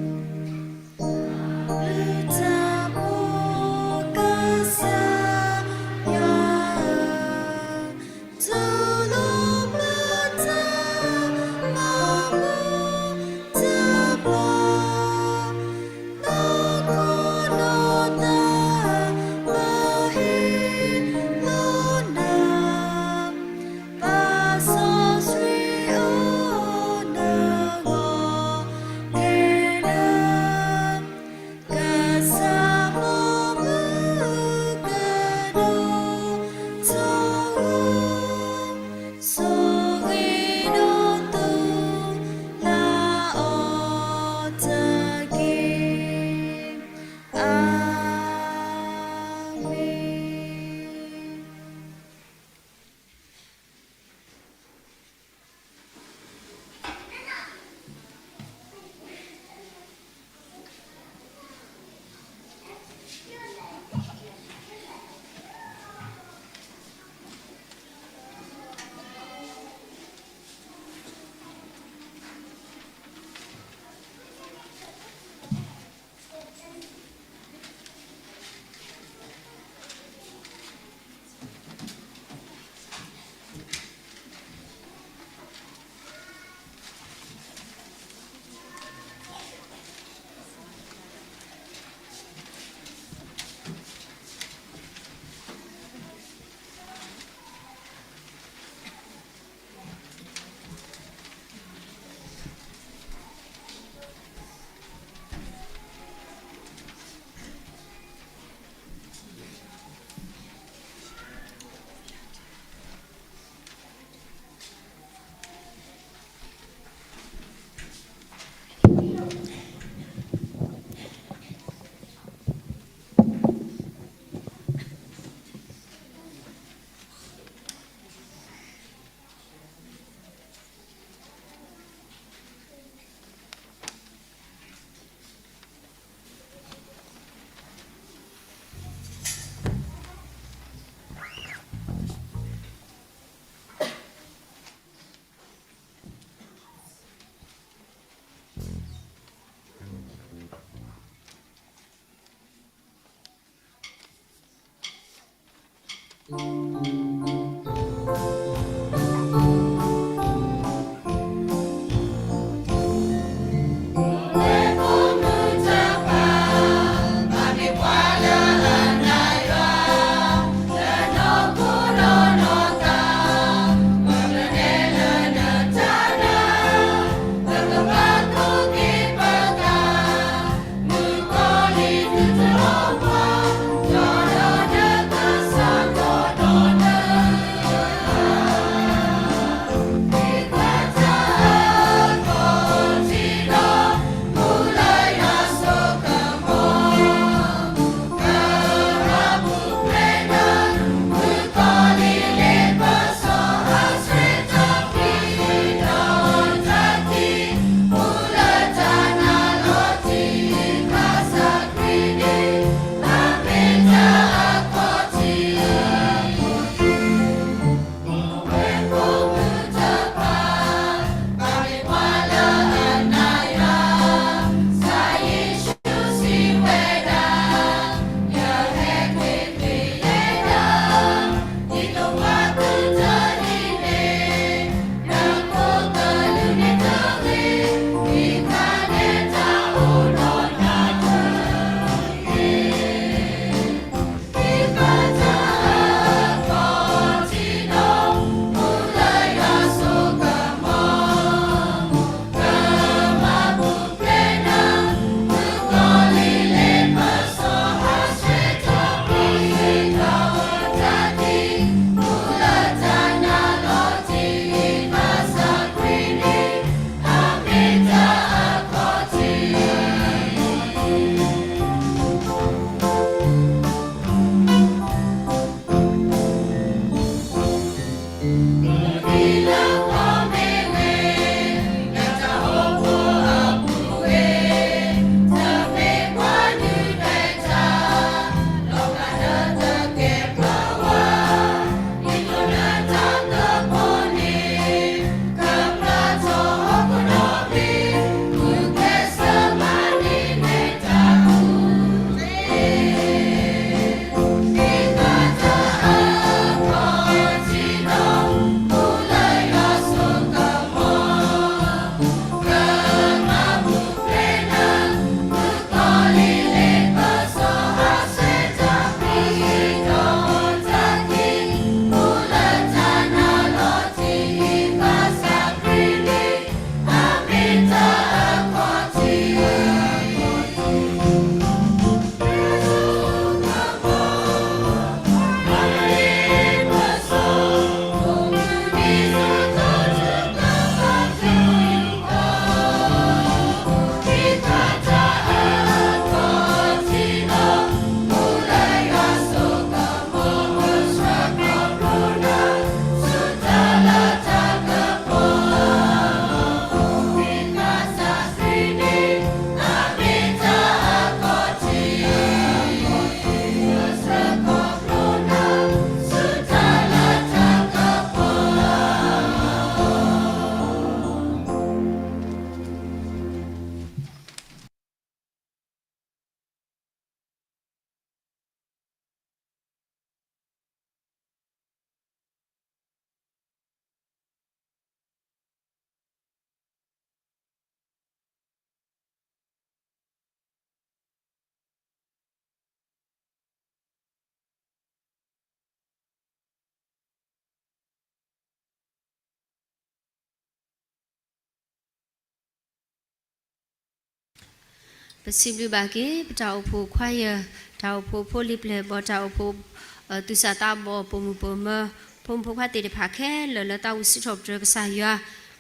ပစံးဘျုးဘၣ်က့ၤ ပတၢ်အိၣ်ဖှိၣ်ခွါယၢၢ်, တၢ်အိၣ်ဖှိၣ်ဖိလံၤပျဲၢ်ဘီၣ်, တၢ်အိၣ်ဖှိၣ် သူၣ်စၢ်သးဘီၣ်, ပိာ်မုၣ်ပိာ်မၢၤ, ဖိမုၣ်ဖိခွါသ့ၣ်တဖၣ်ခဲလၢာ် လၢသးဝံၣ်စံးထီၣ်ပတြၢၤကစၢ်ယွၤ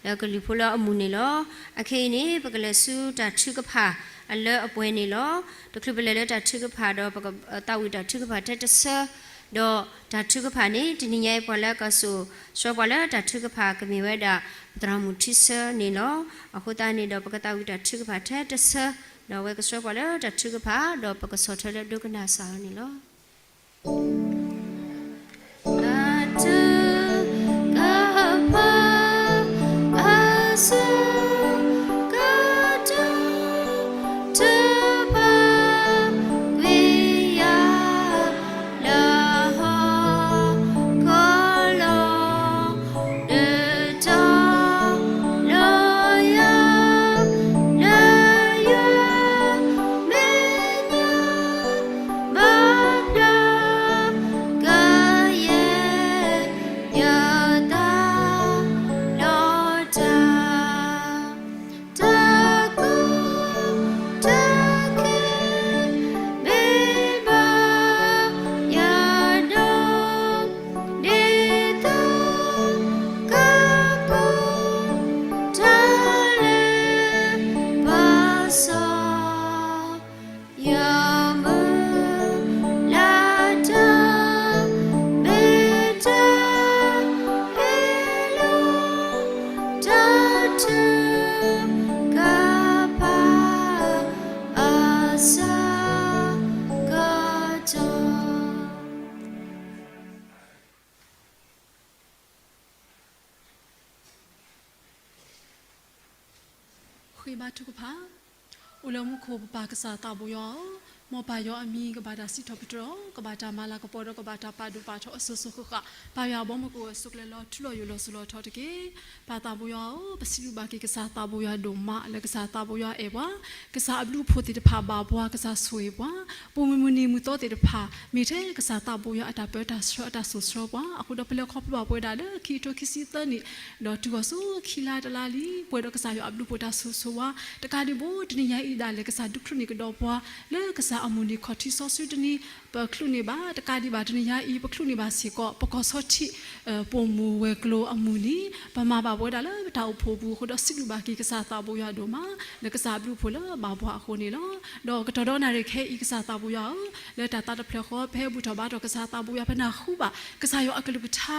လၢကလုၢ်ဖိလၢအမုာ်န့ၣ်လီၤ. အခဲအံၤန့ၣ် ပကလဲၤဆူတၢ်ထုကဖၣ်အလၢအပှဲၤန့ၣ်လီၤ. တချုးပလဲၤလၢတၢ်ထုကဖၣ်ဒီး ပကသးဝံၣ်တၢ်ထုကဖၣ်ထဲတဆၢ, ဒီးတၢ်ထုကဖၣ်န့ၣ် တနံၤညါအံၤ ပှၤလၢအကဆိၣ်ဆှၢပှၤလၢတၢ်ထုကဖၣ် ကမ့ၢ်ဝဲဒၣ် ပသရၣ်မုၣ်ထံဆၢန့ၣ်လီၤ. အဃိသတးန့ၣ်ဒီး ပကသးဝံၣ်တၢ်ထုကဖၣ်ထဲတဆၢ, ဒီးအဝဲကဆှၢပှၤလၢတၢ်ထုကဖၣ် ဒီးပကဆီၣ်ထွဲလၢဒိကနၣ်စၢ်အီၤန့ၣ်လီၤ. တၢ်ထုကဖၣ် အဆၢကတီၢ် ထုကဖၣ် ကွံာ်ယၤလၢဟီၣ် ဘါထုကဖၣ်. အိၣ်လၢမူခိၣ်ပပၢ်ကစၢ်သးဘိယွၤဧၢ, မ်ပၢ်ယွၤအမံၤကဘၣ်တၢ်စံးထီၣ်ပတြၢၤ, ကဘၣ်တၢ်မၤလၤကပီၤဒီးကဘၣ်တၢ်ပာ်ဒိၣ်ပာ်ထီၣ်အစိၤစိၤဃၣ်ဃၣ်, ပၢ်ယွၤဘီမုၢ်ကအိၣ်အစိၤကလဲၤလီၤထူလီၤယိာ်လီၤစိၤလီၤထီတက့ၢ်. ပၢ်သးဘိယွၤဧၢ, ပစံးဘျုးဘၣ်က့ၤကစၢ်သးဘိယွၤဒိၣ်မး လၢကစၢ်သးဘိယွၤအဲၣ်ပှၤ, ကစၢ်အဘျုးအဖှိၣ်သ့ၣ်တဖၣ်ဘၣ်ပှၤ, ကစၢ်ဆိၣ်ဂ့ၤပှၤ, ပအိၣ်မုာ်မုၢ်နံၤမုၢ်သီသ့ၣ်တဖၣ် မ့ၢ်ထဲကစၢ်သးဘိယွၤအတၢ်ပၢတၢ်ဆှၢအတၢ်ဆိၣ်ဆှၢပှၤ, အဃိဒီးပလဲၤခီဖျိဘၣ်ပဝဲဒၣ်လၢခံကထိခံဆံသၢနံၣ် ဒီးတုၤဃီၤဆူခံလါတလါလံ, ပှဲၤဒီးကစၢ်ယွၤအဘျုးအဖှိၣ်တၢ်ဆိၣ်ဂ့ၤဆိၣ်ဝါ, တကးဒံးဘၣ် တနံၤညါအံၤဒၣ်လဲာ် ကစၢ်ဒုးချုးန့ၢ်ကဒီးပှၤ လၢကစၢ်အမုၢ်နံၤခီၣ်ထံးစီဆှံတနံၤ, ပချုးန့ၢ်ဘၣ်, တကးဒံးဘၣ်တနံၤညါအံၤ ပချုးန့ၢ်ဘၣ်စ့ၢ်ကီး ပကီၢ်ဆီထံး ပိာ်မုၣ်ဝဲၤကျိၤအမုၢ်နံၤ, ပမၤဘၣ်ပဝဲဒၣ်လၢပတၢ်အိၣ်ဖှိၣ်အပူၤအဃိဒီး စံးဘျုးဘၣ်က့ၤကစၢ်သးဘိယွၤဒိၣ်မး လၢကစၢ်အဘျုးအဖှိၣ်လၢဘၣ်ပှၤအဃိန့ၣ်လီၤ. ဒီးကတီၢ်ဒီးနၣ်ရံၣ်ခဲအံၤ ကစၢ်သးဘိယွၤဧၢ, လၢတၢ်သးတဖျၢၣ်ဃီ ပဟဲဘူၣ်ထီၣ်ဘါထီၣ်ကစၢ်သးဘိယွၤ ပနၢ်ဟူဘၣ် ကစၢ်ယွၤအကလုၢ်ကထါ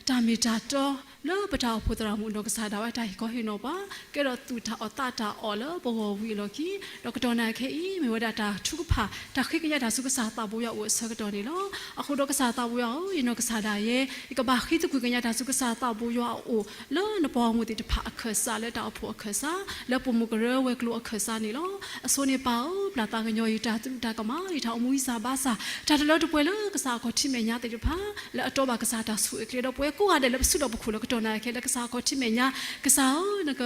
တၢ်မ့ၢ်တၢ်တီ လၢပတၢ်အိၣ်ဖှိၣ်သရၣ်မုၣ်ဒီးကစၢ်ဒၣ်ဝဲတၢ်ဟ့ၣ်ခီဟ့ၣ်နီၤပှၤ, ကဲထီၣ်သူၣ်တၢ်အီၣ်သးတၢ်အီၣ်လၢပဂီၢ်ဝံၤအလီၢ်ခံ, ဒီးကတီၢ်နၣ်ရံၣ်ခဲအံၤ မ့ၢ်ဝဲဒၣ်တၢ်ထုကဖၣ် တၢ်ဃ့ကညးတၢ်ဆူကစၢ်သးဘိယွၤအအိၣ်အဆၢကတီၢ်န့ၣ်လီၤ. အဃိဒီးကစၢ်သးဘိယွၤဧၢ, ယနီၢ်ကစၢ်ဒၣ်ယဲ ယကဘၣ်ဃ့သကွံၢ်ကညးတၢ်ဆူကစၢ်သးဘိယွၤအအိၣ် လၢနပှၤဂီၢ်မုၢ်သ့ၣ်တဖၣ်အခၢၣ်စး, လၢတၢ်အိၣ်ဖှိၣ်အခၢၣ်စး, လၢပိာ်မုၣ်ကရၢဝဲၤကျိၤအခၢၣ်စးန့ၣ်လီၤ. အဆိန့ၣ်ပၢ်ဧၢ, ပျၢ်သးကညီၤ ယတၢ်သရူးတၢ်ကမၣ်, ယတၢ်အိၣ်မူဂံၢ်စၢ်ဘါစၢ်, တၢ်တလၢတပှဲၤလၢကစၢ်အခီၣ်ထံးမဲာ်ညါသ့ၣ်တဖၣ်, လၢအတီဘၣ်ကစၢ်တၢ်ဆိၣ်ဂ့ၤအကျဲ, ဒီးပဝဲကိးဂၤဒဲးလၢပစုဒီးပခိၣ်လၢကတီၢ်နၣ်ရံၣ်ခဲအံၤ လၢကစၢ်အခီၣ်ထံးမဲာ်ညါ, ကစၢ်ဧၢ, နက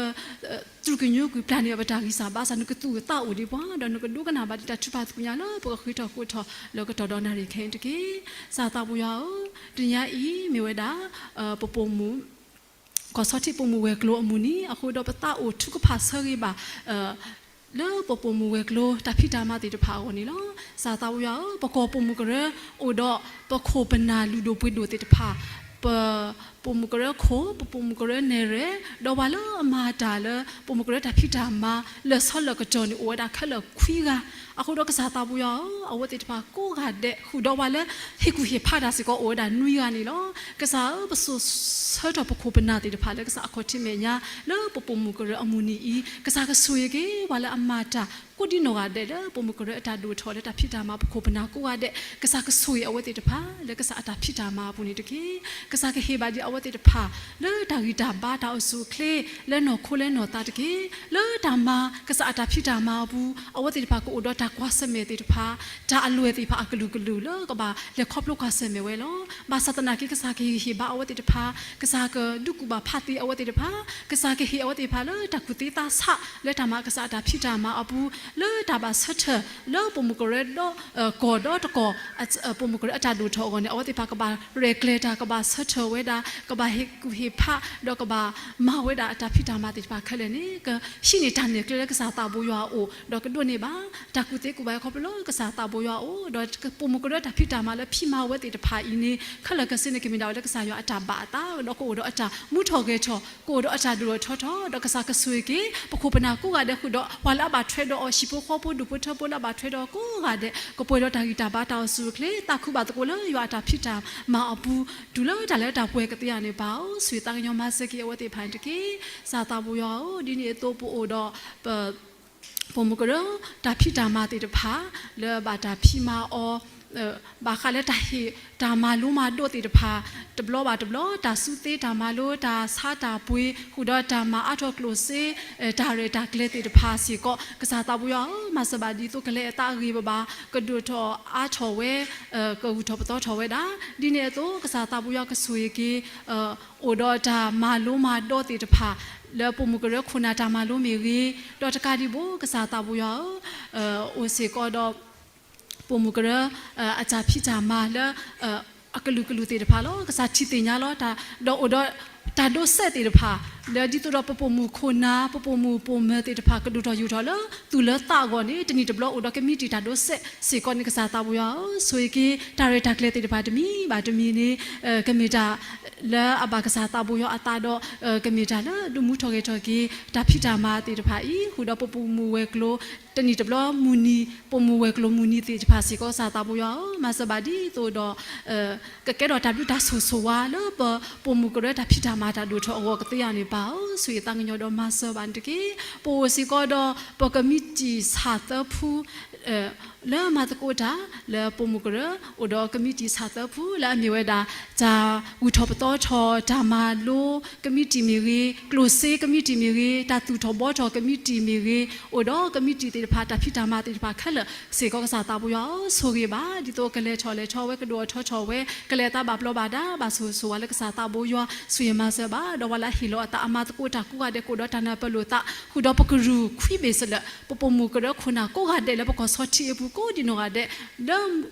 တြူၢ်ကညိကွံာ်ပျၢ်န့ၢ်ပတၢ်ဂံၢ်စၢ်ဘါစၢ်, နကသူၣ်ကသးအိၣ်ဒံးပှၤ, ဒီးနကဒိကနၣ်ဘၣ်ဒံးတၢ်ထုကဖၣ်သကွံာ်ညါလၢပကဃ့ထီၣ်ဃီထီၣ်လၢကတီၢ်ဒီးနၣ်ရံၣ်ခဲအံၤတက့ၢ်. ကစၢ်သးဘိယွၤဧၢ, တနံၤညါအံၤမ့ၢ်ဝဲဒၣ် ပပိာ်မုၣ် ကီၢ်ဆီထံးပိာ်မုၣ်ဝဲၤကျိၤအမုၢ်နံၤ, အဃိဒီးပသးအိၣ်ထုကဖၣ်ဆၢဂ့ၤဘၣ် လၢပပိာ်မုၣ်ဝဲၤကျိၤတၢ်ဖံးတၢ်မၤသ့ၣ်တဖၣ်အဂီၢ်န့ၣ်လီၤ. ကစၢ်သးဘိယွၤဧၢ, ပကီၢ်ပိာ်မုၣ်ကရၢ အိၣ်ဒီးပခိၣ်ပနၢ်လုၢ်ဒိၣ်ပှ့ၤဒိၣ်သ့ၣ်တဖၣ်, ပပိာ်မုၣ်ကရၢခိၣ်, ပပိာ်မုၣ်ကရၢနဲၣ်ရွဲၣ်, ဒီးပှၤလၢအမၤတၢ်လၢပိာ်မုၣ်ကရၢတၢ်ဖံးတၢ်မၤ လၢာ်ဆီလၢာ်ကတီၢ်န့ၣ် အိၣ်ဝဲဒၣ်ခဲလၢာ်ခွံဂၤ, အဃိဒီးကစၢ်သးဘိယွၤဧၢ, အဝဲသ့ၣ်တဖၣ်ကိးဂၤဒဲး ဃုာ်ဒီးပှၤလၢဟ့ၣ်ကူၣ်ဟ့ၣ်ဖးတၢ်စ့ၢ်ကီး အိၣ်ဝဲဒၣ်နွံဂၤန့ၣ်လီၤ. ကစၢ်ဧၢ, ပစိာ်ဆၢထီၣ်ပခိၣ်ပနၢ်သ့ၣ်တဖၣ်လၢကစၢ်အခီၣ်ထံးမဲာ်ညါ လၢပပိာ်မုၣ်ကရၢအမုၢ်နံၤအံၤ, ကစၢ်ကဆိၣ်ဂ့ၤက့ၤ ပှၤလၢအမၤတၢ်ကိးဒံနီၢ်ဂၤဒဲး လၢပိာ်မုၣ်ကရၢအတၢ်ဒိၣ်ထီၣ်လၢတၢ်ဖံးတၢ်မၤ ပခိၣ်ပနၢ်ကိးဂၤဒဲး, ကစၢ်ကဆိၣ်ဂ့ၤအဝဲသ့ၣ်တဖၣ် လၢကစၢ်အတၢ်ဖံးတၢ်မၤအပူၤန့ၣ်တက့ၢ်. ကစၢ်ကဟ့ၣ်ဘၣ်ဒံးအဝဲသ့ၣ်တဖၣ် လၢတၢ်ဂံၢ်တၢ်ဘါတၢ်အိၣ်ဆူၣ်အိၣ်ချ့ လၢနီၢ်ခိလၢနီၢ်သးတက့ၢ်. လၢတၢ်မၤ ကစၢ်အတၢ်ဖံးတၢ်မၤအပူၤ အဝဲသ့ၣ်တဖၣ်ကအိၣ်ဒီးတၢ်ကွၢ်ဆၢၣ်မဲာ်သ့ၣ်တဖၣ်, တၢ်အလွဲၢ်သ့ၣ်တဖၣ်အကလုာ်ကလုာ်လၢကဘၣ်လဲၤခီဖျိကွၢ်ဆၢၣ်မဲာ်ဝဲလီၤ. ဘၣ်ဆၣ်သနာ်က့ ကစၢ်ကဟ့ၣ်ဟ့ၣ်ဘၣ်အဝဲသ့ၣ်တဖၣ်, ကစၢ်ကဒုးကူၣ်ဘၣ်ဖးသ့အဝဲသ့ၣ်တဖၣ်, ကစၢ်ကဟ့ၣ်အဝဲသ့ၣ်တဖၣ်လၢတၢ်ကူၣ်သ့သးဆး လၢတၢ်မၤကစၢ်အတၢ်ဖံးတၢ်မၤအပူၤ, လၢတၢ်ဘၣ်ဆၢထၢၣ် လၢပိာ်မုၣ်ကရၢဒီး ကီၢ်ဒီးတကီၢ် ပိာ်မုၣ်ကရၢအတၢ်ဒိၣ်ထီၣ်အဂီၢ်န့ၣ် အဝဲသ့ၣ်တဖၣ်ကဘၣ်ရဲၣ်ကျဲၤတၢ်, ကဘၣ်ဆၢထၢၣ်ဝဲဒၣ်, ကဘၣ်ဟ့ၣ်ကူၣ်ဟ့ၣ်ဖး ဒီးကဘၣ်မၤဝဲဒၣ်အတၢ်ဖံးတၢ်မၤသ့ၣ်တဖၣ်ခဲလၢာ်န့ၣ် ကဟံးန့ၢ်တၢ်နဲၣ်ကျဲလၢကစၢ်သးဘိယွၤအအိၣ်, ဒီးကဒိးန့ၢ်ဘၣ် တၢ်ကူၣ်သ့ကူၣ်ဘၣ်ခီဖျိလၢကစၢ်သးဘိယွၤအအိၣ်, ဒီးပိာ်မုၣ်ကရၢတၢ်ဖံးတၢ်မၤလၢဖံးမၤဝဲသ့ၣ်တဖၣ်အံၤန့ၣ် ခဲလၢာ်ခဲဆ့န့ၣ် ကမ့ၢ်ဒၣ်ဝဲလၢကစၢ်ယွၤအတၢ်ဘၣ်အသး, ဒီးကအိၣ်ဒီးအတၢ်မူထီၣ်ဂဲၤထီၣ်, ကအိၣ်ဒီးအတၢ်ဒိၣ်ထီၣ်ထီထီၣ်, ဒီးကစၢ်ကဆိၣ်ဂ့ၤက့ၤ ပခိၣ်ပနၢ်ကိးဂၤဒဲးဃုာ်ဒီး ပှၤလၢအဘၣ်ထွဲဒီးအီၤ ဟံၣ်ဖိဃီဖိ ဒူၣ်ဖိထၢဖိလၢအဘၣ်ထွဲဒီးအီၤကိးဂၤဒဲး ကပှဲၤဒီးတၢ်ဂံၢ်တၢ်ဘါတၢ်အိၣ်ဆူၣ်အိၣ်ချ့, သးခုဘၣ်သကိးလၢယွၤအတၢ်ဖံးတၢ်မၤအပူၤ, တုၤလၢတၢ်လၢတၢ်ပှဲၤကသ့ဧါန့ၣ် ပၢ်ဧၢ, ဆိၣ်ဂ့ၤသးကညီၤမၤစၢၤက့ၤအဝဲသ့ၣ်တဖၣ်န့ၣ်တက့ၢ်. ကစၢ်သးဘိယွၤဧၢ, ဒ်န့ၣ်အသိးပအိၣ်ဒီး ပ ပိာ်မုၣ်ကရၢ တၢ်ဖံးတၢ်မၤသ့ၣ်တဖၣ် လၢဘၣ်တၢ်ဖံးမၤအီၤ, ဘၣ်ဃးလၢတၢ်ဟ့ၣ်တၢ်မၤလိမၤဒိးသ့ၣ်တဖၣ် တဘျီဘၣ်တဘျီ, တၢ်စုသ့တၢ်မၤလိ တၢ်ဆါတၢ်ပှ့ၤ ဃုာ်ဒီးတၢ်မၤအါထီၣ်ကျိၣ်စ့ တၢ်ရဲၣ်တၢ်ကျဲၤသ့ၣ်တဖၣ်စ့ၢ်ကီး, ကစၢ်သးဘိယွၤဧၢ, မၤစၢၤဘၣ်ဒ်သိးကလဲၤအသးအဂ့ၤဘၣ်ဘၣ်, ကဒိၣ်ထီၣ်အါထီၣ်ဝဲ, ကဂုၢ်ထီၣ်ပသီထီၣ်ဝဲဒၣ်, ဒ်န့ၣ်အသိး ကစၢ်သးဘိယွၤကဆိၣ်ဂ့ၤက့ၤ အိၣ်ဒီးတၢ်မၤလိမၤဒိးသ့ၣ်တဖၣ် လၢပိာ်မုၣ်ကရၢခိၣ်နၢ်တၢ်မၤလိမ့ၢ်ဂ့ၤ, ဒီးတကးဒံးဘၣ် ကစၢ်သးဘိယွၤဧၢ, အိၣ်စ့ၢ်ကီးဒီး ပိာ်မုၣ်ကရၢ အတၢ်ဖံးတၢ်မၤလၢ အကလုာ်ကလုာ်သ့ၣ်တဖၣ်လီၤ. ကစၢ်ထံၣ်သ့ၣ်ညါလီၤ, ဒီးအိၣ်ဒီးတၢ်ဒိးစဲးသ့ၣ်တဖၣ် လၢဒ်သိးဒီးပပိာ်မုၣ်ခိၣ်နၢ် ပပိာ်မုၣ်ပိာ်မၢၤသ့ၣ်တဖၣ် ကဒိၣ်ထီၣ်ယိာ်ထီၣ်လၢသူၣ်လၢသးအဂီၢ်န့ၣ် တနံၣ်တဘျီအိၣ်ဒီးကမံးတံာ်တၢ်ဒိးစဲးစ့ၢ်ကီးန့ၣ် ကစၢ်သးဘိယွၤဧၢ, ဆိၣ်ဂ့ၤက့ၤ တၢ်ရဲၣ်တၢ်ကျဲၤသ့ၣ်တဖၣ်တမံၤဘၣ်တမံၤန့ၣ် ကမ့ၢ်တၢ်လၢအဘၣ်ကစၢ်သးဘိယွၤအသးဒီး ကမ့ၢ်တၢ်လၢဒုးမူထီၣ်ဂဲၤထီၣ်က့ၤ တၢ်ဖံးတၢ်မၤသ့ၣ်တဖၣ်အံၤ ဃုာ်ဒီးပပိာ်မုၣ်ဝဲၤကျိၤ တနံၣ်တဘျီမုၢ်နံၤ ပိာ်မုၣ်ဝဲၤကျိၤမုၢ်နံၤသ့ၣ်တဖၣ်စ့ၢ်ကီး ကစၢ်သးဘိယွၤဧၢ, မၤစၢၤဘၣ်ဒ်သိးဒီး ကကဲထီၣ်တၢ်ဘျုးတၢ်ဆိၣ်ဂ့ၤဆိၣ်ဝါလၢ ပပိာ်မုၣ်ကရၢတၢ်ဖံးတၢ်မၤတၢ်ဒိၣ်ထီၣ်အဂီၢ်ကသ့ဧါန့ၣ် ပၢ်ဧၢ, ဆိၣ်ဂ့ၤသးကညီၤဒီးမၤစၢၤဘၣ်န့ၣ်တက့ၢ်. ပအိၣ်စ့ၢ်ကီးဒီး ပကမံးတံာ်ဆၣ်သၢဖု လၢမၤသကိးတၢ်လၢပိာ်မုၣ်ကရၢ, အိၣ်ဒီးကမံးတံာ်ဆၣ်သၢဖုလၢအမ့ၢ်ဝဲဒၣ် တၢ်ဂုၤထီၣ်ပသီထီၣ်, တၢ်မၤလိကမံးတံာ်မ့ၢ်ဂ့ၤ, ကျိၣ်စ့ကမံးတံာ်မ့ၢ်ဂ့ၤ, တၢ်သူၣ်ထီၣ်ဘှီထီၣ်ကမံးတံာ်မ့ၢ်ဂ့ၤ, အိၣ်ဒီးကမံးတံာ်သ့ၣ်တဖၣ်, တၢ်ဖံးတၢ်မၤသ့ၣ်တဖၣ်ခဲလၢာ်စ့ၢ်ကီး ကစၢ်သးဘိယွၤဧၢ, ဆိၣ်ဂ့ၤဘၣ်, ဒ်သိးကလဲၤထီၣ်လဲၤထီဝဲ, ကဒိၣ်ထီၣ်ထီထီၣ်ဝဲ, ကလဲၤအသးဘၣ်ဘျီးဘၣ်ဒါ, ဘၣ်ဆိၣ်ဂ့ၤဆိၣ်ဝါလၢကစၢ်သးဘိယွၤဆိၣ်ဂ့ၤမၤစၢၤဘၣ်, ဒီးဝဲလၢအဟ့ၣ်လီၤအသးအမၤသကိးတၢ်ကိးဂၤဒဲး ကအိၣ်ဒီးတၢ်နၢ်ပၢၢ်လိာ်သး, ဃုာ်ဒီးပကရူၢ်ခွံဘ့ၣ်စ့ၢ်လၢ ပပိာ်မုၣ်ကရၢခိၣ်နၢ်ကိးဂၤဒဲးလၢပကီၢ်ဆီထံအပူၤကိးဒံနီၢ်ဂၤဒဲး, လၢ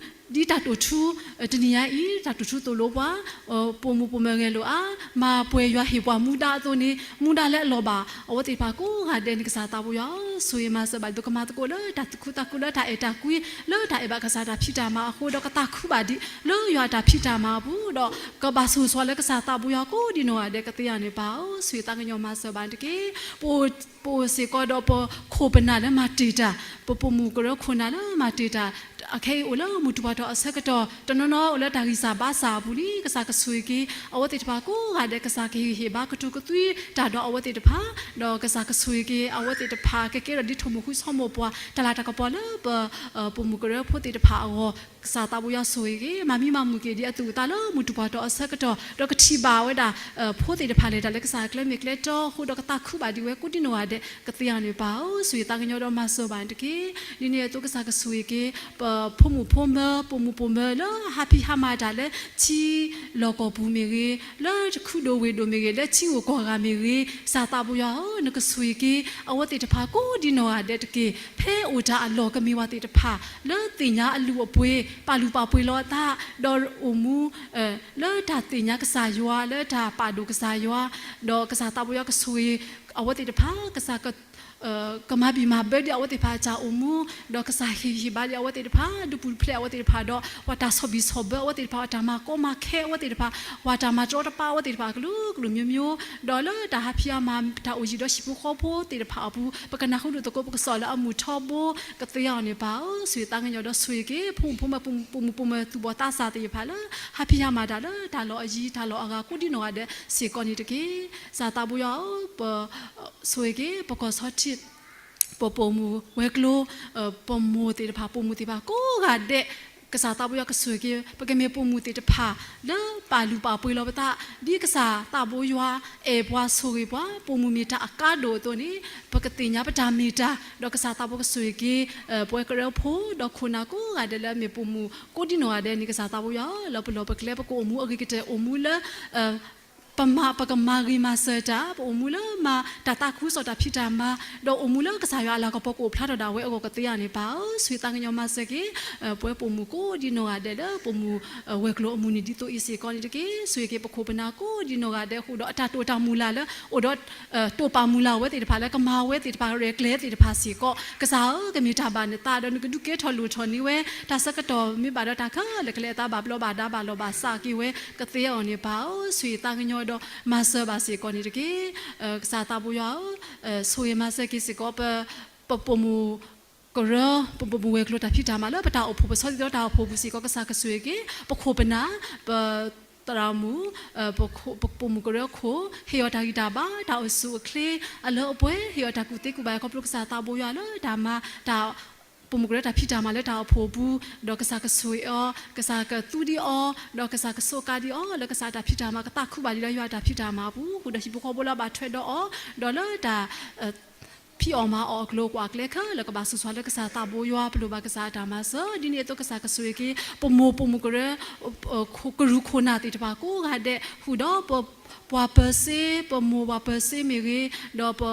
ဒ်တၢ်တိာ်ထူ တနံၤညါအံၤ တၢ်တိာ်ထူသိၣ်လိပှၤ, ပိာ်မုၣ်ပိာ်မၢၤဂဲၤလိာ်အါ, မၤပှဲၤယွၤဟ့ၣ်ပှၤမူဒါအသိးန့ၣ် မူဒါလၢအလီၤဘၣ်အဝဲသ့ၣ်တဖၣ်ကိးဂၤဒဲးန့ၣ် ကစၢ်သးဘိယွၤဧၢ, ဆိၣ်ဂ့ၤမၤစၢၤဘၣ် ဒ်သိးကမၤသကိးလၢတၢ်သူၣ်ခုသးခု လၢတၢ်အဲၣ်တၢ်ကွံ လၢတၢ်အဲၣ်ဘၣ်ကစၢ်တၢ်ဖံးတၢ်မၤအဃိ, ဒီးကသးခုဘၣ်ဒံးလၢယွၤအတၢ်ဖံးတၢ်မၤအပူၤ, ဒီးကဘၣ်ဆိၣ်ဂ့ၤဆိၣ်ဝါလၢကစၢ်သးဘိယွၤကိးဒံနီၢ်ဂၤဒဲး ကသ့အီၤန့ၣ်ပၢ်ဧၢ, ဆိၣ်ဂ့ၤသးကညီၤမၤစၢၤဘၣ်န့ၣ်တက့ၢ်. ပ ပအိၣ်စ့ၢ်ကီးဒီးပခိၣ်ပနၢ်လၢမၤတ့ၢ်တၢ်, ပပိာ်မုၣ်ကရၢခိၣ်နၢ်လၢမၤတ့ၢ်တၢ်, အခဲအံၤအိၣ်လၢမုၢ်တူၢ်ပှၤတီၤအဆၢကတီၢ်, တနီၤနီၤအိၣ်လၢတၢ်ဂံၢ်စၢ်ဘါစၢ်အပူၤလံ, ကစၢ်ကဆိၣ်ဂ့ၤက့ၤ အဝဲသ့ၣ်တဖၣ်ကိးဂၤဒဲး, ကစၢ်ကဟ့ၣ်ဂံၢ်ဟ့ၣ်ဘါကတိၤကသွံတၢ်ဒီးအဝဲသ့ၣ်တဖၣ်, ဒီးကစၢ်ကဆိၣ်ဂ့ၤက့ၤ အဝဲသ့ၣ်တဖၣ် ကကဲထီၣ်ဒ်ထိၣ်မုၢ်ဃုဆၢမိၢ်ပှၢ် တၢ်လၤတၢ်ကပီၤလၢပ ပိာ်မုၣ်ကရၢဖိသ့ၣ်တဖၣ်အဂီၢ်, ကစၢ်သးဘိယွၤဆိၣ်ဂ့ၤက့ၤ မၤမံမၤမုာ်က့ၤဒ်အသူၣ်အသးလၢမုၢ်တူၢ်ပှၤတီၤအဆၢကတီၢ်, ဒီးကထံၣ်ဘၣ်ဝဲဒၣ် ဖိသ့ၣ်တဖၣ်လဲၤတၢ်လၢကစၢ်ကျဲမ့ၢ်ကျဲတီအဃိ, ဒီးကသးခုဘၣ်ဒံးဝဲကိးဒံနီၢ်ဂၤဒဲး ကသ့အီၤန့ၣ်ပၢ်ဧၢ, ဆိၣ်ဂ့ၤသးကညီၤဒီးမၤစၢၤဘၣ်န့ၣ်တက့ၢ်. ဒ်န့ၣ်အသိးကစၢ်ကဆိၣ်ဂ့ၤက့ၤ ပဖိမုၣ်ဖိမၢၤ ပိာ်မုၣ်ပိာ်မၢၤလၢဟးဖံးဟးမၤတၢ်လၢထံလီၢ်ကီၢ်ပူၤမ့ၢ်ဂ့ၤ, လၢတခူဒိၣ်ဝ့ၢ်ဒိၣ်မ့ၢ်ဂ့ၤ, လၢထံဂုၤကီၢ်ဂၤမ့ၢ်ဂ့ၤ, ကစၢ်သးဘိယွၤဧၢ, နကဆိၣ်ဂ့ၤက့ၤ အဝဲသ့ၣ်တဖၣ်ကိးဒံနီၢ်ဂၤဒဲးတက့ၢ်. ဖဲအိၣ်တၢ်အလီၢ်ကမ့ၢ်ဝဲသ့ၣ်တဖၣ် လၢသ့ၣ်ညါအလုၢ်အပှ့ၤ ပာ်လုၢ်ပာ်ပှ့ၤလီၤအသး, ဒီးအိၣ်မူ လၢတၢ်သ့ၣ်ညါကစၢ်ယွၤ လၢတၢ်ပာ်ဒိၣ်ကစၢ်ယွၤ, ဒီးကစၢ်သးဘိယွၤကဆိၣ်ဂ့ၤ အဝဲသ့ၣ်တဖၣ်, ကစၢ် ကမၤဘံၣ်မၤဘၢဒံးအဝဲသ့ၣ်တဖၣ်အတၢ်အိၣ်မူ, ဒီးကစၢ်ဟ့ၣ်ဂံၢ်ဟ့ၣ်ဘါဒံးအဝဲသ့ၣ်တဖၣ်, ဒုးပူၤဖျဲးအဝဲသ့ၣ်တဖၣ်ဒီး ပှၤတၢ်ဆီၣ်ဘံၣ်ဆီၣ်ဘၢအဝဲသ့ၣ်တဖၣ်, ပှၤတၢ်မၤကီမၤခဲအဝဲသ့ၣ်တဖၣ်, ပှၤတၢ်မၤတြီတပါအဝဲသ့ၣ်တဖၣ် ကလုာ်ကလုာ်မျိုးမျိုး, ဒီးလၢတၢ်ဟးဖံးဟးမၤ တၢ်အိၣ်ယံၤဒီးဟံၣ်ဖိဃီဖိသ့ၣ်တဖၣ်အပူၤ ပကနၢ်ဟူဒိၣ်သကိးပကစီၣ်လၢအမုာ်ထီဘိ, ကသ့အီၤန့ၣ်ပၢ်ဧၢ, ဆိၣ်ဂ့ၤသးကညီၤဒီးဆိၣ်ဂ့ၤက့ၤ ဖိမုၣ်ဖိမၢၤ ပိာ်မုၣ်ပိာ်မၢၤ သူၣ်ဘီၣ်သးစၢ်သ့ၣ်တဖၣ်လၢ ဟးဖံးဟးမၤတၢ်လၢတၢ်လီၢ်အယံၤတၢ်လီၢ်အဂၤကိးဒံနီၢ်ဂၤဒဲးစ့ၢ်ကီးန့ၣ်တက့ၢ်. ကစၢ်သးဘိယွၤဧၢ, ပ ဆိၣ်ဂ့ၤက့ၤ ပကီၢ်ဆီထံး ပပိာ်မုၣ်ဝဲၤကျိၤ, ပမိၢ်သ့ၣ်တဖၣ် ပိာ်မုၣ်သ့ၣ်တဖၣ်ကိးဂၤဒဲး, ကစၢ်သးဘိယွၤကဆိၣ်ဂ့ၤက့ၤ ပကမ့ၢ်ပိာ်မုၣ်သ့ၣ်တဖၣ် လၢပာ်လုၢ်ပာ်ပှ့ၤလီၤပသး, ဒ်ကစၢ်သးဘိယွၤအဲၣ်ပှၤဆိၣ်ဂ့ၤပှၤ, ပိာ်မုၣ်မ့ၢ်တၢ်အကါဒိၣ်အသိးန့ၣ် ပကသ့ၣ်ညါပတၢ်မ့ၢ်တၢ်, ဒီးကစၢ်သးဘိကဆိၣ်ဂ့ၤက့ၤ ပဝဲကရၢဖိ ဒီးခိၣ်နၢ်ကိးဂၤဒဲးလၢအမ့ၢ်ပိာ်မုၣ်ကိးဒံနီၢ်ဂၤဒဲးန့ၣ် ကစၢ်သးဘိယွၤဧၢ, လၢပလီၢ်ပကျဲ ပကအိၣ်မူအဂ့ၤကတၢၢ် အိၣ်မူလၢ ပမၤ ပကမၤဂ့ၤမၤစၢၤတၢ်, ပအိၣ်မူလၢမၤတၢ်သးခုကစီၣ်တၢ်ဖံးတၢ်မၤ, ဒီးအိၣ်မူလၢကစၢ်ယွၤအလၤကပီၤကအိၣ်ဖျါထီၣ်ဒၣ်ဝဲအဂီၢ်ကသ့အီၤန့ၣ်ပၢ်ဧၢ, ဆိၣ်ဂ့ၤသးကညီၤမၤစၢၤက့ၤ ပဝဲပိာ်မုၣ်ကိးဒံနီၢ်ဂၤဒဲးလၢ ပိာ်မုၣ်ဝဲၤကျိၤအမုၢ်နံၤဒ်သိးအံၤစ့ၢ်ကီးန့ၣ်တက့ၢ်. ဆိၣ်ဂ့ၤက့ၤပခိၣ်ပနၢ်ကိးဒံနီၢ်ဂၤဒဲးဃုာ်ဒီးအတၢ်တိာ်တၢ်မုၢ်လၢ်လၢ အိၣ်ဒီး တိာ်ပာ်မုၢ်လၢ်ဝဲသ့ၣ်တဖၣ် လၢကမၤဝဲသ့ၣ်တဖၣ်ရဲၣ်ကျဲၤသ့ၣ်တဖၣ်စ့ၢ်ကီး, ကစၢ်ဧၢ, ကမ့ၢ်တၢ်ဘၣ်နသးဒီး နကဒုးကဲထီၣ်လိၣ်ထီၣ်န့ၢ်ဝဲ တၢ်ဆၢကတီၢ်မ့ၢ်ဘၣ်ဒီးတၢ်ခဲလၢာ် ကလဲၤအသးဘၣ်ဘျီးဘၣ်ဒါဘၣ်လီၢ်ဘၣ်စးက့ၤဝဲ ကသ့အီၤန့ၣ်ပၢ်ဧၢ, ဆိၣ်ဂ့ၤသးကညီၤဒီးမၤစၢၤဘၣ်စ့ၢ်ကီးန့ၣ်တက့ၢ်. ကစၢ်သးဘိယွၤဧၢ, ဆိၣ်ဂ့ၤမၤစၢၤက့ၤစ့ၢ်ကီး ပ ပပိာ်မုၣ်ကရၢ, ပပိာ်မုၣ်ဝဲၤကျိၤတၢ်ဖံးတၢ်မၤလၢပတၢ်အိၣ်ဖှိၣ် ပဆီသံသီတၢ်အိၣ်ဖှိၣ်ပူၤစ့ၢ်ကီး ကစၢ်ကဆိၣ်ဂ့ၤက့ၤ ပခိၣ်ပနၢ်, ပသရၣ်မုၣ်, ပပိာ်မုၣ်ကရၢခိၣ် ဟ့ၣ်အီၤတၢ်ဂံၢ်တၢ်ဘါ တၢ်အိၣ်ဆူၣ်အိၣ်ချ့အလၢအပှဲၤ ဟ့ၣ်အီၤတၢ်ကူၣ်သ့ကူၣ်ဘၣ် ခီဖျိကစၢ်သးဘိယွၤလၢတၢ်မၤ တၢ် ပိာ်မုၣ်ကရၢတၢ်ဖံးတၢ်မၤလၢတၢ်အိၣ်ဖှိၣ်အပူၤ, ဒီးကစၢ်ကဆိၣ်ဂ့ၤအီၤ, ကစၢ်ကသူဒံးအီၤ, ဒီးကစၢ်ကစိးကါဒံးအီၤ လၢကစၢ်တၢ်ဖံးတၢ်မၤ ကသးခုဘၣ်ဒံးလၢယွၤတၢ်ဖံးတၢ်မၤအပူၤ, ဃုာ်ဒီးဟံၣ်ဖိဃီဖိလၢအဘၣ်ထွဲဒီးအီၤ, ဒီးလၢတၢ် ဖံးအီၣ်မၤအီၣ်အကျိၤအကွာ်အကျဲခဲလၢာ် ကဘၣ်ဆိၣ်ဂ့ၤလၢကစၢ်သးဘိယွၤ ပလိၣ်ဘၣ်ကစၢ်အတၢ်မၤစၢၤ, ဒ်န့ၣ်အသိးကစၢ်ကဆိၣ်ဂ့ၤက့ၤ ပမိၢ်ပိာ်မုၣ်ကရၢ ကရူၢ်ခိၣ်နၢ်သ့ၣ်တဖၣ်ကိးဂၤဒဲး ဃုာ်ဒီးပ ပှၤပၢၤစ့, ပမိၢ်ပှၤပၢၤစ့မ့ၢ်ဂ့ၤ, ဒီးပ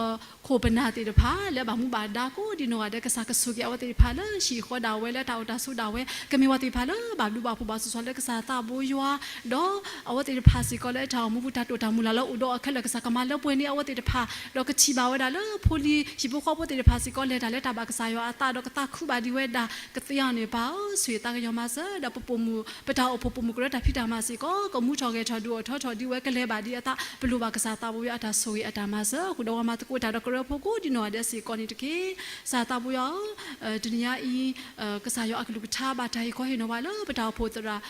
ခိၣ်ပနၢ်သ့ၣ်တဖၣ် လၢအဘၣ်မူဘၣ်ဒါကိးဒံနီၢ်ဂၤဒဲး ကစၢ်ကဆိၣ်ဂ့ၤအဝဲသ့ၣ်တဖၣ်လၢဟံၣ်ဃီဒၣ်ဝဲ လၢတၢ်အိၣ်တၢ်ဆိးဒၣ်ဝဲ ကမ့ၢ်ဝဲသ့ၣ်တဖၣ်လၢဘၣ်ဘျုးဘၣ်ဖှိၣ် ဘၣ်ဆိၣ်ဂ့ၤလၢကစၢ်သးဘိယွၤ, ဒီးအဝဲသ့ၣ်တဖၣ်စ့ၢ်ကီးလၢတၢ်အိၣ်မူပူၤ တၢ်တိာ်တၢ်မုၢ်လၢ်လၢအိၣ်ဒီးအခဲလၢာ် ကစၢ်ကမၤလၢပှဲၤန့ၢ်အဝဲသ့ၣ်တဖၣ်, ဒီးကထံၣ်ဘၣ်ဝဲဒၣ်လၢဖိလံၤဟံၣ်ဖိဃီဖိသ့ၣ်တဖၣ်စ့ၢ်ကီး လဲၤတၢ်လၢတၢ်ဘၣ်ကစၢ်ယွၤအသး ဒီးကသးခုဘၣ်ဒံးဝဲဒၣ် ကသ့အီၤန့ၣ်ပၢ်ဧၢ, ဆိၣ်ဂ့ၤသးကညီၤမၤစၢၤ ဒီးပပိာ်မုၣ် ပတၢ်အိၣ်ဖှိၣ်ပိာ်မုၣ်ကရၢတၢ်ဖံးတၢ်မၤစ့ၢ်ကီး ကမူထီၣ်ဂဲၤထီၣ်ဒုးအိၣ်ထီၣ်ထီၣ်ဒံးဝဲ ကလဲၤဘၣ်ဒံးအသး ပလိၣ်ဘၣ်ကစၢ်သးဘိယွၤအတၢ်ဆိၣ်ဂ့ၤအတၢ်မၤစၢၤ ဃုာ်ဒီးပှၤမၤသကိးတၢ်ဒီးကရၢဖိကိးဒံနီၢ်ဂၤဒဲးစ့ၢ်ကီးန့ၣ်တက့ၢ်. ကစၢ်သးဘိယွၤဧၢ, တနံၤညါအံၤ ကစၢ်ယွၤအကလုၢ်ကထါဘၣ်တၢ်ဟ့ၣ်ခီဟ့ၣ်နီၤဘၣ်လၢပတၢ်အိၣ်ဖှိၣ်သရၣ်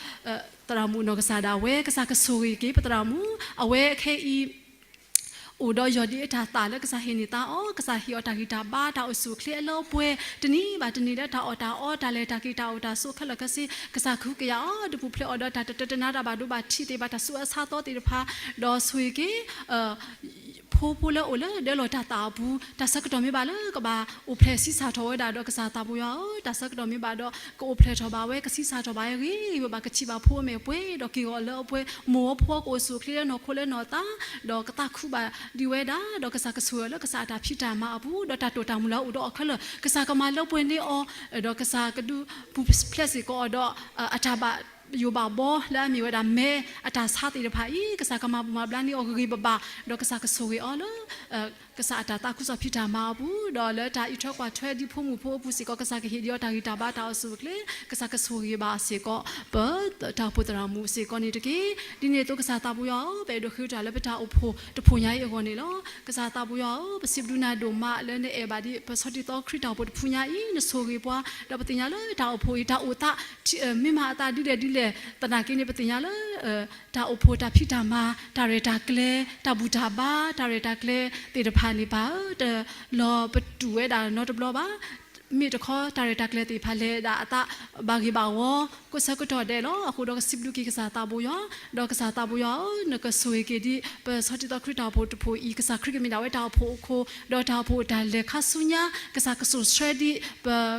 သရၣ်မုၣ်အနီၢ်ကစၢ်ဒၣ်ဝဲ ကစၢ်ကဆိၣ်ဂ့ၤက့ၤပသရၣ်မုၣ် အဝဲခဲအံၤ အိၣ်ဒီးယီၢ်ဒ်အတၢ်သးလၢကစၢ်ဟ့ၣ်န့ၢ်သါအီၤ, ကစၢ်ဟ့ၣ်အီၤတၢ်ဂံၢ်တၢ်ဘါ တၢ်အိၣ်ဆူၣ်အိၣ်ချ့အလၢအပှဲၤ, တနံၤဘၣ်တနံၤလၢတၢ်အီၣ်တၢ်အီ တၢ်လဲၤတၢ်က့ၤတၢ်အိၣ်တၢ်ဆိးခဲလၢာ်ခဲဆ့, ကစၢ်ကဟုကယာ်အီၤ ဒုးပူၤဖျဲးအီၤဒီးတၢ်တတၢတနါ တၢ်ဘၣ်ဒိဘၣ်ထံးသ့ၣ်တဖၣ် တၢ်ဆူးအါဆါသီသ့ၣ်တဖၣ်, ဒီးဆိၣ်ဂ့ၤက့ၤ ဖိဖိလၢအိၣ်လၢဒၢလီၢ်တၢ်သးအပူၤ, တၢ်ဆၢကတီၢ်မ့ၢ်ဘၣ်လၢကဘၣ်အိၣ်ဖျဲၣ်ဆံးစၢ်ထီၣ်ဝဲဒၣ်ဒီး ကစၢ်သးပူၤယွၤဧၢ, တၢ်ဆၢကတီၢ်မ့ၢ်ဘၣ်ဒီး ကအိၣ်ဖျဲၣ်ထီၣ်ဘၣ်ဝဲ ဂ့ၤဂ့ၤဘၣ်ဘၣ် ကထံၣ်ဘၣ်ဖိအမဲာ်ပှဲၤဒီးက့ၤဂီၤလၢအပှဲၤ, မိၢ်ဝီဖိကအိၣ်ဆူၣ်အိၣ်ချ့လၢနီၢ်ခိလၢနီၢ်သး, ဒီးကသးခုဘၣ်ဒံးဝဲဒၣ်, ဒီးကစၢ်ကဆိၣ်ဂ့ၤအီၤလၢကစၢ်အတၢ်ဖံးတၢ်မၤအပူၤ, ဒီးတၢ်တိာ်တၢ်မုၢ်လၢ်အိၣ်ဒီးအီၤခဲလၢာ်, ကစၢ်ကမၤလၢပှဲၤန့ၢ်အီၤ, ဒီးကစၢ်ကဒုးပူၤဖျဲးစ့ၢ်ကီးအီၤဒီး အတၢ်ဘၣ်ယိၣ်ဘၣ်ဘီလၢအမ့ၢ်ဝဲဒၣ်မဲအတၢ်ဆါသ့ၣ်တဖၣ်အံၤ, ကစၢ်ကမၤဘူၣ်မၤဘျါန့ၢ်အီၤဂ့ၤဂ့ၤဘၣ်ဘၣ်, ဒီးကစၢ်ကဆိၣ်ဂ့ၤအီၤလၢ ကစၢ်အတၢ်သးခုကစီၣ်ဖံးတၢ်မၤအပူၤ, ဒီးလၢတၢ်အံးထွဲကွၢ်ထွဲဒ်ဖိမုၣ်ဖိအပူၤစ့ၢ်ကီး ကစၢ်ကဟ့ၣ်ဒံးအီၤတၢ်ဂံၢ်တၢ်ဘါတၢ်အိၣ်ဆူၣ်အိၣ်ချ့, ကစၢ်ကဆိၣ်ဂ့ၤဘၣ်စ့ၢ်ကီး ပတၢ်အိၣ်ဖှိၣ်သရၣ်မုၣ်စ့ၢ်ကီးန့ၣ်တက့ၢ်. ဒ်န့ၣ်အသိးကစၢ်သးပူၤယွၤဧၢ, ပအဲၣ်ဒိးဃ့တၢ်လၢပတၢ်အိၣ်ဖှိၣ်တဖှိၣ်ညါအံၤအဂီၢ်န့ၣ်လီၤ. ကစၢ်သးပူၤယွၤဧၢ, ပစံးဘျုးနၤဒိၣ်မးလၢနအဲၣ်ဘၣ်ဒ်ပဆီၣ်တံၢ်သီခရံာ်တၢ်အိၣ်ဖှိၣ်တဖုညါအံၤ နဆိၣ်ဂ့ၤပှၤ, ဒီးပသ့ၣ်ညါလၢတၢ်အိၣ်ဖှိၣ်အံၤ တၢ်အိၣ်သး မ့ၢ်မၤအသးဒ်လဲၣ်ဒ်လဲၣ် သနာ်က့န့ၣ် ပသ့ၣ်ညါလၢ တၢ်အိၣ်ဖှိၣ်တၢ်ဖံးတၢ်မၤ တၢ်ရဲၣ်တၢ်ကျဲၤ တၢ်ဘူၣ်တၢ်ဘါ တၢ်ရဲၣ်တၢ်ကျဲၤသ့ၣ်တဖၣ်န့ၣ် ပၢ်ဧၢ, တလီၤပတူၢ်ဝဲဒၣ်နီတဘျီဘၣ်. မ့ၢ်တခီတၢ်ရဲၣ်တၢ်ကျဲၤသ့ၣ်တဖၣ်လဲၤဒၣ်အသးဘၣ်ဂ့ၤဘၣ်ဝီ ကိးဆၢကတီၢ်ဒဲးလီၤ. အဃိဒီးကစံးဘျုးက့ၤကစၢ်သးပူၤယွၤ, ဒီးကစၢ်သးပူၤယွၤဧၢ, နကဆိၣ်ဂ့ၤက့ၤဒ်ပဆီၣ်တံၢ်သီခရံာ်တၢ်အိၣ်ဖှိၣ်တဖှိၣ်အံၤ ကစၢ်ခရံာ်ကမ့ၢ်ဒၣ်ဝဲတၢ်အိၣ်ဖှိၣ်အခိၣ်, ဒီးတၢ်အိၣ်ဖှိၣ်အတၢ်လဲၤခါဆူညါ ကစၢ်ကစိာ်ဆှၢဒံးပ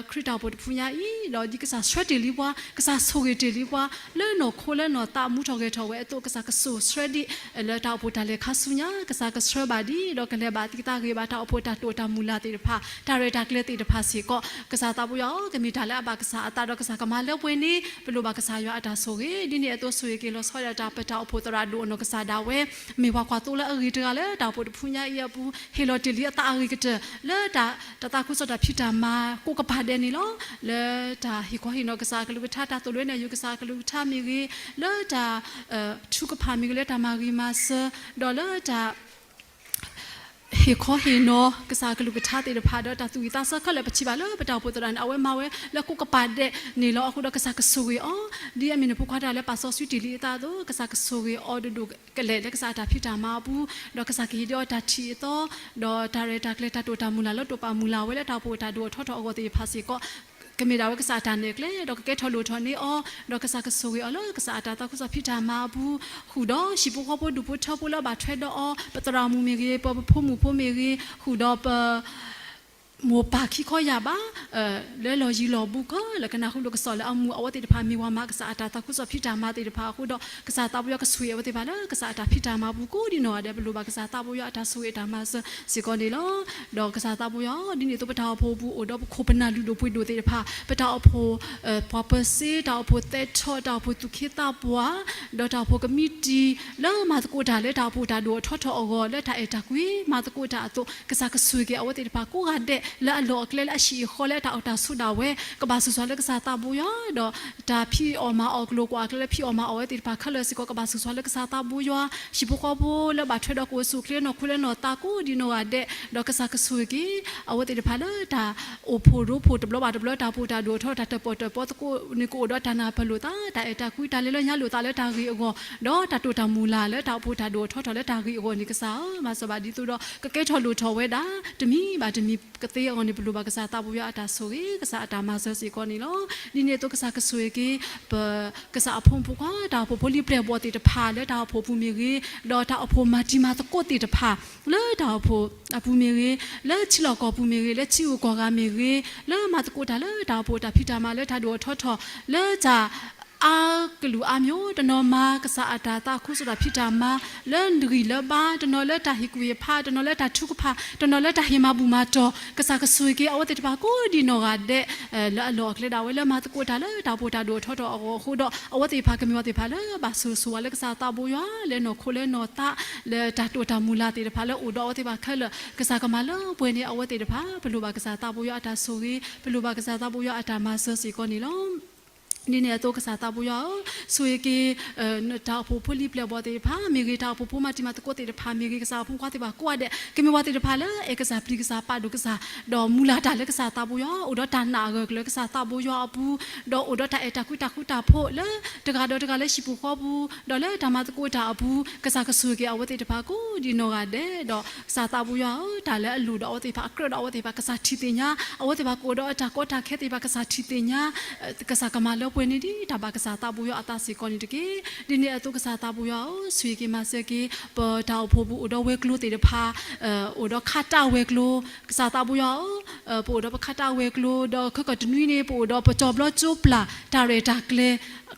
ခရံာ်တၢ်အိၣ်ဖှိၣ်တဖုညါအံၤ, ဒီးဒ်ကစၢ်ဆှၢတ့ၢ်လံပှၤ ကစၢ်ဆိၣ်ဂ့ၤတ့ၢ်လံပှၤ လၢနီၢ်ခိလၢနီၢ်သးမူထီၣ်ဂဲၤထီၣ်ဝဲအသိး ကစၢ်ကစိာ်ဆှၢဒံး လၢတၢ်အိၣ်ဖှိၣ်တၢ်လဲၤခါဆူညါ ကစၢ်ကဆှၢဘၣ်ဒံး ဒီးကလဲၤဘၣ်သံသးဂ့ၤဘၣ် တၢ်အိၣ်ဖှိၣ်တၢ်တိာ်တၢ်မုၢ်လၢ်သ့ၣ်တဖၣ် တၢ်ရဲၣ်တၢ်ကျဲၤသ့ၣ်တဖၣ်စ့ၢ်ကီး ကစၢ်သးပူၤယွၤဧၢ, ကမ့ၢ်တၢ်လၢအဘၣ်ကစၢ်အသးဒီးကစၢ်ကမၤလၢပှဲၤန့ၣ် ပလိၣ်ဘၣ်ကစၢ်ယွၤအတၢ်ဆိၣ်ဂ့ၤ, ဒ်န့ၣ်အသိးဆိၣ်ဂ့ၤက့ၤလီၤဆီဒၣ်တၢ် ပတၢ်အိၣ်ဖှိၣ်သရၣ်ဒိၣ်အနီၢ်ကစၢ်ဒၣ်ဝဲ မ့ၢ်ပှၤကွၢ်သိလၢအဂ့ၤတဂၤလၢတၢ်အိၣ်ဖှိၣ်တဖုညါအံၤအပူၤ ဟ့ၣ်လီၤတ့ၢ်လံအသးအဂ့ၤကတၢၢ် လၢတၢ်သးခုကစီၣ်တၢ်ဖံးတၢ်မၤကိးကပၤဒဲးန့ၣ်လီၤ. လၢတၢ်ဟ့ၣ်ခီဟ့ၣ်နီၤကစၢ်အကလုၢ်ကထါ တၢ်သိၣ်လိဝဲန့ၣ်အယုၢ်ကစၢ်အကလုၢ်ကထါမ့ၢ်ဂ့ၤ, လၢတၢ်ထုကဖၣ်မ့ၢ်ဂ့ၤ, လၢတၢ်မၤဂ့ၤမၤစၢၤ, ဒီးလၢတၢ် ဟ့ၣ်ခီဟ့ၣ်နီၤကစၢ်အကလုၢ်ကထါသ့ၣ်တဖၣ် ဒီးတၢ်သူၣ်ဝံၣ်သးဆၢခဲလၢာ် ပထံၣ်ဘၣ်လၢပတၢ်အိၣ်ဖှိၣ်သရၣ်န့ၣ် အဝဲမၤဝဲလၢကိးကပၤဒဲးန့ၣ်လီၤ. အဃိဒီးကစၢ်ကဆိၣ်ဂ့ၤအီၤ ဒ်အမ့ၢ်နဖိခွါတဂၤလၢပာ်စီဆှံတ့ၢ်လံအသးအသိး ကစၢ်ကဆိၣ်ဂ့ၤအီၤဒိၣ်ဒိၣ်ကလဲာ်လၢကစၢ်အတၢ်ဖံးတၢ်မၤအပူၤ, ဒီးကစၢ်ကဟ့ၣ်ဒံးအီၤတၢ်ထံၣ်အသီ, ဒီးတၢ်ရဲၣ်တၢ်ကျဲၤ တၢ်တိာ်တၢ်မုၢ်လၢ်လၢတိာ်ပာ်မုၢ်လၢ်ဝဲလၢတၢ်အိၣ်ဖှိၣ်အတၢ်ဒိၣ်ထီၣ်ထီထီၣ်အဂီၢ်သ့ၣ်တဖၣ်စ့ၢ်ကီး ကမ့ၢ်ဒၣ်ဝဲကစၢ်အတၢ်နဲၣ်ကျဲ ဒီးကကဲထီၣ်လိၣ်ထီၣ်န့ၢ်အီၤ, ဒီးကစၢ်ကဆိၣ်ဂ့ၤအီၤလၢကစၢ်အတၢ်သးခုကစီၣ်ဖံးတၢ်မၤအပူၤ, ဃုာ်ဒီးဟံၣ်ဖိဃီဖိဒူၣ်ဖိထၢဖိလၢအဘၣ်ထွဲဒီးအီၤ, ပသရၣ်မုၣ်မ့ၢ်ဂ့ၤ, ပဖိမုၣ်ဖိမ့ၢ်ဂ့ၤ, ဃုာ်ဒီးပ မိၢ်ပၢ်ခံခီယာ်ဘၣ်, လၢလီၢ်ယံၤလီၢ်ဘူးကီး လၢကနၢ်ဟူလိာ်ကစီၣ်လၢအမူး အဝဲသ့ၣ်တဖၣ်မ့ၢ်ဝဲမၤကစၢ်အတၢ်သးခုကစီၣ်ဖံးတၢ်မၤသ့ၣ်တဖၣ်အဃိဒီး ကစၢ်သးပူၤယွၤကဆိၣ်ဂ့ၤအဝဲသ့ၣ်တဖၣ်လၢကစၢ်အတၢ်ဖံးတၢ်မၤအပူၤကိးဒံနီၢ်ဂၤဒဲး ပလိၣ်ဘၣ်ကစၢ်သးပူၤယွၤအတၢ်ဆိၣ်ဂ့ၤအတၢ်မၤစၢၤစ့ၢ်ကီးန့ၣ်လီၤ. ဒီးကစၢ်သးပူၤယွၤ ဒ်န့ၣ်အသိးပတၢ်အိၣ်ဖှိၣ်အပူၤအိၣ်ဒီးပခိၣ်ပနၢ်လုၢ်ဒိၣ်ပှ့ၤဒိၣ်သ့ၣ်တဖၣ် ပတၢ်အိၣ်ဖှိၣ် ပှၤပၢၤစ့ တၢ်အိၣ်ဖှိၣ်သဲထီၣ် တၢ်အိၣ်ဖှိၣ်သူၣ်က့သးပှၢ် ဒီးတၢ်အိၣ်ဖှိၣ်ကမံးတံာ် လၢမၤသကိးတၢ်လၢတၢ်အိၣ်ဖှိၣ်တၢ်ဒိၣ်ထီၣ်ထီထီၣ်အဂီၢ် လၢတၢ်အဲၣ်တၢ်ကွံမၤသကိးတၢ်အသိး ကစၢ်ကဆိၣ်ဂ့ၤက့ၤအဝဲသ့ၣ်တဖၣ်ကိးဂၤဒဲး လၢအလီၢ်အကျဲလၢအဟံၣ်အဃီလၢတၢ်အိၣ်တၢ်ဆိးဒၣ်ဝဲ ကဘၣ်ဆိၣ်ဂ့ၤလၢကစၢ်သးပူၤယွၤ ဒီးတၢ်ဖံးအီၣ်မၤအီၣ်ကလိာ်ကွၢ်အကျဲလၢဖံးအီၣ်မၤအီၣ်ဝဲသ့ၣ်တဖၣ်ခဲလၢာ်စ့ၢ်ကီး ကဘၣ်ဆိၣ်ဂ့ၤလၢကစၢ်သးပူၤယွၤ ဟံၣ်ဖိဃီဖိလၢဘၣ်ထွဲဒီးကအိၣ်ဆူၣ်အိၣ်ချ့နီၢ်ခိလၢနီၢ်သးကိးဒံနီၢ်ဂၤဒဲး ဒီးကစၢ်ကဆိၣ်ဂ့ၤက့ၤ အဝဲသ့ၣ်တဖၣ်လၢတၢ်အိၣ်ဖှိၣ်ရိဖှိၣ်တဘျီဘၣ်တဘျီ တၢ်အိၣ်ဖှိၣ်တၢ်ဒိၣ်ထီၣ် တၢ်တၢၣ်ပီၣ်တၢၣ်ပီသကိးန့ၣ် ကအိၣ်ဒီးတၢ်နၢ်ပၢၢ်လိာ်သး တၢ်အဲၣ်တၢ်ကွံ တၢ်လဲၤလၢညါလိာ်သးလၢတၢ်ဂ့ၤအဂီၢ် ဒီးတၢ်တိာ်တၢ်မုၢ်လၢ်လၢတၢ်အိၣ်ဖှိၣ်တၢ်ဒိၣ်ထီၣ်ထီၣ်လၢတၢ်ဂ့ၤအဂီၢ်န့ၣ် ကစၢ်ဧၢ မၤစၢၤဘၣ်ဒ်သိးဒီး ကကဲထီၣ်လိၣ်ထီၣ်ဝဲဒၣ် တမံၤဘၣ်တမံၤကသ့အဂီၢ်န့ၣ် ပလိၣ်ဘၣ်ကစၢ်သးပူၤယွၤအတၢ်ဆိၣ်ဂ့ၤ ကစၢ်အတၢ်မၤစၢၤစ့ၢ်ကီးန့ၣ်လီၤ. ဒ်န့ၣ်အသိးကစၢ်ကဆိၣ်ဂ့ၤက့ၤ ပ ကစၢ်အဖိမုၣ်ဖိခွါ တၢ်အိၣ်ဖှိၣ်ဖိလံၤပျဲၢ်ဘီၣ်သ့ၣ်တဖၣ်လၢတၢ်အိၣ်ဖှိၣ်ပူၤမ့ၢ်ဂ့ၤ, ဒီးတၢ်အိၣ်ဖှိၣ်မၤတံၤမၤသကိးသ့ၣ်တဖၣ် လၢတၢ်အိၣ်ဖှိၣ်အပူၤမ့ၢ်ဂ့ၤ, လၢထံလီၢ်ကီၢ်ပူၤမ့ၢ်ဂ့ၤ, လၢထံဂုၤကီၢ်ဂၤမ့ၢ်ဂ့ၤ, လၢမၤသကိးတၢ်လၢတၢ်အိၣ်ဖှိၣ်တၢ်ဖံးတၢ်မၤလၢတၢ်ဒိၣ်ထီၣ်ထီထီၣ် လၢတၢ် အါကလုာ်အါမျိုး တနီၤမၤကစၢ်အတၢ်သးခုကစီၣ်တၢ်ဖံးတၢ်မၤ လၢဂံၢ်လၢဘါ, တနီၤလၢတၢ်ဟ့ၣ်ကူၣ်ဟ့ၣ်ဖး, တနီၤလၢတၢ်ဟ့ၣ်မၤဘူၣ်မၤတီၢ်, ကစၢ်ကဆိၣ်ဂ့ၤက့ၤအဝဲသ့ၣ်တဖၣ်ကိးဒံနီၢ်ဂၤဒဲး လၢအလီၢ်အကျဲဒၣ်ဝဲလၢမၤသကိးတၢ်လၢတၢ်အိၣ်ဖှိၣ်တၢ်ဒိၣ်ထီၣ်ထီထီၣ်အဂီၢ်အဃိဒီး အဝဲသ့ၣ်တဖၣ်ကမ့ၢ်ဝဲသ့ၣ်တဖၣ်လၢဘၣ်ဆိၣ်ဂ့ၤဆိၣ်ဝါလၢကစၢ်သးဘိယွၤ လၢနီၢ်ခိလၢနီၢ်သး လၢတၢ်တိာ်တၢ်မုၢ်လၢ်သ့ၣ်တဖၣ်လၢအိၣ်ဒီးအဝဲသ့ၣ်တဖၣ်ခဲလၢာ် ကစၢ်ကမၤလၢပှဲၤန့ၢ်အဝဲသ့ၣ်တဖၣ် ပလိၣ်ဘၣ်ကစၢ်သးဘိယွၤအတၢ်ဆိၣ်ဂ့ၤ ပလိၣ်ဘၣ်ကစၢ်သးဘိယွၤအတၢ်မၤစၢၤစ့ၢ်ကီးန့ၣ်လီၤ. ဒ်န့ၣ်အသိးကစၢ်သးပူၤယွၤဧၢ, ဆိၣ်ဂ့ၤက့ၤ တၢ်အိၣ်ဖှိၣ်ဖိလံၤပျဲၢ်ဘီၣ်သ့ၣ်တဖၣ် မ့ၢ်ဂ့ၤ, တၢ်အိၣ်ဖှိၣ်ဖိမၤတံၤမၤသကိးသ့ၣ်တဖၣ်မ့ၢ်ဂ့ၤ, ကစၢ်အဖိမုၣ်ဖိခွါသ့ၣ်တဖၣ်ကိးဂၤဒဲး ကမ့ၢ်ပှၤသ့ၣ်တဖၣ်လၢ အဲၣ်ကစၢ်ပျံၤကစၢ်ပာ်ဒိၣ်ကစၢ်, ဒီးမုၢ်လၢ်တၢ်လၢကစၢ်သးပူၤယွၤ, အိၣ်ဒီးတၢ်နာ်အဂၢၢ်အကျၢၤကစၢ်သးပူၤယွၤအပူၤ, ဒီးအိၣ်ဒီးတၢ်အဲၣ်တၢ်ကွံတၢ်ဃူတၢ်ဖိးလၢ တဂၤဒီးတဂၤလၢဟံၣ်ပူၤဃီပူၤ, ဒီးလၢတၢ်မၤသကိးတၢ်အပူၤ, ကစၢ်ကဆိၣ်ဂ့ၤက့ၤအဝဲသ့ၣ်တဖၣ်ကိးဒံးနီၢ်ဂၤဒဲး, ဒီးကစၢ်သးပူၤယွၤဧၢ, တၢ်လၢအလိၣ်ဒီးအဝဲသ့ၣ်တဖၣ် အကြၢးဒီးအဝဲသ့ၣ်တဖၣ် ကစၢ်ထံၣ်သ့ၣ်ညါ, အဝဲသ့ၣ်တဖၣ်ကအိၣ်ဒီးအတၢ်ကီတၢ်ခဲသ့ၣ်တဖၣ် ကစၢ်ထံၣ်သ့ၣ်ညါ, ကစၢ်ကမၤလၢပှဲၤန့ၢ်ဒံးတၢ်ဘၣ်ကစၢ်သးပူၤယွၤအသးစ့ၢ်ကီးန့ၣ်တက့ၢ်. ဒ်န့ၣ်အသိးကစၢ်သးပူၤယွၤဧၢ, ဆိၣ်ဂ့ၤက့ၤမၤစၢၤက့ၤ ပတၢ်အိၣ်ဖှိၣ်ပူၤအိၣ်ဒီးဝဲၤကျိၤသ့ၣ်တဖၣ်, အိၣ်ဒီးခးတၢ်ဝဲၤကျိၤ, ကစၢ်သးပူၤယွၤဧၢ, ပအိၣ်ဒီးပခးတၢ်ဝဲၤကျိၤ, ဒီးခဲကတနွံန့ၣ် ပအိၣ်ဒီးပတီၢ်ဘျီကၠိပျၢ်တၢ်ရဲၣ်တၢ်ကျဲၤ,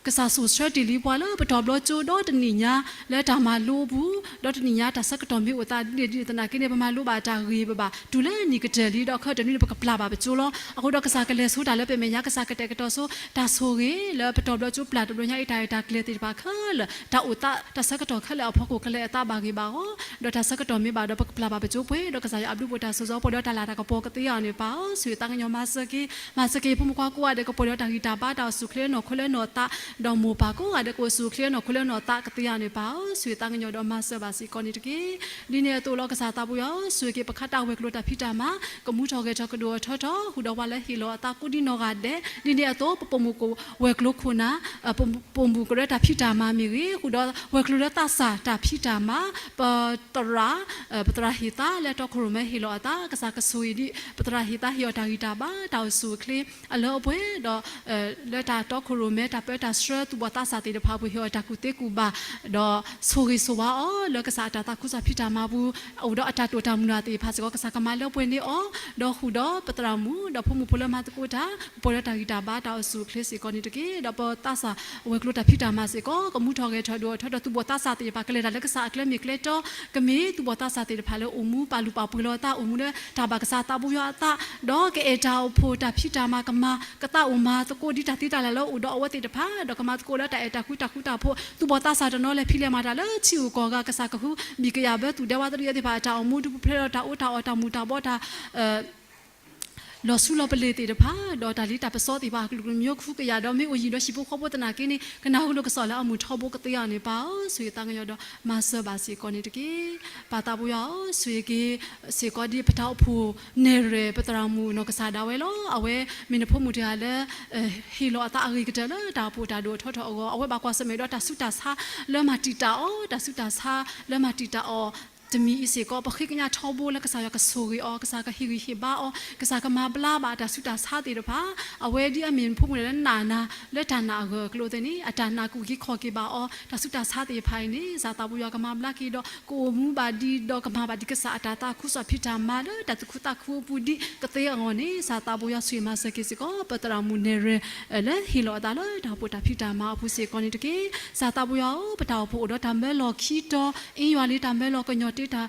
ကစၢ်စိာ်ဆှၢတ့ၢ်လံပှၤလၢပတီၢ်ဘျီကၠိဒီတနံၣ်ညါ လၢတၢ်မၤလိအပူၤ, ဒီတနံၣ်ညါတၢ်ဆၢကတီၢ်မ့ၢ်အိၣ်သးဒ်န့ၣ်ဒ်န့ၣ်သနာ်က့န့ၣ် ပမၤလိဘၣ်တၢ်ဂ့ၤ ပဘၣ်တုၤလၢနံၣ်ကတၢၢ်လံ, ဒီးခဲကတနွံန့ၣ် ပကပျၢ်ဘၣ်ပကၠိလီၤ. အဃိဒီးကစၢ်ကလဲၤဆိတၢ်လၢပမဲာ်ညါ, ကစၢ်ကတဲာ်ကတီၤဆိတၢ်ဆိၣ်ဂ့ၤလၢပတီၢ်ဘျီကၠိပျၢ်တဘျီညါအံၤ တၢ်ရဲၣ်တၢ်ကျဲၤသ့ၣ်တဖၣ်ခဲလၢာ် တၢ်အိၣ်သးတၢ်ဆၢကတီၢ်ခဲလၢာ်အဖီခိၣ် ကလဲၤအသးဘၣ်ဂ့ၤဘၣ်ဂီၢ်, ဒီးတၢ်ဆၢကတီၢ်မ့ၢ်ဘၣ်ဒီး ပကပျၢ်ဘၣ်ပကၠိပှဲၤဒီးကစၢ်ယွၤအဘျုးပတၢ်စိၤစီၤ ပှဲၤဒီးတၢ်လၤတၢ်ကပီၤကသ့အီၤန့ၣ်ပၢ်ဧၢ, ဆိၣ်ဂ့ၤသးကညီၤမၤစၢၤက့ၤ, မၤစၢၤက့ၤဖိမုၣ်ခွါကိးဂၤဒဲး ကပှဲၤဒီးတၢ်ဂံၢ်တၢ်ဘါ တၢ်အိၣ်ဆူၣ်အိၣ်ချ့နီၢ်ခိလၢနီၢ်သး, ဒီးမိၢ်ပၢ်ကိးဂၤဒဲး ကအိၣ်ဆူၣ်အိၣ်ချ့နီၢ်ခိလၢနီၢ်သးကသ့အီၤန့ၣ်ပၢ်ဧၢ, ဆိၣ်ဂ့ၤသးကညီၤဒီးမၤစၢၤဘၣ်စ့ၢ်ကီးန့ၣ်တက့ၢ်. ဒ်န့ၣ်အသိးလီၤကစၢ်သးပူၤယွၤဧၢ, ဆိၣ်ဂ့ၤက့ၤပခးတၢ်ဝဲၤကျိၤတၢ်ဖံးတၢ်မၤ, ကမူထီၣ်ဂဲၤထီၣ်ကဒိၣ်ထီၣ်ထီထီၣ် ဃုာ်ဒီးပှၤလၢဟ့ၣ်လီၤအသးကိးဒံးနီၢ်ဂၤဒဲး, ဒ်န့ၣ်အသိး ပပိာ်မုၣ်ကဝဲၤကျိၤခိၣ်နၢ်, ပိာ်မုၣ်ကရၢတၢ်ဖံးတၢ်မၤမ့ၢ်ဂ့ၤ, ဃုာ်ဒီးဝဲၤကျိၤလၢသးစၢ်တၢ်ဖံးတၢ်မၤ, ပသရၣ်, ပသရၣ်ဟ့ၣ်သးလၢအတီခိၣ်ရိၣ်မဲဟ့ၣ်လီၤအသး, ကစၢ်ကဆိၣ်ဂ့ၤဒံး ပသရၣ်ဟ့ၣ်သးဟ့ၣ်အီၤတၢ်ဂံၢ်တၢ်ဘါ တၢ်အိၣ်ဆူၣ်အိၣ်ချ့ အလၢအပှဲၤဒီး လၢတၢ်တီခိၣ်ရိၣ်မဲ တၢ်ပၢတၢ်ဆှၢ သူၣ်ဘီၣ်သးစၢ်သ့ၣ်တဖၣ်အပူၤ ဟ့ၣ်အီၤတၢ်ကူၣ်သ့ကူၣ်ဘၣ်, ဒီးဆိၣ်ဂ့ၤဆိၣ်ဝါအီၤ လၢကစၢ်အတၢ်သးခုကစီၣ်ဖံးတၢ်မၤပူၤ, အိၣ်ဒီးအတၢ်တိာ်တၢ်မုၢ်လၢ်သ့ၣ်တဖၣ်စ့ၢ်ကီး ကစၢ်ကမၤလၢပှဲၤန့ၢ်အီၤ, ဒီးဃုာ်ဒီးပသရၣ်မုၣ် ဒီးဖိမုၣ်ဖိလၢမၤသကိးတၢ် ကပှဲၤဒီးတၢ်ဂံၢ်တၢ်ဘါ တၢ်အိၣ်ဆူၣ်အိၣ်ချ့စ့ၢ်ကီးန့ၣ်တက့ၢ်. ဒီးပသးစၢ်ဝဲၤကျိၤတၢ်ဖံးတၢ်မၤစ့ၢ်ကီး ကမူထီၣ်ဂဲၤထီၣ်ဒိၣ်ထီၣ်ထီထီၣ် သူၣ်ဘီၣ်သးစၢ်သ့ၣ်တဖၣ် ကလဲၤတၢ်လၢကစၢ်အကျဲမ့ၢ်ကျဲတီ, ကမ့ၢ်သူၣ်ဘီၣ်သးစၢ်သ့ၣ်တဖၣ်လၢအိၣ်မူပာ်လုၢ်ပာ်ပှ့ၤလီၤအသး အိၣ်မူလၢတၢ်ဘၣ်ကစၢ်သးပူၤယွၤအသး, ဒီးကအဲၣ်တၢ်အိၣ်ဖှိၣ်တၢ်ဖံးတၢ်မၤ ကမၤကသးအိၣ်မၤသကိးဒ်တၢ်သ့တၢ်လၢ်လၢအိၣ်ဒီးအဝဲသ့ၣ်တဖၣ်, ဒီးကမၤသကိးလၢတၢ်အဲၣ်တၢ်ကွံတၢ်ဃူတၢ်ဖိး, သူၣ်ဘီၣ်သးစၢ်တနီၤလဲၤဖံးလဲၤမၤတၢ်လၢထံဂုၤကီၢ်ဂၤ ကစၢ်ကဟုဘံၣ်ကယာ်ဘၢသူၣ်ဒဲဝးတရံးအသ့ၣ်တဖၣ် တၢ်အိၣ်မူဒုးပူၤဖျဲးဒီးတၢ်အီၣ်တၢ်အီတၢ်မူၤတၢ်ဘှီးတၢ် လီၤဆူလီၤပလ့ၤသ့ၣ်တဖၣ်, ဒီးတၢ်လံတၢ်ပစီသ့ၣ်တဖၣ် ကလုာ်ကမျီခူကယာ် ဒီးမ့ၢ်အိၣ်ယံၤဒီးဟံၣ်ဖိဃီဖိသနာ်က့န့ၣ် ကနၢ်ဟူလိာ်ကစီၣ်လၢအမုာ်ထီဘိကသ့အီၤန့ၣ်ပၢ်ဧၢ, ဆိၣ်ဂ့ၤသးကညီၤဒီးမၤစၢၤဘၣ်စ့ၢ်ကီးန့ၣ်တက့ၢ်. ပၢ်သးပူၤယွၤဧၢ, ဆိၣ်ဂ့ၤက့ၤစ့ၢ်ကီးဒ်ပတၢ်အိၣ်ဖှိၣ်နဲၣ်ရွဲၣ် ပသရၣ်မုၣ်နီၢ်ကစၢ်ဒၣ်ဝဲလီၤ. အဝဲမ့ၢ်နဖိမုၣ်တဂၤလၢ ဟ့ၣ်လီၤအသးအဂ့ၤကတၢၢ်လၢတၢ်အိၣ်ဖှိၣ်တၢ်ဒိၣ်ထီၣ်ထီထီၣ်အဂီၢ်, အဝဲဘၣ်ကွၢ်ဆၢၣ်မဲာ်ဒီးတၢ်ဆူးတၢ်ဆါလၢမၤတံာ်တာ်အီၤ, တၢ်ဆူးတၢ်ဆါလၢမၤတံာ်တာ်အီၤ တမံၤအံၤစ့ၢ်ကီး ပဃ့ကညးထီဘိလၢကစၢ်ယွၤကဆိၣ်ဂ့ၤအီၤ, ကစၢ်ကဟ့ၣ်ဂံၢ်ဟ့ၣ်ဘါအီၤ, ကစၢ်ကမၤဘျါဘၣ်တၢ်ဆူးတၢ်ဆါသ့ၣ်တဖၣ်, အဝဲဒ်အမ့ၢ်နဖိမုၣ်လၢနနာ်နၤ လၢတၢ်နာ်အဂၢၢ်အကျိၤသ့ၣ်န့ၣ် အတၢ်နာ်ကအိၣ်က့ၤခီၣ်က့ၤဘၣ်အီၤ, တၢ်ဆူးတၢ်ဆါသ့ၣ်တဖၣ်အံၤန့ၣ် ကစၢ်သးပူၤယွၤကမၤဘျါက့ၤဒီး ကအိၣ်မူဘၣ်ဒံးဒီးကမၤဘၣ်ဒံးကစၢ်အတၢ်သးခုကစီၣ်ဖံးတၢ်မၤလၢ တၢ်သူၣ်ခုသးခုအပူၤဒံးကသ့အဂီၢ်န့ၣ် ကစၢ်သးပူၤယွၤဆိၣ်ဂ့ၤမၤစၢၤက့ၤစ့ၢ်ကီး ပသရၣ်မုၣ်နဲၣ်ရွဲၣ် လၢဟ့ၣ်လီၤအသးလၢတၢ်အိၣ်ဖှိၣ်တၢ်ဖံးတၢ်မၤအပူၤစ့ၢ်ကီးန့ၣ်တက့ၢ်. ကစၢ်သးပူၤယွၤဧၢ, ပတၢ်အိၣ်ဖှိၣ်အိၣ်ဒီးတၢ်မၢလီၤခံတီၤ အ့ယွၤလံတၢ်မၢလီၤ ကညီၤတ့တၢ်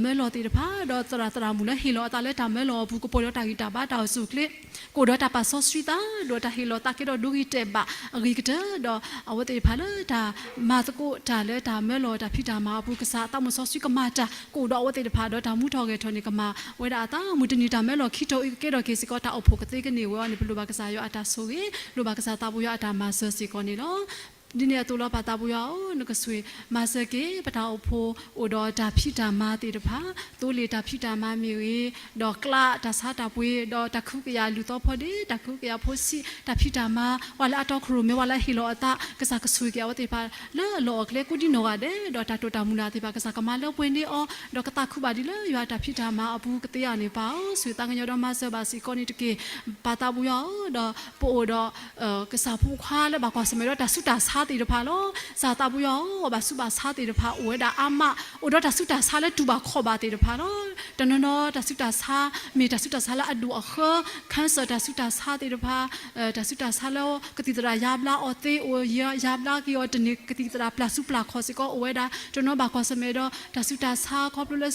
မၢလီၤသ့ၣ်တဖၣ်, ဒီးသရၣ်သရၣ်မုၣ်လၢဟ့ၣ်လီၤအသးလၢတၢ်မၢလီၤအပူၤ ကပှဲၤဒီးတၢ်ဂံၢ်တၢ်ဘါ တၢ်အိၣ်ဆူၣ်အိၣ်ချ့ ကအိၣ်ဒီးတၢ်ပာ်စီဆှံသး ဒီးတၢ်ဟ့ၣ်လီၤသးကဲထီၣ်ဒိဂ့ၤတဲာ်ဘၣ်အဂ့ၤကတၢၢ်, ဒီးအဝဲသ့ၣ်တဖၣ်လၢတၢ်မၤသကိးတၢ်လၢတၢ်မၢလီၤတၢ်ဖံးတၢ်မၤအပူၤ ကစၢ်သးမုၣ်စီဆှံကမၤတၢ် ကအိၣ်ဒီးအဝဲသ့ၣ်တဖၣ် ဒီးတၢ်မူထီၣ်ဂဲၤထီၣ်န့ၣ် ကမၤဝဲဒၣ်အသး မုၢ်တနံၤတၢ်မၢလီၤခံတီၤအံၤ ကကဲထီၣ်က့ၤစ့ၢ်ကီး တၢ်အိၣ်ဖှိၣ်ကသ့ကန့ၢ်ဝဲအီၤန့ၣ် ပလိၣ်ဘၣ်ကစၢ်ယွၤအတၢ်ဆိၣ်ဂ့ၤ, လိၣ်ဘၣ်ကစၢ်သးပူၤယွၤအတၢ်မၤစၢၤစ့ၢ်ကီးန့ၣ်လီၤ. ဒ်န့ၣ်အသိးလီၤ ပၢ်သးပူၤယွၤဧၢ, နကဆိၣ်ဂ့ၤမၤစၢၤက့ၤ ပတၢ်အိၣ်ဖှိၣ်အိၣ်ဒီးတၢ်ဖံးတၢ်မၤသ့ၣ်တဖၣ်, သိလ့ၣ်တၢ်ဖံးတၢ်မၤမ့ၢ်ဂ့ၤ, ဒီးကျးတၢ်ဆါတၢ်ပှ့ၤ, ဒီးတၢ်ကဟုကယာ်လုၢ်သီဖီဒ့ တၢ်ကဟုကယာ်ဖိဆံး တၢ်ဖံးတၢ်မၤ, ပှၤလၢအတီခိၣ်ရိၣ်မဲ ပှၤလၢအဟ့ၣ်လီၤအသး ကစၢ်ကဆိၣ်ဂ့ၤက့ၤအဝဲသ့ၣ်တဖၣ် လၢအလီၢ်အကျဲကိးဒံနီၢ်ဂၤဒဲး, ဒီးတၢ်တိာ်တၢ်မုၢ်လၢ်သ့ၣ်တဖၣ် ကစၢ်ကမၤလၢပှဲၤန့ၢ်အီၤ, ဒီးကသးခုဘၣ်ဒံးလၢယွၤအတၢ်ဖံးတၢ်မၤအပူၤကသ့အီၤန့ၣ်ပၢ်ဧၢ, ဆိၣ်ဂ့ၤသးကညီၤဒီးမၤစၢၤဘၣ်စ့ၢ်ကီးန့ၣ်တက့ၢ်. ပၢ်သးပူၤယွၤဧၢ, ဒီးပအိၣ်ဒီး ကစၢ်ဖိခွါလၢဘၣ်ကွၢ်ဆၢၣ်မဲာ်ဒီးတၢ်ဆူးတၢ်ဆါသ့ၣ်တဖၣ်လီၤ. ကစၢ်သးပူၤယွၤဧၢ, ဘၣ်ဆူးဘၣ်ဆါသ့ၣ်တဖၣ်အိၣ်ဝဲဒၣ်အါမး, အိၣ်ဒီးတၢ်ဆူးတၢ်ဆါလၢတူၢ်ဘၣ်ခီၣ်ဘၣ်သ့ၣ်တဖၣ်လီၤ. တနီၤနီၤတၢ်ဆူးတၢ်ဆါ မ့ၢ်တၢ်ဆူးတၢ်ဆါလၢအဒိၣ်အဃၢ, cancer တၢ်ဆူးတၢ်ဆါသ့ၣ်တဖၣ်, တၢ်ဆူးတၢ်ဆါလၢကသံၣ်သရၣ်ယါဘျါအီၤသ့, အိၣ်ယါဘျါက့ၤအီၤတန့ၢ် ကသံၣ်သရၣ်ပျၢ်ဆူပျၢ်ခီၣ်စ့ၢ်ကီးအိၣ်ဝဲဒၣ်, တနီၤဘၣ်ကွၢ်ဆၢၣ်မဲာ်ဒီးတၢ်ဆူးတၢ်ဆါခီဖျိလၢ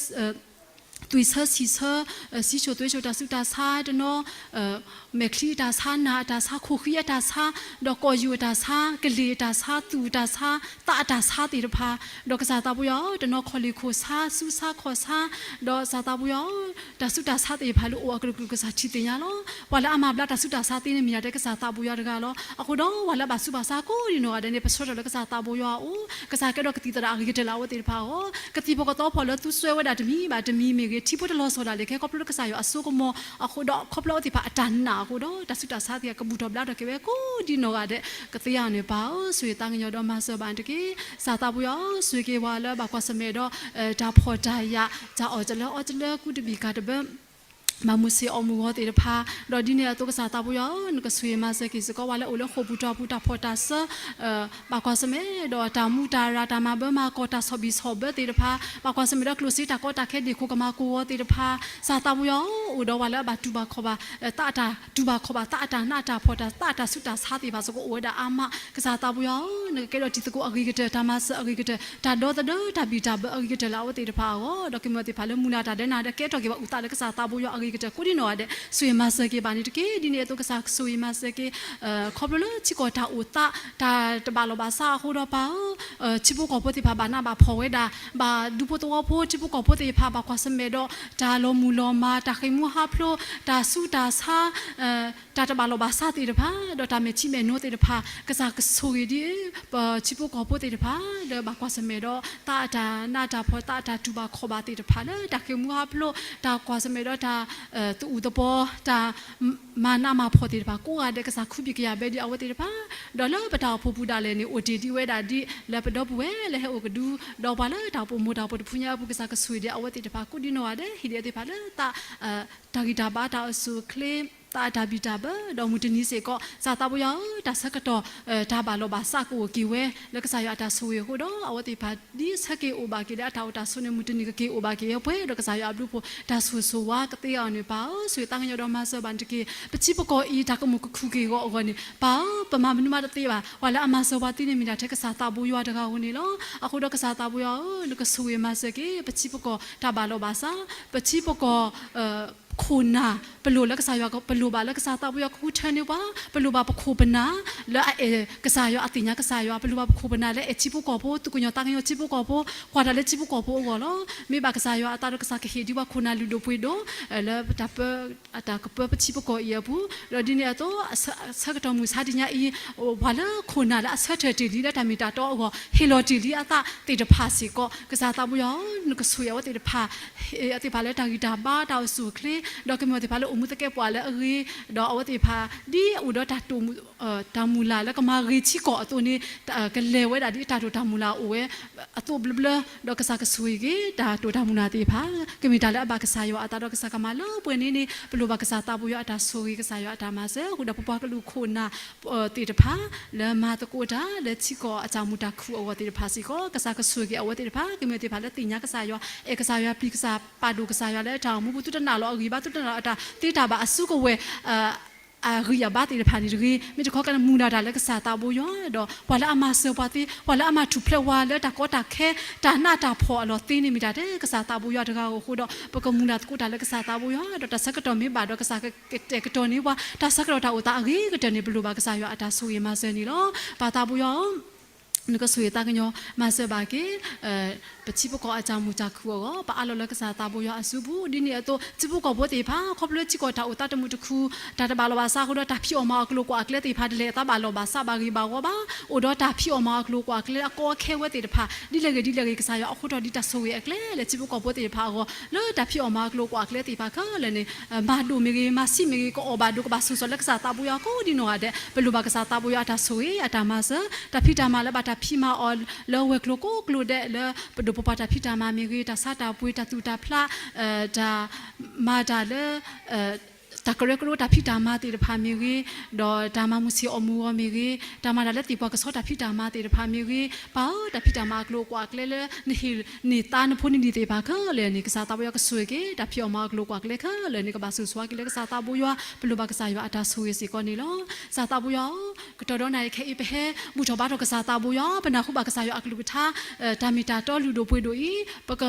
သွံၣ်ဆၢဆံၣ်ဆၢ, စံၣ်စိၤသွဲစိၤတၢ်ဆူးတၢ်ဆါတနီၤ, မဲာ်ချံအတၢ်ဆါ, နၢ်အတၢ်ဆါ, ခိၣ်ဃံအတၢ်ဆါ, ဒီးကိာ်ယူၢ်အတၢ်ဆါ, ကလ့ၢ်အတၢ်ဆါ, သူၣ်အတၢ်ဆါ, သးအတၢ်ဆါသ့ၣ်တဖၣ်, ဒီးကစၢ်သးပူၤယွၤဧၢ, တနီၤခီၣ်လ့ၢ်ခိၣ်ဆါ, ဆူးဆါခီၣ်ဆါ, ဒီးကစၢ်သးပူၤယွၤဧၢ, တၢ်ဆူးတၢ်ဆါသ့ၣ်တဖၣ်လၢအိၣ်အကလုာ်ကလုာ် ကစၢ်ထံၣ်သ့ၣ်ညါလီၤ. ပှၤလၢအမၤဘျါတၢ်ဆူးတၢ်ဆါသ့န့ၣ်မ့ၢ်ဒၣ်ထဲကစၢ်သးပူၤယွၤတဂၤလီၤ. အဃိဒီးပှၤလၢအဘၣ်ဆူးဘၣ်ဆါကိးဒံနီၢ်ဂၤဒဲးန့ၣ် ပဆၢထၢၣ်လၢကစၢ်သးပူၤယွၤအအိၣ်, ကစၢ်ကဲထီၣ်ကသံၣ်သရၣ်အဂ့ၤကတၢၢ်လၢအဝဲသ့ၣ်တဖၣ်အဂီၢ်, ကသံၣ်ဖိကသီဖိလၢသူစွဲဝဲဒၣ်တမံၤဘၣ်တမံၤမ့ၢ်ဂ့ၤ, ထံဖိတလီၤစီၤဒၣ်လဲာ်ခဲခီဖျိလၢကစၢ်ယွၤအစိကမီၤအဃိဒီး ခီဖျိအဝဲသ့ၣ်တဖၣ်အတၢ်နာ်အဃိဒီး တၢ်ဆူးတၢ်ဆါသ့ၣ်ကဘူၣ်ထီၣ်ဘျါထီၣ်က့ၤဝဲကိးဒံနီၢ်ဂၤဒဲး, ကသ့အီၤန့ၣ်ပၢ်ဧၢ, ဆိၣ်ဂ့ၤသးကညီၤဒီးမၤစၢၤဘၣ်တက့ၢ်. ကစၢ်သးပူၤယွၤဧၢ, ဆိၣ်ဂ့ၤက့ၤပှၤလၢဘၣ်ကွၢ်ဆၢၣ်မဲာ်ဒီး တၢ်ဖှီၣ်တၢ်ယာ်, တၢ်အီၣ်တလၢအီတလၢ ကူတဘံၣ်ကၢ်တဘၢ မၤမုာ်ဆ့ၣ်အီၣ်မုာ်ဂီၤသ့ၣ်တဖၣ်, ဒီးဒ်န့ၣ်အသိးကစၢ်သးပူၤယွၤဧၢ, နကဆိၣ်ဂ့ၤမၤစၢၤက့ၤစ့ၢ်ကီး ပှၤလၢအအိၣ်လၢဃိာ်ပူၤတီၤပူၤ တၢ်ဖှီၣ်တၢ်စၢ ဘၣ်ကွၢ်ဆၢၣ်မဲာ်ဒီးတၢ်မူတၢ်ရၤ တၢ်မၤဘၢမၤကီၢ် တၢ်ဆီၣ်ဘံၣ်ဆီၣ်ဘၢသ့ၣ်တဖၣ်, ဘၣ်ကွၢ်ဆၢၣ်မဲာ်ဒီးကျိၣ်စ့တၢ်ကီတၢ်ခဲဒ့ၣ်ခိၣ်ကမၤကိၢ်ဂီၤသ့ၣ်တဖၣ်, ကစၢ်သးပူၤယွၤဧၢ, အိၣ်ဒီးပှၤလၢအဘၣ်တူၢ်ဘၣ်ခီၣ်ဘၣ် သးအတၢ်တူၢ်ဘၣ်ခီၣ်ဘၣ် သးအတၢ်နးတၢ်ဖှီၣ်တၢ် သးအတၢ်ဆူးတၢ်ဆါသ့ၣ်တဖၣ်စ့ၢ်ကီးအိၣ်ဝဲဒၣ်အါမး, ကစၢ်သးပူၤယွၤဧၢ, နကကဲထီၣ်တံၤသကိးအဂ့ၤကတၢၢ် တၢ်ဒီသဒၢတၢ်ဘံၣ်တၢ်ဘၢအဂ့ၤကတၢၢ်လၢအဝဲသ့ၣ်တဖၣ်အဂီၢ်, ဒီးကမျၢၢ်သ့ၣ်တဖၣ်လၢမုၢ်လၢ်တၢ်ဒဲးနၤဒီးကဲထီၣ်က့ၤဘၣ်အုၣ်သးလၢကစၢ်သးပူၤယွၤအဂ့ၤကတၢၢ်ကိးဒံနီၢ်ဂၤဒဲး ဆိၣ်ဂ့ၤမၤစၢၤက့ၤဘၣ်န့ၣ်တက့ၢ်. ဒ်န့ၣ်အသိးကစၢ်ဆိၣ်ဂ့ၤမၤစၢၤက့ၤ ခီဖျိလၢထံကီၢ်တၢ်အိၣ်သး တၢ်တဘၣ်လီၢ်ဘၣ်စးအဃိဒီးပၢ်ဧၢ, ထံဖိကီၢ်ဖိသ့ၣ်တဖၣ်ဘၣ်နးဘၣ်ဖှီၣ်ဝဲဒၣ်, ဘၣ်ဒူဖိသဝီဖိ ထံဖိကီၢ်ဖိသ့ၣ်တဖၣ် ဘၣ်ကွၢ်ဆၢၣ်မဲာ်ဒီး တၢ်လီၤမုၢ်လီၤမၤ တၢ်ဃ့ၢ်မှံဟးဖျိး တၢ်ဆူးတၢ်ဆါ တၢ်တဘၣ်လီၢ်ဘၣ်စးသ့ၣ်တဖၣ် ဒီးတၢ်မဲာ်ထံမဲာ်နိသ့ၣ်တဖၣ် ကစၢ်ကဆိၣ်ဂ့ၤဒ်အံၤ ပထံဖိကီၢ်ဖိသ့ၣ်တဖၣ် လၢဘၣ်ကွၢ်ဆၢၣ်မဲာ်ဒီး သးအတၢ်နးတၢ်ဖှီၣ် သးအတၢ်တူၢ်ဘၣ်ခီၣ်ဘၣ်သ့ၣ်တဖၣ် လၢတၢ်ဃ့ၢ်မှံဟးဖျိး တၢ်ကွၢ်ဆၢၣ်မဲာ်ဒီးတၢ် သအုးသပီၤ တၢ်မၤနးမၤဖှီၣ်သ့ၣ်တဖၣ် ကိးဂၤဒဲး ကစၢ်ခူဘံၣ်ကယာ်ဘဲဒံးအဝဲသ့ၣ်တဖၣ်, ဒီးလၢပတၢ်အိၣ်ဖှိၣ်ပူၤဒၣ်လဲာ်န့ၣ် အိၣ်တ့ၢ်ဒံးဝဲဒၣ်ဒ် လၢပဒီပုၢ်ဝဲၢ်လၢဟဲအိၣ်ကဒု ဒီးပှၤလၢတၢ်အိၣ်ဖှိၣ်မိၢ်တၢ်အိၣ်ဖှိၣ်တဖုညါအပူၤ ကစၢ်ကဆိၣ်ဂ့ၤဒံးအဝဲသ့ၣ်တဖၣ် ကိးဒံနီၢ်ဂၤဒဲး ဟ့ၣ်ဒံးအဝဲသ့ၣ်တဖၣ်လၢသး တၢ်ဂံၢ်တၢ်ဘါ တၢ်အိၣ်ဆူၣ်အိၣ်ချ့ သးအတၢ်ဘံၣ်တၢ်ဘၢ ဒီးမုၢ်တနံၤစ့ၢ်ကီး ကစၢ်သးပူၤယွၤဧၢ, တၢ်ဆၢကတီၢ် တၢ်ဘၣ်လီၢ်ဘၣ်စးကအိၣ်က့ၤဝဲ လၢကစၢ်ယွၤအတၢ်ဆိၣ်ဂ့ၤအဃိဒီး အဝဲသ့ၣ်တဖၣ် ဒ်ဆၢက့ၤအိၣ်ဘၣ်က့ၤလၢအတၢ်အိၣ်တၢ်ဆိးန့ၣ် မုၢ်တနံၤကက့ၤအိၣ်ဘၣ်က့ၤဝဲပှဲၤဒီးကစၢ်ယွၤအဘျုးအဖှိၣ် တၢ်ဆိၣ်ဂ့ၤဆိၣ်ဝါကသ့အီၤန့ၣ် ပၢ်ဧၢ, ဆိၣ်ဂ့ၤသးကညီၤဒီးမၤစၢၤဘၣ်န့ၣ်တက့ၢ်. ပထံပကီၢ်အံၤ တၢ်ကမူၣ်ကခူၣ်က့ၤအဂီၢ်အဂီၢ်န့ၣ် ပၢ်ဧၢ, ပမၤမနုၤမးတသ့ဘၣ်, ပှၤလၢအမၤစၢၤပှၤသ့န့ၣ်မ့ၢ်ဒၣ်ထဲကစၢ်သးပူၤယွၤတဂၤဧိၤန့ၣ်လီၤ. အဃိဒီးကစၢ်သးပူၤယွၤဧၢ, နကဆိၣ်ဂ့ၤမၤစၢၤက့ၤ ပထံပကီၢ် တၢ်ဘၣ်လီၢ်ဘၣ်စး, ပထံပကီၢ် ခိၣ်နၢ် ပလိၣ်လၢကစၢ်ယွၤ ပလိၣ်ဘၣ်လၢကစၢ်သးပူၤယွၤကဃုထၢန့ၢ်ပှၤ, ပလိၣ်ဘၣ်ပခိၣ်ပနၢ် လၢအအဲၣ်ကစၢ်ယွၤ အသ့ၣ်ညါကစၢ်ယွၤ, ပလိၣ်ဘၣ်ပခိၣ်ပနၢ်လၢအဲၣ်ထံဖိကီၢ်ဖိ သူၣ်ကညီၤသးကညီၤထံဖိကီၢ်ဖိ, ကွၢ်တၢ်လၢထံဖိကီၢ်ဖိအဂီၢ်လီၤ. မ့ၢ်ဘၣ်ကစၢ်ယွၤအသးဒီးကစၢ်ကဟ့ၣ်ဒံးပှၤခိၣ်နၢ်လုၢ်ဒိၣ်ပှ့ၤဒိၣ် လၢပတၢ်ပၢ အတၢ်ကပၢပထံပကီၢ်အံၤအပူၤ, ဒီးဒ်န့ၣ်အသိး ဆၢကတီၢ်မုၢ်ဆါတနံၤအံၤ ပှၤလၢခိၣ်နၢ်လၢအဆၢထၢၣ်တ့ၢ်လံလၢတၢ်မ့ၢ်တၢ်တီအဂီၢ် ဟ့ၣ်လီၤတ့ၢ်လံအသးသ့ၣ်တဖၣ်စ့ၢ်ကီး ကစၢ်သးပူၤယွၤဧၢ, နကဆိၣ်ဂ့ၤအဝဲသ့ၣ်တဖၣ် အဝဲသ့ၣ်တဖၣ်လၢတၢ်ဂံၢ်တၢ်ဘါ တၢ်အိၣ်ဆူၣ်အိၣ်ချ့ ဒီးကမ့ၢ်အဝဲသ့ၣ်တဖၣ်လၢအိၣ်မူသကဲးပဝးလၢအဂ့ၤ, ဒီးအဝဲသ့ၣ်တဖၣ် ဒ်အိၣ်ဒီးတၢ်တိာ် တၢ်မုၢ်လၢ်လၢကမၤဂ့ၤထံကီၢ်အသိးန့ၣ် ကလဲၤဝဲဒၣ်ဒ်တၢ်တိာ်တၢ်မုၢ်လၢ်အိၣ်ဝဲအသိးဘျၢဘျၢ, ဒီးကစၢ်ကဆိၣ်ဂ့ၤက့ၤ တၢ်တိာ်တၢ်မုၢ်လၢ်သ့ၣ်တဖၣ် ကမ့ၢ်တၢ်လၢအဘၣ်ကစၢ်ယွၤအသးဒီးကစၢ်ကမၤလၢပှဲၤန့ၣ်န့ၣ် ပလိၣ်ဘၣ်ကစၢ်သးပူၤယွၤအတၢ်ဆိၣ်ဂ့ၤ ကစၢ်ယွၤအတၢ်မၤစၢၤ ဃုာ်ဒီးပပှၤကလုာ်ခိၣ်နၢ်သ့ၣ်တဖၣ် လၢမၤသကိးတၢ်လၢထံကီၢ်အတၢ်မုာ်တၢ်ခုၣ်အဂီၢ်သ့ၣ်တဖၣ်စ့ၢ်ကီး ကစၢ်ကဆိၣ်ဂ့ၤအဝဲသ့ၣ်တဖၣ် ကမ့ၢ်သ့ၣ်တဖၣ်လၢသ့ၣ်ညါကစၢ်ယွၤ အဲၣ်ကစၢ်ယွၤ ပျံၤကစၢ်ပာ်ဒိၣ်ကစၢ်ယွၤလၢတၢ်အိၣ်မူပူၤ သုတနာ်လီၤအဂံၢ်ဘါ သုတနာ်လီၤအတၢ်သ့တၢ်ဘၣ်အစုကဝဲၤ အဂံၢ်အဘါသ့ၣ်တဖၣ်န့ၣ်တဂ့ၤ, မ့ၢ်တခီကလဲၣ် မုၢ်လၢ်တၢ်လၢကစၢ်သးပူၤယွၤ ဒီးပှၤလၢအမၤစၢၤပှၤသ့, ပှၤလၢအမၤထူၣ်ဖျဲးပှၤလၢတၢ်ကီတၢ်ခဲ တၢ်နးတၢ်ဖှီၣ်အလီၢ်သ့န့ၣ်မ့ၢ်တၢ်ထဲကစၢ်သးပူၤယွၤတဂၤဧိၤအဃိဒီး ပကမုၢ်လၢ်သကိးတၢ်လၢကစၢ်သးပူၤယွၤ ဒီးတၢ်ဆၢကတီၢ်မ့ၢ်ဘၣ်ဒီး ကစၢ်ကတဲာ်ကတီၤန့ၢ်ပှၤတၢ်ဆၢကတီၢ်တၢ်အိၣ်သးအဂ့ၤကတၢၢ်န့ၣ် ပလိၣ်ဘၣ်ကစၢ်ယွၤအတၢ်ဆိၣ်ဂ့ၤမၤစၢၤန့ၣ်လီၤ. ပၢ်သးပူၤယွၤဧၢ နကဆိၣ်ဂ့ၤသးကညီၤမၤစၢၤဘၣ်က့ၤ ပထံပကီၢ်အတၢ်မုာ်တၢ်ခုၣ်အဂီၢ် ပအးလီၤလၢကစၢ်သးပူၤယွၤအစုပူၤ ဒ်န့ၣ်အသိး ထံဖိကီၢ်ဖိသ့ၣ်တဖၣ် ခီဖျိလၢထံကီၢ်တၢ်အိၣ်သးတမုာ်တခုၣ် တၢ်တဘၣ်လီၢ်ဘၣ်စးအဃိဒီး တၢ်ဖံးအီၣ်မၤအီၣ်အကျိၤကွာ်အကျဲသ့ၣ်တဖၣ် တလဲၤအသးဘၣ်လီၢ်ဘၣ်စးဘၣ်ဂ့ၤဘၣ်ဝီဘၣ်, အိၣ်ဒီးတၢ်ဖံးအီၣ်မၤအီၣ်အကျိၤကွာ်အကျဲအကီအခဲဝဲသ့ၣ်တဖၣ် ဒ်လဲၣ်ဂ့ၤဒ်လဲၣ်ဂ့ၤ ကစၢ်ယွၤအဃိထီၣ်ဒ်တၢ်ဆိၣ်ဂ့ၤအကျဲလၢထံဖိကီၢ်ဖိသ့ၣ်တဖၣ်အဂီၢ် လၢတၢ်ဖံးအီၣ်မၤအီၣ်အကျိၤကွာ်အကျဲသ့ၣ်တဖၣ်ခဲလၢာ်န့ၣ် မၤဒိၣ်မ့ၢ်ဂ့ၤ မၤဆံးမ့ၢ်ဂ့ၤ ကအီၣ်ဘၣ်ဒိၣ် ကဘၣ်ဆိၣ်ဂ့ၤလၢကစၢ်သးပူၤယွၤကိးဒံနီၢ်ဂၤဒဲး ပလိၣ်ဘၣ်ကစၢ်သးပူၤယွၤအတၢ်ဆိၣ်ဂ့ၤ အတၢ်မၤစၢၤ တၢ်ဖံးတၢ်မၤလၢဘၣ်တၢ်ဖံးမၤအီၣ်လၢဝဲၤကျိၤကိးကျိၤဒဲးလၢ ပဒိၣ်ပပှၢ်တၢ်ဖံးတၢ်မၤမ့ၢ်ဂ့ၤ တၢ်ဆါတၢ်ပှ့ၤ တၢ်သူၣ်တၢ်ဖျး တၢ်မၤတၢ်လၢ တၢ်ကရၢကရိတၢ်ဖံးတၢ်မၤသ့ၣ်တဖၣ်မ့ၢ်ဂ့ၤ, ဒီးတၢ်မၤမုၢ်ဆ့ၣ်အီၣ်မုၢ်ဂီၤမ့ၢ်ဂ့ၤ, တၢ်မၤတၢ်လၢသ့ၣ်ပှၤကဆှီတၢ်ဖံးတၢ်မၤသ့ၣ်တဖၣ်မ့ၢ်ဂ့ၤ, ပၢ်ဧၢ တၢ်ဖံးတၢ်မၤအကျိၤအကွာ်အကျဲလၢ နဟ့ၣ်န့ၢ်သးနဖိနလံၤသ့ၣ်တဖၣ်ခဲလၢာ်န့ၣ် ကစၢ်သးပူၤယွၤကဆိၣ်ဂ့ၤက့ၤ တၢ်ဖံးအီၣ်မၤအီၣ်အကျိၤအကွာ်အကျဲခဲလၢာ်န့ၣ် ကဘၣ်ဆိၣ်ဂ့ၤဆိၣ်ဝါက့ၤလၢကစၢ်သးပူၤယွၤ ပလိၣ်ဘၣ်ကစၢ်ယွၤအတၢ်ဆိၣ်ဂ့ၤစ့ၢ်ကီးန့ၣ်လီၤ. ကစၢ်သးပူၤယွၤဧၢ, ကတီၢ်ဒီးနၤအံၤခဲအံၤ ပဟဲဘူၣ်ထီၣ်ဘါထီၣ်ကစၢ်သးပူၤယွၤ, ပနၢ်ဟူဘၣ်ကစၢ်ယွၤအကလုၢ်ကထါ တၢ်မ့ၢ်တၢ်တီလုၢ်ဒိၣ်ပှ့ၤဒိၣ်အံၤ ပက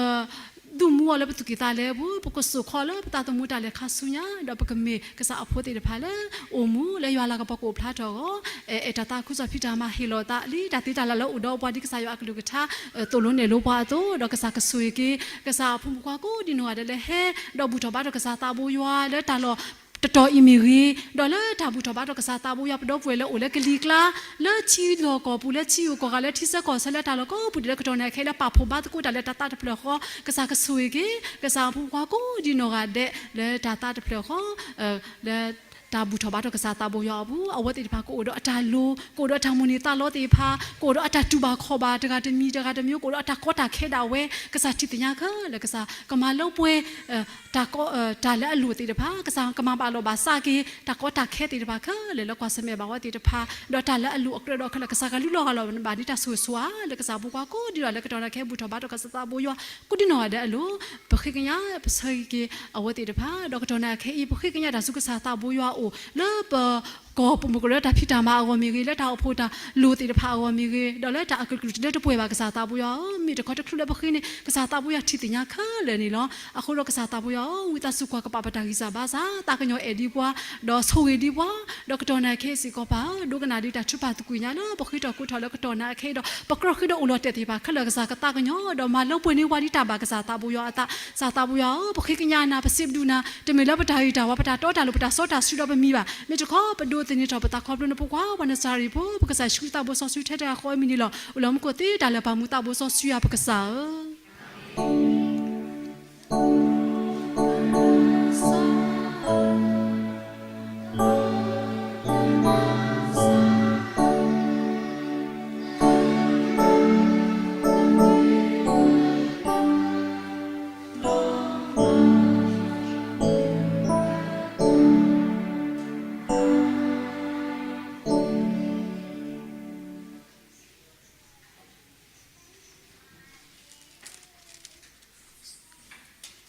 ဒုးမူအီၤလၢပသူၣ်ကံၢ်သးလဲပူၤ, ပကစိာ်ခီလၢပသးသမူတၢ်လဲၤခါဆူညါ, ဒီးပကမ့ၢ်ကစၢ်အဖိသ့ၣ်တဖၣ်လၢအိၣ်မူလၢယွၤလၤကပီၤကအိၣ်ဖျါထီၣ်အဂီၢ်, အဲၣ်တၢ်သးခုကစီၣ်ဖံးတၢ်မၤ ဟ့ၣ်လီၤသးလံတၢ်သ့တၢ်လၢ်လၢအိၣ်ဒီးပှၤဒ်ကစၢ်ယွၤအကလုၢ်ကထါ သိၣ်လိနဲၣ်လိပှၤအသိး, ဒီးကစၢ်ကဆိၣ်ဂ့ၤက့ၤ ကစၢ်အဖိမုၣ်ခွါကိးဒံနီၢ်ဂၤဒဲးလၢဟဲ ဒီးဘူၣ်ထီၣ်ဘါထီၣ်ကစၢ်သးဘိယွၤလၢတၢ်လီၢ် တတီၤအံၤမ့ၢ်ဂ့ၤ, ဒီးလၢတၢ်ဘူၣ်ထီၣ်ဘါထီၣ်ကစၢ်သးဘိယွၤပဒီပုၢ်ဝဲၢ်လၢအိၣ်လၢကလံၤကျါ, လၢထံလီၢ်ကီၢ်ပူၤ လၢထံဂုၤကီၢ်ဂၤ လၢထံဆၢကီၢ်ဆၢ လၢတၢ်လီၢ်ကိးပူၤဒဲး လၢကတီၢ်နၢ်ခဲအံၤလၢပာ်ဖှိၣ်ဘါသကိးတၢ်လၢတၢ်သးတဖျၢၣ်ဃီ, ကစၢ်ကဆိၣ်ဂ့ၤက့ၤ ကစၢ်အဖိမုၣ်ခွါကိးဒံနီၢ်ဂၤဒဲး လၢတၢ်သးတဖျၢၣ်ဃီ လၢ တၢ်ဘူၣ်ထီၣ်ဘါထီၣ်ကစၢ်သးဘိယွၤအပူၤ, အဝဲသ့ၣ်တဖၣ်ကအိၣ်ဒီးအတၢ်လိၤ, ကအိၣ်ဒီးအတၢ်မိၣ်န့ၢ်သးလီသ့ၣ်တဖၣ်, ကအိၣ်ဒီးအတၢ်တူၢ်ဘၣ်ခီၣ်ဘၣ်တဂၤတမံၤတဂၤတမံၤ, ကအိၣ်ဒီးအတၢ်ကီတၢ်ခဲဒၣ်ဝဲ, ကစၢ်ထံၣ်သ့ၣ်ညါခဲလၢာ်, ကစၢ်ကမၤလၢပှဲၤ တၢ်ကီ တၢ်လၢအလိၣ်သ့ၣ်တဖၣ်, ကစၢ်ကမၤဘၣ်လီၤဘၣ်စးက့ၤ တၢ်ကီတၢ်ခဲသ့ၣ်တဖၣ်ခဲလၢာ် လၢကွၢ်ဆၢၣ်မဲာ်ဘၣ်ဝဲသ့ၣ်တဖၣ်, ဒီးတၢ်လၢအလိၣ်အကြၢးဒီးခဲလၢာ် ကစၢ်ကလူလီၤဂာ်လီၤဘၣ်န့ၢ်တၢ်ဆိၣ်ဂ့ၤဆိၣ်ဝါလၢကစၢ်ဖိခွါကိးဒံနီၢ်ဂၤဒဲး လၢကတီၢ်နၢ်ခဲအံၤ ဘူၣ်ထီၣ်ဘါထီၣ်ကစၢ်သးဘိယွၤ ကိးဒံနီၢ်ဂၤဒဲးအလိၤ, ပဃ့ကညးပဆၢဂ့ၤက့ၤအဝဲသ့ၣ်တဖၣ်, ဒီးကတီၢ်နၢ်ခဲအံၤ ပဃ့ကညးတၢ်ဆူကစၢ်သးဘိယွၤအအိၣ် လၢပကီၢ်ပူၤမ့ၢ်ကရၢတၢ်ဖံးတၢ်မၤအဂီၢ်မ့ၢ်ဂ့ၤ, လၢတၢ်အိၣ်ဖှိၣ်တၢ်လိၤသ့ၣ်တဖၣ်အဂီၢ်မ့ၢ်ဂ့ၤ, ဒီးလၢတၢ်အကလုာ်တလၢတပှဲၤဘၣ် ကစၢ်သးဘိယွၤဧၢ, မ့ၢ်တခီတချုးလၢပဃ့န့ၣ် ကစၢ်သးဘိယွၤထံၣ်သ့ၣ်ညါခဲလၢာ်န့ၣ်လီၤ. အဃိဒီးကစၢ်သးဘိယွၤဧၢ, ဝံသးစူၤကွၢ်ကပာ်ပတၢ်ဂံၢ်စၢ်ဘါစၢ်, သးကညီၤအဲၣ်ဒံးပှၤ, ဒီးဆိၣ်ဂ့ၤဒံးပှၤ, ဒီးကတီၢ်နၢ်ခဲအံၤစ့ၢ်ကီးပၢ်ဧၢ, ဒိကနၣ်ဒံးတၢ်ထုကဖၣ်သကွံာ်ညါလၢပဃ့ထီၣ်ကိးထီၣ်လၢကတီၢ်နၢ်ခဲအံၤဒီး ပကြၢးဃ့ဒီးအိၣ်လီၤတဲာ်သ့ၣ်တဖၣ်ခဲလၢာ် ကစၢ်ကသးကညီၤ ဒီးမၤလၢပှဲၤန့ၢ်ပှၤဒ်တၢ်ဘၣ်ကစၢ်သးဘိယွၤအသး, ကစၢ်သးဘိယွၤဧၢ, ပဃ့ကညးနၤ ပစံးဘျုးနၤ, တမ့ၢ်လၢပတၢ်ဂံၢ်တၢ်ဘါ ပတၢ်တီတၢ်လိၤ ပတၢ်စီတၢ်ဆှံဒီးပမံၤဘၣ်, မ့ၢ်တခီပဒိးသန့ၤထီၣ်ပသးခီဖျိနဖိခွါ ပှၤနစၤရ့းဖိ ပကစၢ်ယ့ၣ်ၡူးခရံာ်သးဘိစီဆှံထဲတဂၤဃီအမံၤန့ၣ်လီၤ. အိၣ်လၢမူခိၣ်သ့တၢ်လၢာ် ပၢ်မူသးဘိစီဆှံယွၤပကစၢ်ဧၢ.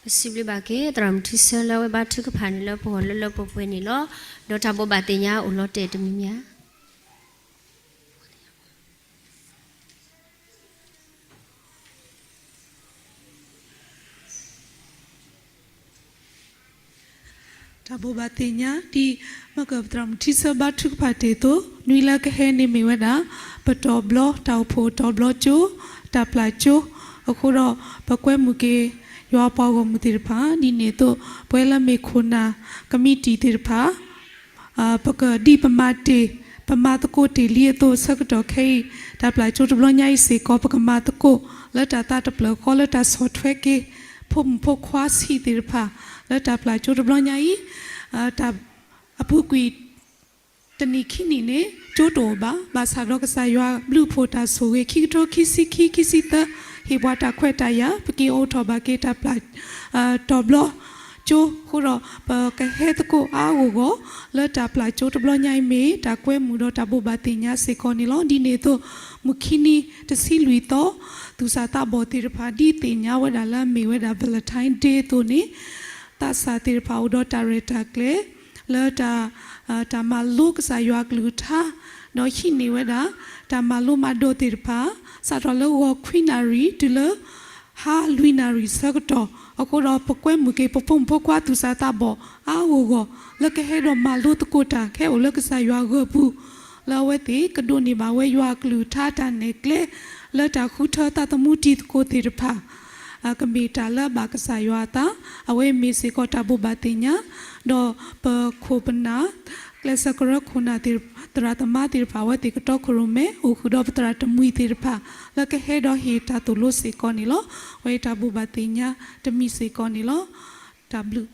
ပစံးဘျုးဘၣ်က့ၤ သရၣ်မုၣ်ထူဆၢလၢအဝဲဘါထုကဖၣ်န့ၣ်လၢပဂီၢ် လၢလၢပှဲၤပှဲၤန့ၣ်လီၤ. ဒီးတၢ်ဘိးဘၣ်သ့ၣ်ညါအိၣ်လီၤတဲာ်တမံၤမံၤဧါ. တၢ်ဘိးဘၣ်သ့ၣ်ညါ ဒ်မ့ၢ်ကပသရၣ်မုၣ်ထူဆၢဘါထုကဖၣ်တ့ၢ်အသိး, နွံလၢကဟဲန့ၣ်မ့ၢ်ဝဲဒၣ် ပတီၢ်ဘျီ တၢ်အိၣ်ဖှိၣ်တီၢ်ဘျီကၠိ, တၢ်ပျၢ်ကၠိ, အဃိဒီး ပကွဲမုာ်က့ၤ ယွၤပှၤဂီၢ်မုၢ်သ့ၣ်တဖၣ် ဒ်န့ၣ်အသိး ပဝဲလၢမ့ၢ်ခိၣ်နၢ် ကမံးတံာ်သ့ၣ်တဖၣ် ပကဒ်ပမၤတ့ၢ် ပမၤသကိးတ့ၢ်လံအသိး ဆၢကတီၢ်ခဲအံၤ တၢ်ပျၢ်ကၠိတဘျီညါအံၤစ့ၢ်ကီး ပကမၤသကိး လၢတၢ်သးတဖျၢၣ်ဃီ လၢတၢ်ဆီၣ်ထွဲက့ၤ ဖိမုၣ်ဖိခွါဆံးသ့ၣ်တဖၣ် လၢတၢ်ပျၢ်ကၠိတဘျီညါအံၤ တၢ်အပူၤကွံာ် တနံၣ်ခံနံၣ်န့ၣ် ကၠိတအိၣ်ဘၣ်. ဘၣ်ဆၣ်ဒီးကစၢ်ယွၤဘျုးဖှိၣ်တၢ်ဆိၣ်ဂ့ၤ ခံကထိခံဆံခံ ခံဆံသၢ ဟ့ၣ်ပှၤတၢ်ခွဲးတၢ်ယာ် ပက့ၤအိးထီၣ်ဘၣ်က့ၤတၢ်ပျၢ် တီၢ်ဘျီကၠိအဃိဒီး ပကဟဲသကိးအါအါဂီၢ်ဂီၢ် လၢတၢ်ပျၢ်ကၠိတဘျီညါအံၤမ့ၢ် တၢ်ကွဲမုာ်ဒီးတၢ်ဘိးဘၣ်သ့ၣ်ညါစ့ၢ်ကီးန့ၣ်လီၤ. ဒ်န့ၣ်အသိး မုၢ်ခံနံၤတဆံလွံၢ်သီ သူၣ်စၢ်သးဘီၣ်သ့ၣ်တဖၣ် ဒ်သ့ၣ်ညါဝဲဒၣ်လၢအမ့ၢ်ဝဲဒၣ် Valentine Day အသိးန့ၣ် သးစၢ်သ့ၣ်တဖၣ်အိၣ်ဒီးတၢ်ရဲၣ်တၢ်ကျဲၤ လၢတၢ် တၢ်မၤလိကစၢ်ယွၤအကလုၢ်ကထါ ဒီးဟံးန့ၢ်ဝဲဒၣ် တၢ်မၤလိမၤဒိးသ့ၣ်တဖၣ် စးထီၣ်လၢဂီၤခွံနၣ်ရံၣ် တုၤလၢ ဟါလွံၢ်နၣ်ရံၣ်ဆၢကတီၢ် အဃိဒီး ပကွဲမုာ်က့ၤ ပဖိမုၣ်ဖိခွါသူၣ်စၢ်သးဘီၣ်အါအါဂီၢ်ဂီၢ် လၢကဟဲဒီးမၤလိသကိးတၢ် ကဟဲအိၣ်လၢကစၢ်ယွၤဂၢၢ်ပူၤ လၢအဝဲသ့ၣ်ကဒိးန့ၢ်ဘၣ်ဝဲယွၤအကလုၢ်ကထါတၢ်နဲၣ်ကျဲ လၢတၢ်ဃုထၢသးသမူတံၤသကိးသ့ၣ်တဖၣ် ကမ့ၢ်တၢ်လၢအဘၣ်ကစၢ်ယွၤအသး အဝဲမ့ၢ်စ့ၢ်ကီးတၢ်ဘိးဘၣ်သ့ၣ်ညါ ဒီးပခိၣ်ပနၢ် ကျဲးစၢးကရၢခိၣ်နၢ်သ့ၣ် သရၣ်သမါသ့ၣ်တဖၣ် အဝဲသ့ၣ်ကတီခိၣ်ရိၣ်မဲ အိၣ်ဃုာ်ဒီးပသရၣ်တမှံၤသ့ၣ်တဖၣ် လၢကဟဲဒီးဟ့ၣ်တၢ်သိၣ်လိစ့ၢ်ကီးန့ၣ်လီၤ. အဝဲတၢ်ဘိးဘၣ်သ့ၣ်ညါတမံၤစ့ၢ်ကီးန့ၣ်လီၤ. တၢ်ဘျုး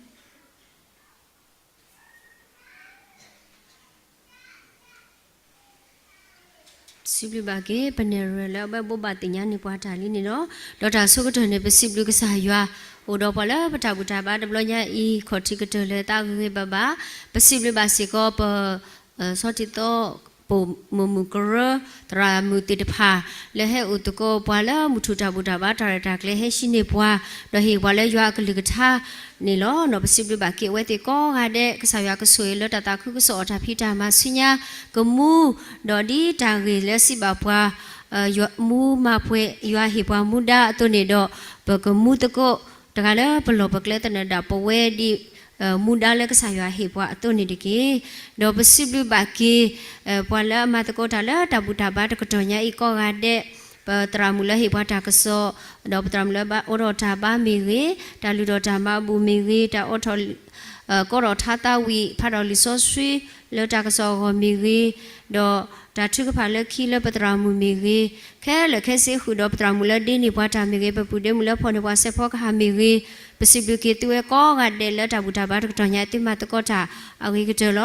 စံးဘျုးဘၣ်က့ၤ ပနဲၣ်ရွဲၣ်လၢအဝဲဘိးဘၣ်သ့ၣ်ညါန့ၢ်ပှၤတၢ်လံန့ၣ်လီၤ. ဒီးတၢ်ဆိကတၢၢ်န့ၣ် ပစံးဘျုးကစၢ်ယွၤ အိၣ်ဒီးပှၤလၢပတၢ်ဘူၣ်တၢ်ဘါတဘျီညါအံၤ ခီၣ်ထံးကတၢၢ်လၢသးဂ့ၤဂ့ၤဘၣ်ဘၣ်. ပစံးဘျုးဘၣ်စ့ၢ်ကီးပ ဆီထံသီ ပိာ်မုၣ်မုၣ်ကရၢ သရၣ်မုၣ်သ့ၣ်တဖၣ် လၢဟဲအိၣ်သကိးပှၤလၢမုၢ်ထူၣ်တၢ်ဘူၣ်တၢ်ဘါတၢ်ရဲၣ်တၢ်ကျဲၤ ဟဲဟံးန့ၢ်ပှၤ ဒီးဟ့ၣ်ပှၤလၢယွၤအကလုၢ်ကထါန့ၣ်လီၤ. ပစံးဘျုးဘၣ်က့ၤအဝဲသ့ၣ်ကိးဂၤဒဲး ကစၢ်ယွၤကဆိၣ်ဂ့ၤလၢတၢ်သးခုကစီၣ်အီၤတၢ်ဖံးတၢ်မၤဆူညါ ကမူ ဒီးဒ်တၢ်ဂ့ၢ်လၢစံးဘၣ်ပှၤ မူမၤပှဲၤ ယွၤဟ့ၣ်ပှၤမူဒါအသိးန့ၣ်ဒီး ပကမူသကိး တဂၤလၢပလီၢ်ပကျဲသနၢၣ်ဒၣ်ပဝဲဒ် မူဒါလၢကစၢ်ယွၤဟ့ၣ်ပှၤအသိးန့ၣ်တက့ၢ်. ဒီးပစံးဘျုးဘၣ်က့ၤ ပှၤလၢအမၤသကိးတၢ်လၢတၢ်ဘူၣ်တၢ်ဘါတကတီၢ်ညါအံၤကိးဂၤဒဲး, ပသရၣ်မုၣ်လၢဟ့ၣ်ပှၤတၢ်ကစီၣ်, ဒီးပသရၣ်မုၣ်လၢဘၣ်အိးထီၣ်တၢ်ဘါမ့ၢ်ဂ့ၤ, တၢ်လုၢ်ထီၣ်တၢ်မၤအဘူးမ့ၢ်ဂ့ၤ, တၢ်အိးထီၣ် ကိးထီၣ်ထါသးဝံၣ် ဖးထီၣ်လံာ်စီဆှံ လၢတၢ်ကစီၣ်အဂီၢ်မ့ၢ်ဂ့ၤ, ဒီးတၢ်ထုကဖၣ်လၢခံလၢပသရၣ်မုၣ်မ့ၢ်ဂ့ၤ, ခဲလၢာ်ခဲဆ့ဃုာ်ဒီးပသရၣ်မုၣ်လၢဒ့န့ၢ်ပှၤတၢ်မ့ၢ်ဂ့ၤ, ပပုၢ်ဒ့မုၣ်လၢဖီၣ်န့ၢ်ပှၤစဲးဖီကဟၣ်မ့ၢ်ဂ့ၤ, ပစံးဘျုးက့ၤသုဝဲကိးဂၤဒဲးလၢတၢ်ဘူၣ်တၢ်ဘါတကတီၢ်ညါ သုမၤသကိးတၢ်အဂ့ၤကတၢၢ်လီ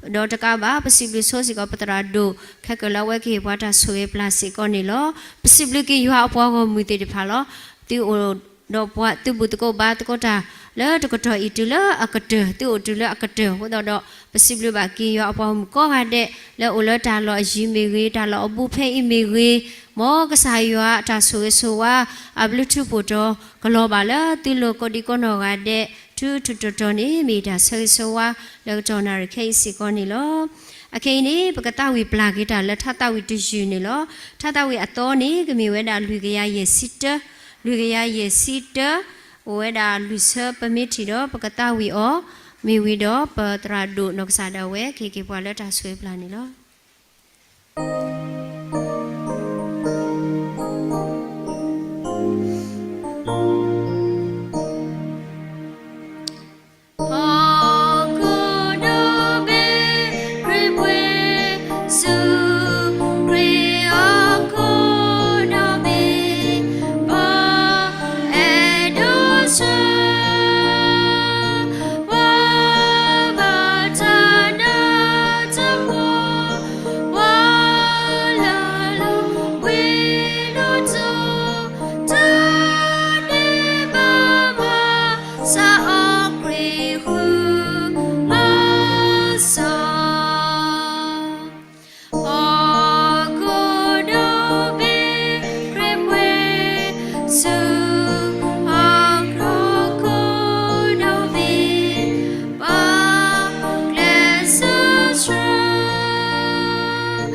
ၤ. ဒီးတကးဘၣ် ပစံးဘျုးဆိစ့ၢ်ကီးပသရၣ်ဒိၣ် ခဲကၢၢ်လၢအဝဲကဟ့ၣ်ပှၤတၢ်ဆိၣ်ဂ့ၤပျၢ်စ့ၢ်ကီးန့ၣ်လီၤ. ပစံးဘျုးက့ၤယွၤအပှၤဂီၢ်မုၢ်သ့ၣ်တဖၣ်လီၤ. သုအိၣ်ဒီးပှၤ သုဘူၣ်သကိးဘါသကိးတၢ်လၢတကတီၢ်အံၤတုၤလၢအကတၢၢ်, သုအိၣ်တုၤလၢအကတၢၢ်အဃိသတးဒီး ပစံးဘျုးဘၣ်က့ၤယွၤအပှၤဂီၢ်မုၢ်ကိးဂၤဒဲး လၢအိၣ်လၢတၢ်လီၢ်အယံၤမ့ၢ်ဂ့ၤ, တၢ်လီၢ်အဘူးဖဲအံၤမ့ၢ်ဂ့ၤ, မ်ကစၢ်ယွၤအတၢ်ဆိၣ်ဂ့ၤဆိၣ်ဝါ အဘျုးထူးဖှိၣ်တီၤ ကလီၤဘၣ်လၢသုလိၤကိးဒံကိးနီၢ်ဂၤဒဲး ထူးထူးတီၤတီၤန့ၣ် မ့ၢ်တၢ်ဆၢဂ့ၤဆၢဝါလၢကတီၢ်နၣ်ရံၣ်ခဲအံၤစ့ၢ်ကီးန့ၣ်လီၤ. အခဲအံၤန့ၣ် ပကသးဝံၣ်ပျၢ်က့ၤတၢ်လၢထါသးဝံၣ်တယုၢ်န့ၣ်လီၤ. ထါသးဝံၣ်အသီန့ၣ် ကမ့ၢ်ဝဲဒၣ်လွံၢ်ကယၤယဲၢ်ဆံတၢ, လွံၢ်ကယၤယဲၢ်ဆံတၢ, အိၣ်ဝဲဒၣ်လွံၢ်ဆၢ ပမ့ၢ်ထံၣ်ဒီး ပကသးဝံၣ်အီၤ, မ့ၢ်ဝံၤဒီးပသရၣ်ဒိၣ်နီၢ်ကစၢ်ဒၣ်ဝဲ ကဟ့ၣ်က့ၤပှၤလၢတၢ်ဆိၣ်ဂ့ၤပ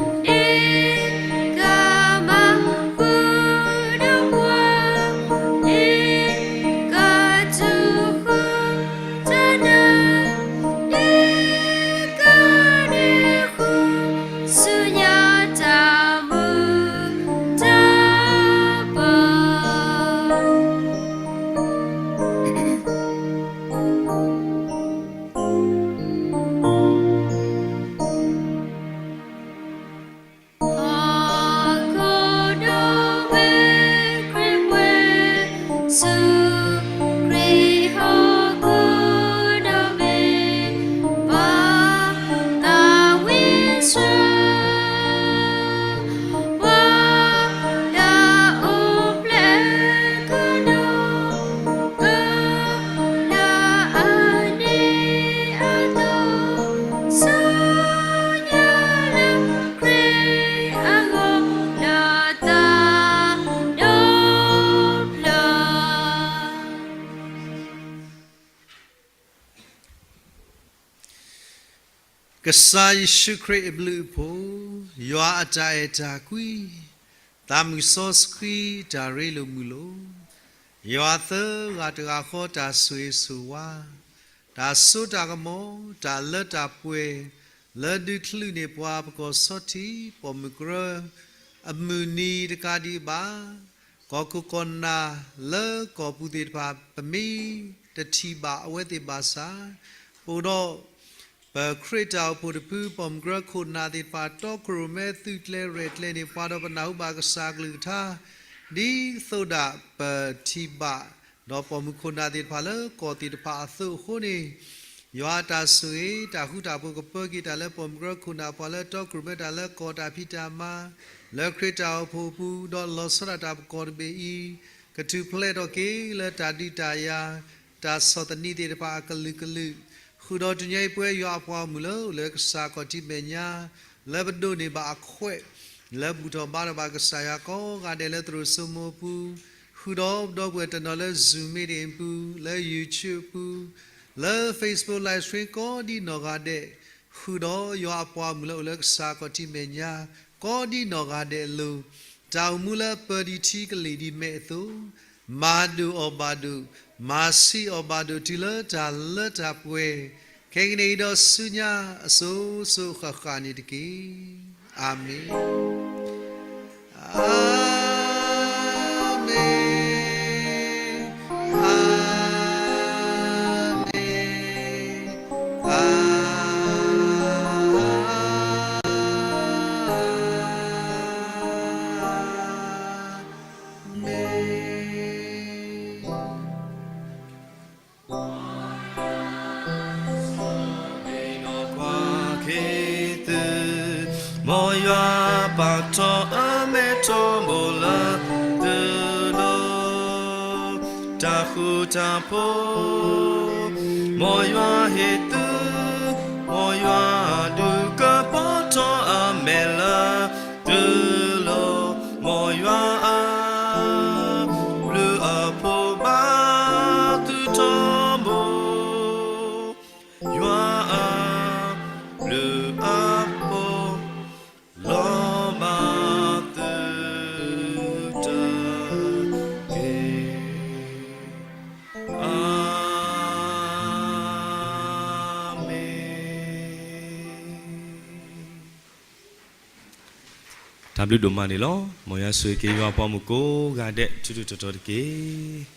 ျၢ်န့ၣ်လီၤ.ကစၢ်ယ့ၣ်ၡူးခရံာ်အဘျုးအဖှိၣ်, ယွၤအတၢ်အဲၣ်တၢ်ကွံ, သးမုၢ်စီဆှံတၢ်ရ့လိာ်မုာ်လိာ်, ယွၤသၢဂၤတဂၤဃီတၢ်ဆိၣ်ဂ့ၤဆိၣ်ဝါ, တၢ်စိတၢ်ကမီၤ, တၢ်လၢတၢ်ပှဲၤ, လၢဒုးချုးန့ၢ်ပှၤပကီၢ်ဆီထံး ပိာ်မုၣ်ကရၢ အမုၢ်နံၤတကးဒံးဘၣ် ကီၢ်ခိၣ်ကီၢ်နၢ်လၢကီၢ်ပူၤသ့ၣ်တဖၣ် ပမ့ၢ်တထံၣ်ဘၣ်အဝဲသ့ၣ်ဘၣ်ဆၣ်, ပအိၣ်ဒီး ပခရံာ်တၢ်အိၣ်ဖှိၣ်တဖု ပိာ်မုၣ်ကရၢခိၣ်နၢ်သ့ၣ်တဖၣ် တီခိၣ်ရိၣ်မဲသုးကျဲၤရဲၣ်ကျဲၤန့ၢ်ပှၤဒီးပနၢ်ဟူဘၣ်ကစၢ်အကလုၢ်ကထါ, ဒ်သိးဒၣ်ပထံၣ်ဘၣ် ဒီးပိာ်မုၣ်ခိၣ်နၢ်သ့ၣ်တဖၣ်လၢကီၢ်သ့ၣ်တဖၣ်အသိးအဃိန့ၣ်, ယွၤအတၢ်ဆိၣ်ဂ့ၤ, တၢ်ဃူတၢ်ဖိးကပၢက့ၤတၢ်လၢပိာ်မုၣ်ကရၢခိၣ်နၢ်ပှၤလၢတီခိၣ်ရိၣ်မဲတၢ်လၢကီၢ်တၢ်ဖံးတၢ်မၤ လၢခရံာ်တၢ်အိၣ်ဖှိၣ်အပူၤ, ဒီးလီၤဆီဒၣ်တၢ်တၢ်ကီတၢ်ခဲအံၤ, ကထူၣ်ဖျဲးထီၣ်က့ၤလၢတၢ်ဒုးတၢ်ယၤ, တၢ်ဆီၣ်သနံးသ့ၣ်တဖၣ်အကလုာ်ကလုာ်, ဃုာ်ဒီးတညါအံၤပဝဲယွၤအပှၤဂီၢ်မုၢ်လၢအိၣ်လၢကစၢ်ခီၣ်ထံးမဲာ်ညါ, လၢပဒိးန့ၢ်ဘၣ်အခွဲး လၢဘူၣ်ထီၣ်ဘါထီၣ်ဘၣ်ကစၢ်ယွၤကိးဂၤဒဲးလၢသရိာ်စိမိၤအပူၤ, ဃုာ်ဒီးပဒီပုၢ်ဝဲၢ်တနီၤလၢ Zoom meeting အပူၤ, လၢ YouTube အပူၤ, လၢ Facebook live stream ကိးဒ်နီၢ်ဂၤဒဲး, ဃုာ်ဒီးယွၤအပှၤဂီၢ်မုၢ်လၢအိၣ်လၢကစၢ်ခီၣ်ထံးမဲာ်ညါ ကိးဒ်နီၢ်ဂၤဒဲးအလိၤ, တၢ်အိၣ်မူလၢပၢၤဒံးထံကလံၣ်ဒံးမဲာ်အသိး, မၤဒိၣ်အီၣ်ဘၣ်ဒိၣ်, မၤဆံးအီၣ်ဘၣ်ဒိၣ်တုၤလၢတၢ်လၢတၢ်ပှဲၤ, ခဲကနံၣ်အံၤဒီးဆူညါအစိၤစိၤဃၣ်ဃၣ်န့ၣ်တက့ၢ်. အၤမ့ၣ်. အၤမ့ၣ်, အၤမ့ၣ်, အၤမ့ၣ်. မ်ယွၤပာ်ထီၣ်အမဲာ်ထီဘိလၢသုလိၤ တၢ်ဃူတၢ်ဖိး, မ်ယွၤဟ့ၣ်သု, မ်ယွၤဒုးကပီၤထီၣ်အမဲာ်လၢသုလိၤ, မ်ယွၤအဘျုးအဖှိၣ်ဘၣ်သုထီဘိ, ယွၤအဘျုးအဖှိၣ် လီၤဘၣ်သုတက့ၢ်. အၤမ့ၣ်. တၢ်ဘျုးဒိၣ်မးန့ၣ်လီၤ. မ်ယွၤဆိၣ်ဂ့ၤက့ၤယွၤအပှၤဂီၢ်မုၢ်ကိးဂၤဒဲးထူထူတီတီတက့ၢ်.